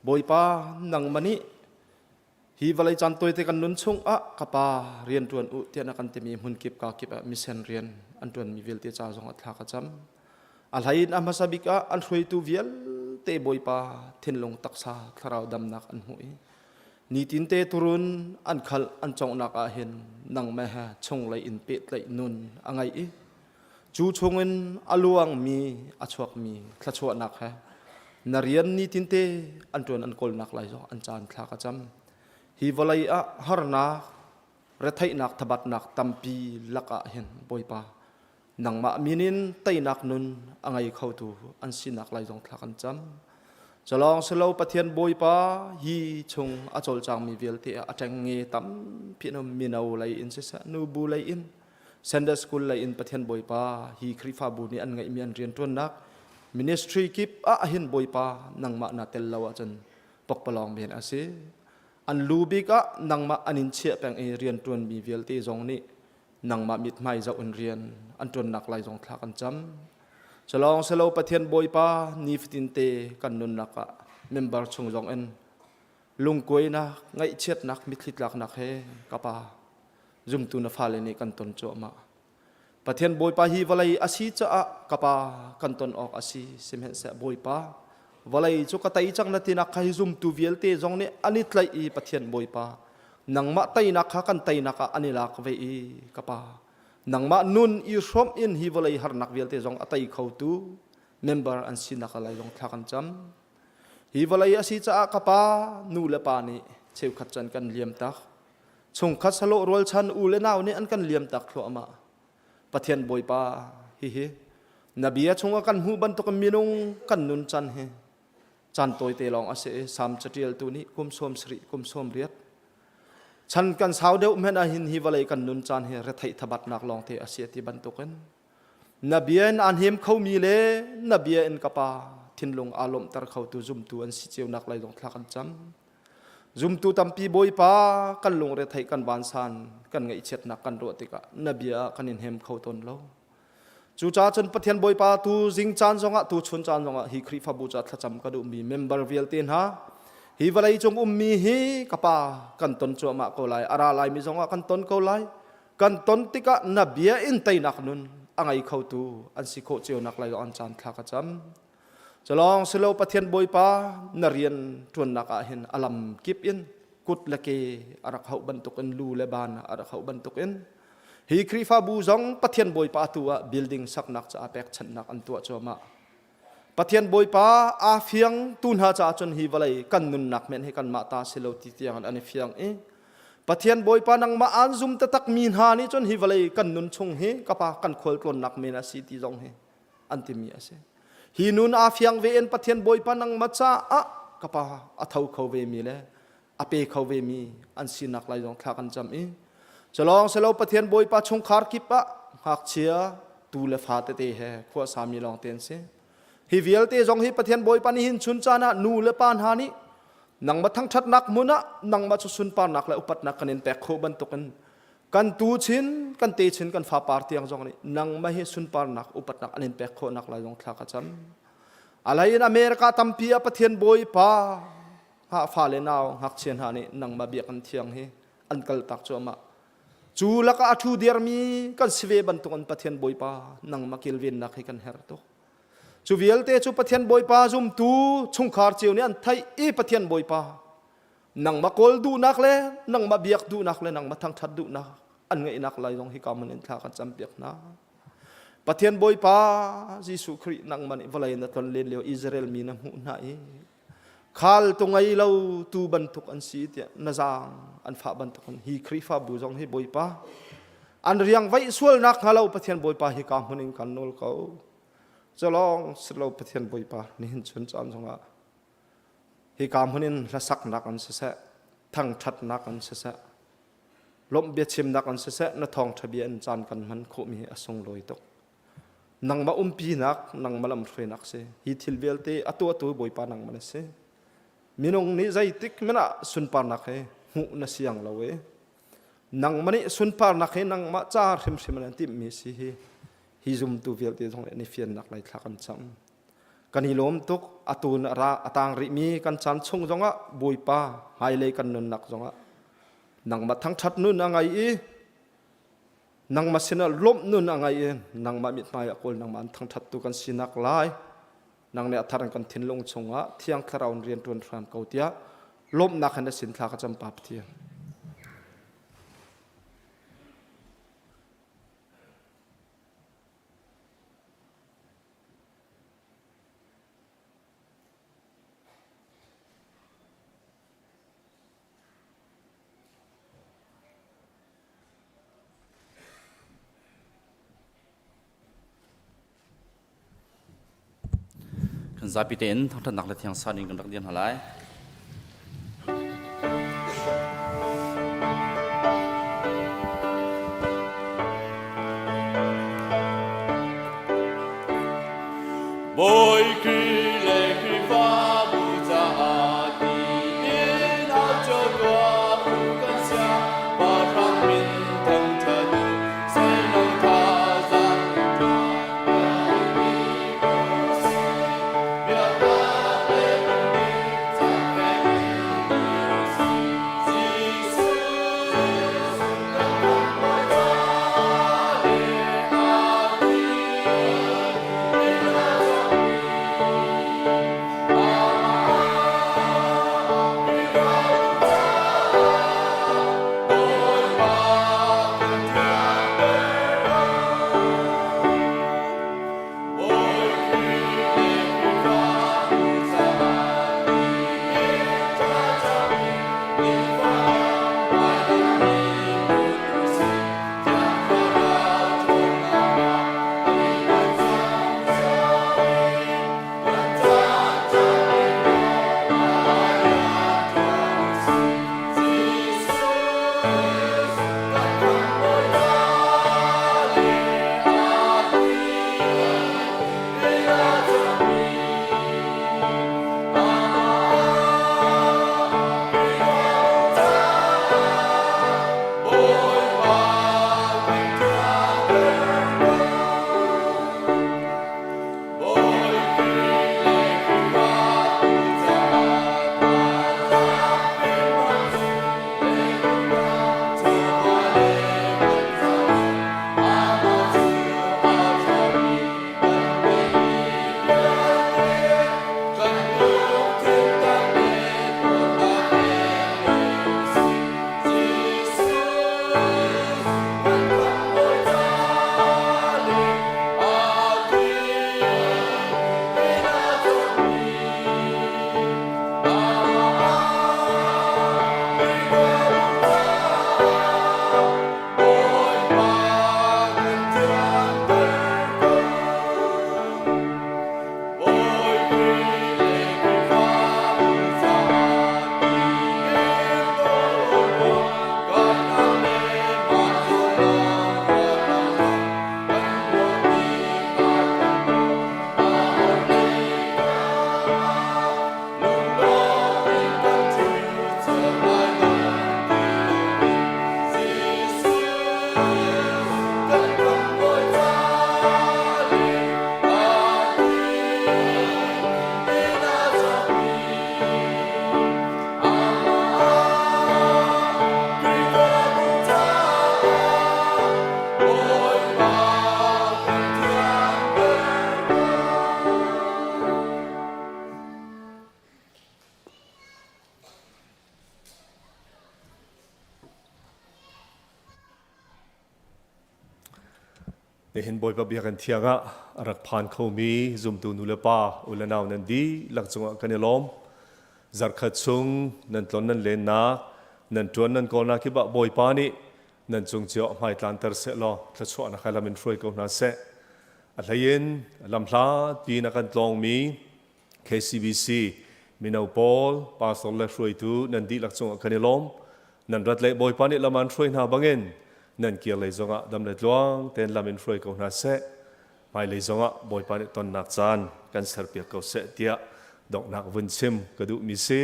Bawipa nangmah nih hi vawlei caan tawite kan nun chung ah ka pa rian ṭuan u tiah na kan timi hmun kip ka kip ah misen rian an ṭuanmi vialte ca zong ah thla ka cam. A hlei in a hmasa bik ah an hruaitu vialte Bawipa thinlung taksa thlarau damnak an hmuh i Nitinte turun an khalh an conghnak ah hin nangmah he chunglei in pehtlaih nun a ngei i cu chungin a luangmi a chuakmi thluachuahnak he na rian nitinte an ṭuan an kawlnak lai zong an caan thla ka cam. Hi vawlei ah harnak, retheihnak, thabatnak tampi lakah hin Bawipa nangmah min in teinak nun a ngei khotu an sinak lai zong thla kan cam. Calawng silo Pathian Bawipa hi chung a cawlcangmi vialte ah a ṭengnge tampi an um mino lei in siseh nubu lei in Sunday school lei in Pathian Bawipa hi Khrihfabu nih an ngeihmi an rianṭuannak ministry kip ah hin Bawipa nangmah na tel lo ahcun pokpalawng men a si. An lu bik ah nangmah an in chiah peng i rianṭuanmi vialte zong nih nangmah mithmai zoh in rian an ṭuannak lai zong thla kan cam. Culawng silo Pathian Bawipa nifatin te kan nunnak ah member chung zong in lungkuainak, ngaihchiatnak, mitthli tlaknak he ka pa zumtu na fale nih kan ton cuahmah. Pathian Bawipa hi vawlei a si caah ka pa kan ton awk a si sihmanhseh Bawipa vawlei cu ka tei cang na tinak kha hi zumtu vialte zong nih an i tlaih i Pathian Bawipa nangmah teinak kha kan teinak ah an i lak ve i ka pa nangmah nun i hrawmh in hi vawlei harnak vialte zong a tei khotu member an sinak lai zong thla kan cam hi vawlei a si caah ka pa nu le pa nih cheukhat can kan liam tak chungkhat salo rualchan u le nau nih an kan liam tak thluahmah Pathian Bawipa hihi na bia chungah kan hmuh bantuk minung kan nun can hi caan tawite lawng a si i Salm caṭialtu nih kum 70 kum 80 chan kan sau deuh hmanh ah hin hi vawlei kan nun caan hi retheih thabatnak lawngte a si ti bantukin na bia in aan him khomi le na bia in ka pa thinlung aa lawmhter khotu zumtu an si cio nak lai zong thla kan cam. Zumtu tampi Bawipa kan lungre theih kan vansan kan ngaihchiatnak kan ruah tikah na bia ah kan in hem kho tawn lo. Cucaah cun Pathian Bawipa tu zing caan zongah tu chun caan zongah hi Khrihfabu ca thlacam ka duhmi member vialte hna hi vawlei cung ummi hi ka pa kan ton cuahmah ko lai a ra laimi zongah kan ton ko lai kan ton tikah na bia in teinak nun a ngei khotu an si khawh cio nak lai an caan thla ka cam Culawng silo Pathian Bawipa na rian ṭuannak ah hin a lam kip in kut le ke a rak hauh bantukin lu le ban a rak hauh bantukin hi Khrihfabu zong Pathian Bawipa tu ah building saknak caah pekchanhnak an tuah cuahmah. Pathian Bawipa aa fiang tu hna caah cun hi vawlei kan nunnak men hi kanmah ta si lo ti tiang an i fiang i Pathian Bawipa nangmah aan zum taktak mi hna nih cun hi vawlei kan nun chung hi ka pa kan khualtlawnnak men a si ti zong hi an timi a si. Hi nun aa fiang ve in Pathian Bawipa nangmah caah ka pa a tho kho ve mi le a pe kho ve mi an sinak lai zong thla kan cam i culawng silo Pathian Bawipa chungkhar kip ah ngakchia tu le fa tete he khua sami lawng te an si. Hi vialte zong hi Pathian Bawipa nih hin chun caan ah nu le pa hna nih nangmah thangṭhatnak hmun ah nangmah cu sunparnak le upatnak kan in pek khawh bantukin kan tu chin kan te chin kan fapar tiang zong nih nangmah hi sunparnak upatnak an in pek khawhnak lai zong thla ka cam alai in America tampi ah Pathian bawipa ha fa le nau ngakchia hna nih nangmah biakinn thiang hi an kal tak cuahmah cu lakah a thu dirmi kan si ve bantuk in Pathian bawipa nangmah kilvennak hi kan herh tuk cu vialte cu Pathian bawipa zumtu chungkhar cio nih an theih i Pathian bawipa nangmah kawl duhnak le nangmah biak duhnak le nangmah thangṭhat duhnak an ngeihnak lai zong hi ka mun in thla kan campiak hna Pathian Bawipa Jesuh Khrih nangmah nih vawlei na tlon len lio Israel mi na hmuh hna i khal tu ngei lo tu bantuk an si tiah na zaang an fah bantuk in hi Khrihfabu zong hi Bawipa an riang vaih sualnak hnga lo Pathian Bawipa hi ka hmun in kan nawl ko culong silo Pathian Bawipa nihin chun caan zongah Hika hmun in hlasaknak an siseh, thangṭhatnak an siseh, lawmh biachimnak an siseh, na thawngṭha bia in caan kan hman khawhmi hi a sunglawi tuk. Nangmah umpinak, nangmah lamhruainak si. Hi thil vialte a tuahtu Bawipa nangmah na si. Minung nih zeitik hmanh ah sunparnak hi hmuh na siang lo i nangmah nih sunparnak hi nangmah ca hrimhrim an timhmi si hi hi zumtu vialte zong nih an i fiannak lai thla kan cam. Kan i lawm tuk. Atu na ra a tang rihmi kan caan chung zongah Bawipa hmailei kan nunnak zongah nangmah thangṭhat nun a ngei i nangmah sinah lawmh nun a ngei i nangmah mithmai a kawl nangmah an thangṭhattu kan sinak lai nang nih a thar in kan thinlung chungah thiang thlarau in rian ṭuan hram ko tiah lawmhnak in na sin thla ka cam pa Pathian. Kan zapi tein thangṭhatnak le thiangsan in kan rak dir hna lai. Bawi Khrih le Khrihfabu caah tiin au cio tuah u kan sia Pahrang min thangṭhat u salno thazaang ṭuan mi ko seh biaknak le phungning caah. Nihin Bawipa biakinn thiang ah a rak phan khomi zumtu nu le pa u le nau nan dihlak cungah kan i lawm. Zarkhat chung nan tlon nan lennak, nan ṭuan nan kawlnak kip ah Bawipa nih nan cung cio hmai tlanter seh law thluachuahnak he lam in hruai ko hna seh. A hlei in lamhlat piin a kan tlawngmi KCBC mino pawl, pastor le hruaitu nan dihlak cungah kan i lawm. Nan rat le Bawipa nih lam an hruai hna bangin nan kir lei zongah dam le tluang tein lam in hruai ko hna seh. Hmailei zongah Bawipa nih tonnak caan kan serpiak ko seh tiah donghnak vun chim ka duhmi si.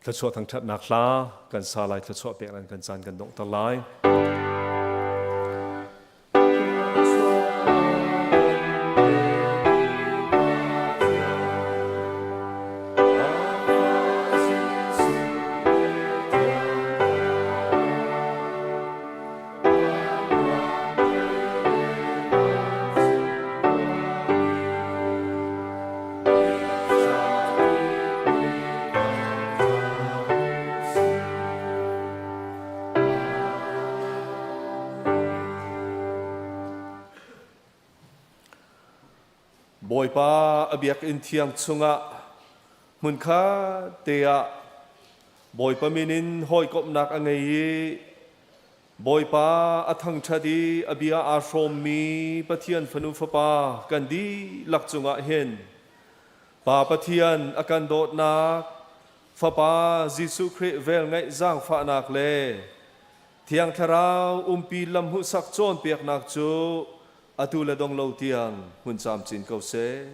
Thluachuah thangṭhatnak hla kan sa lai thluachuah pek nan kan caan kan donghter lai. Bawipa a biakinn thiang chungah hmunkhat te ah Bawipa min in hawikomhnak a ngei i Bawipa a thangṭhat i a bia aa hrawmmi Pathian fanu fapa kan dihlak cungah hin Pa Pathian a kan dawtnak, Fapa Jesuh Khrih velngeih zaangfahnak le Thiang Thlarau umpi lamhmuhsak cawnpiaknak cu atu le dong lo tiang hmun camcin ko seh.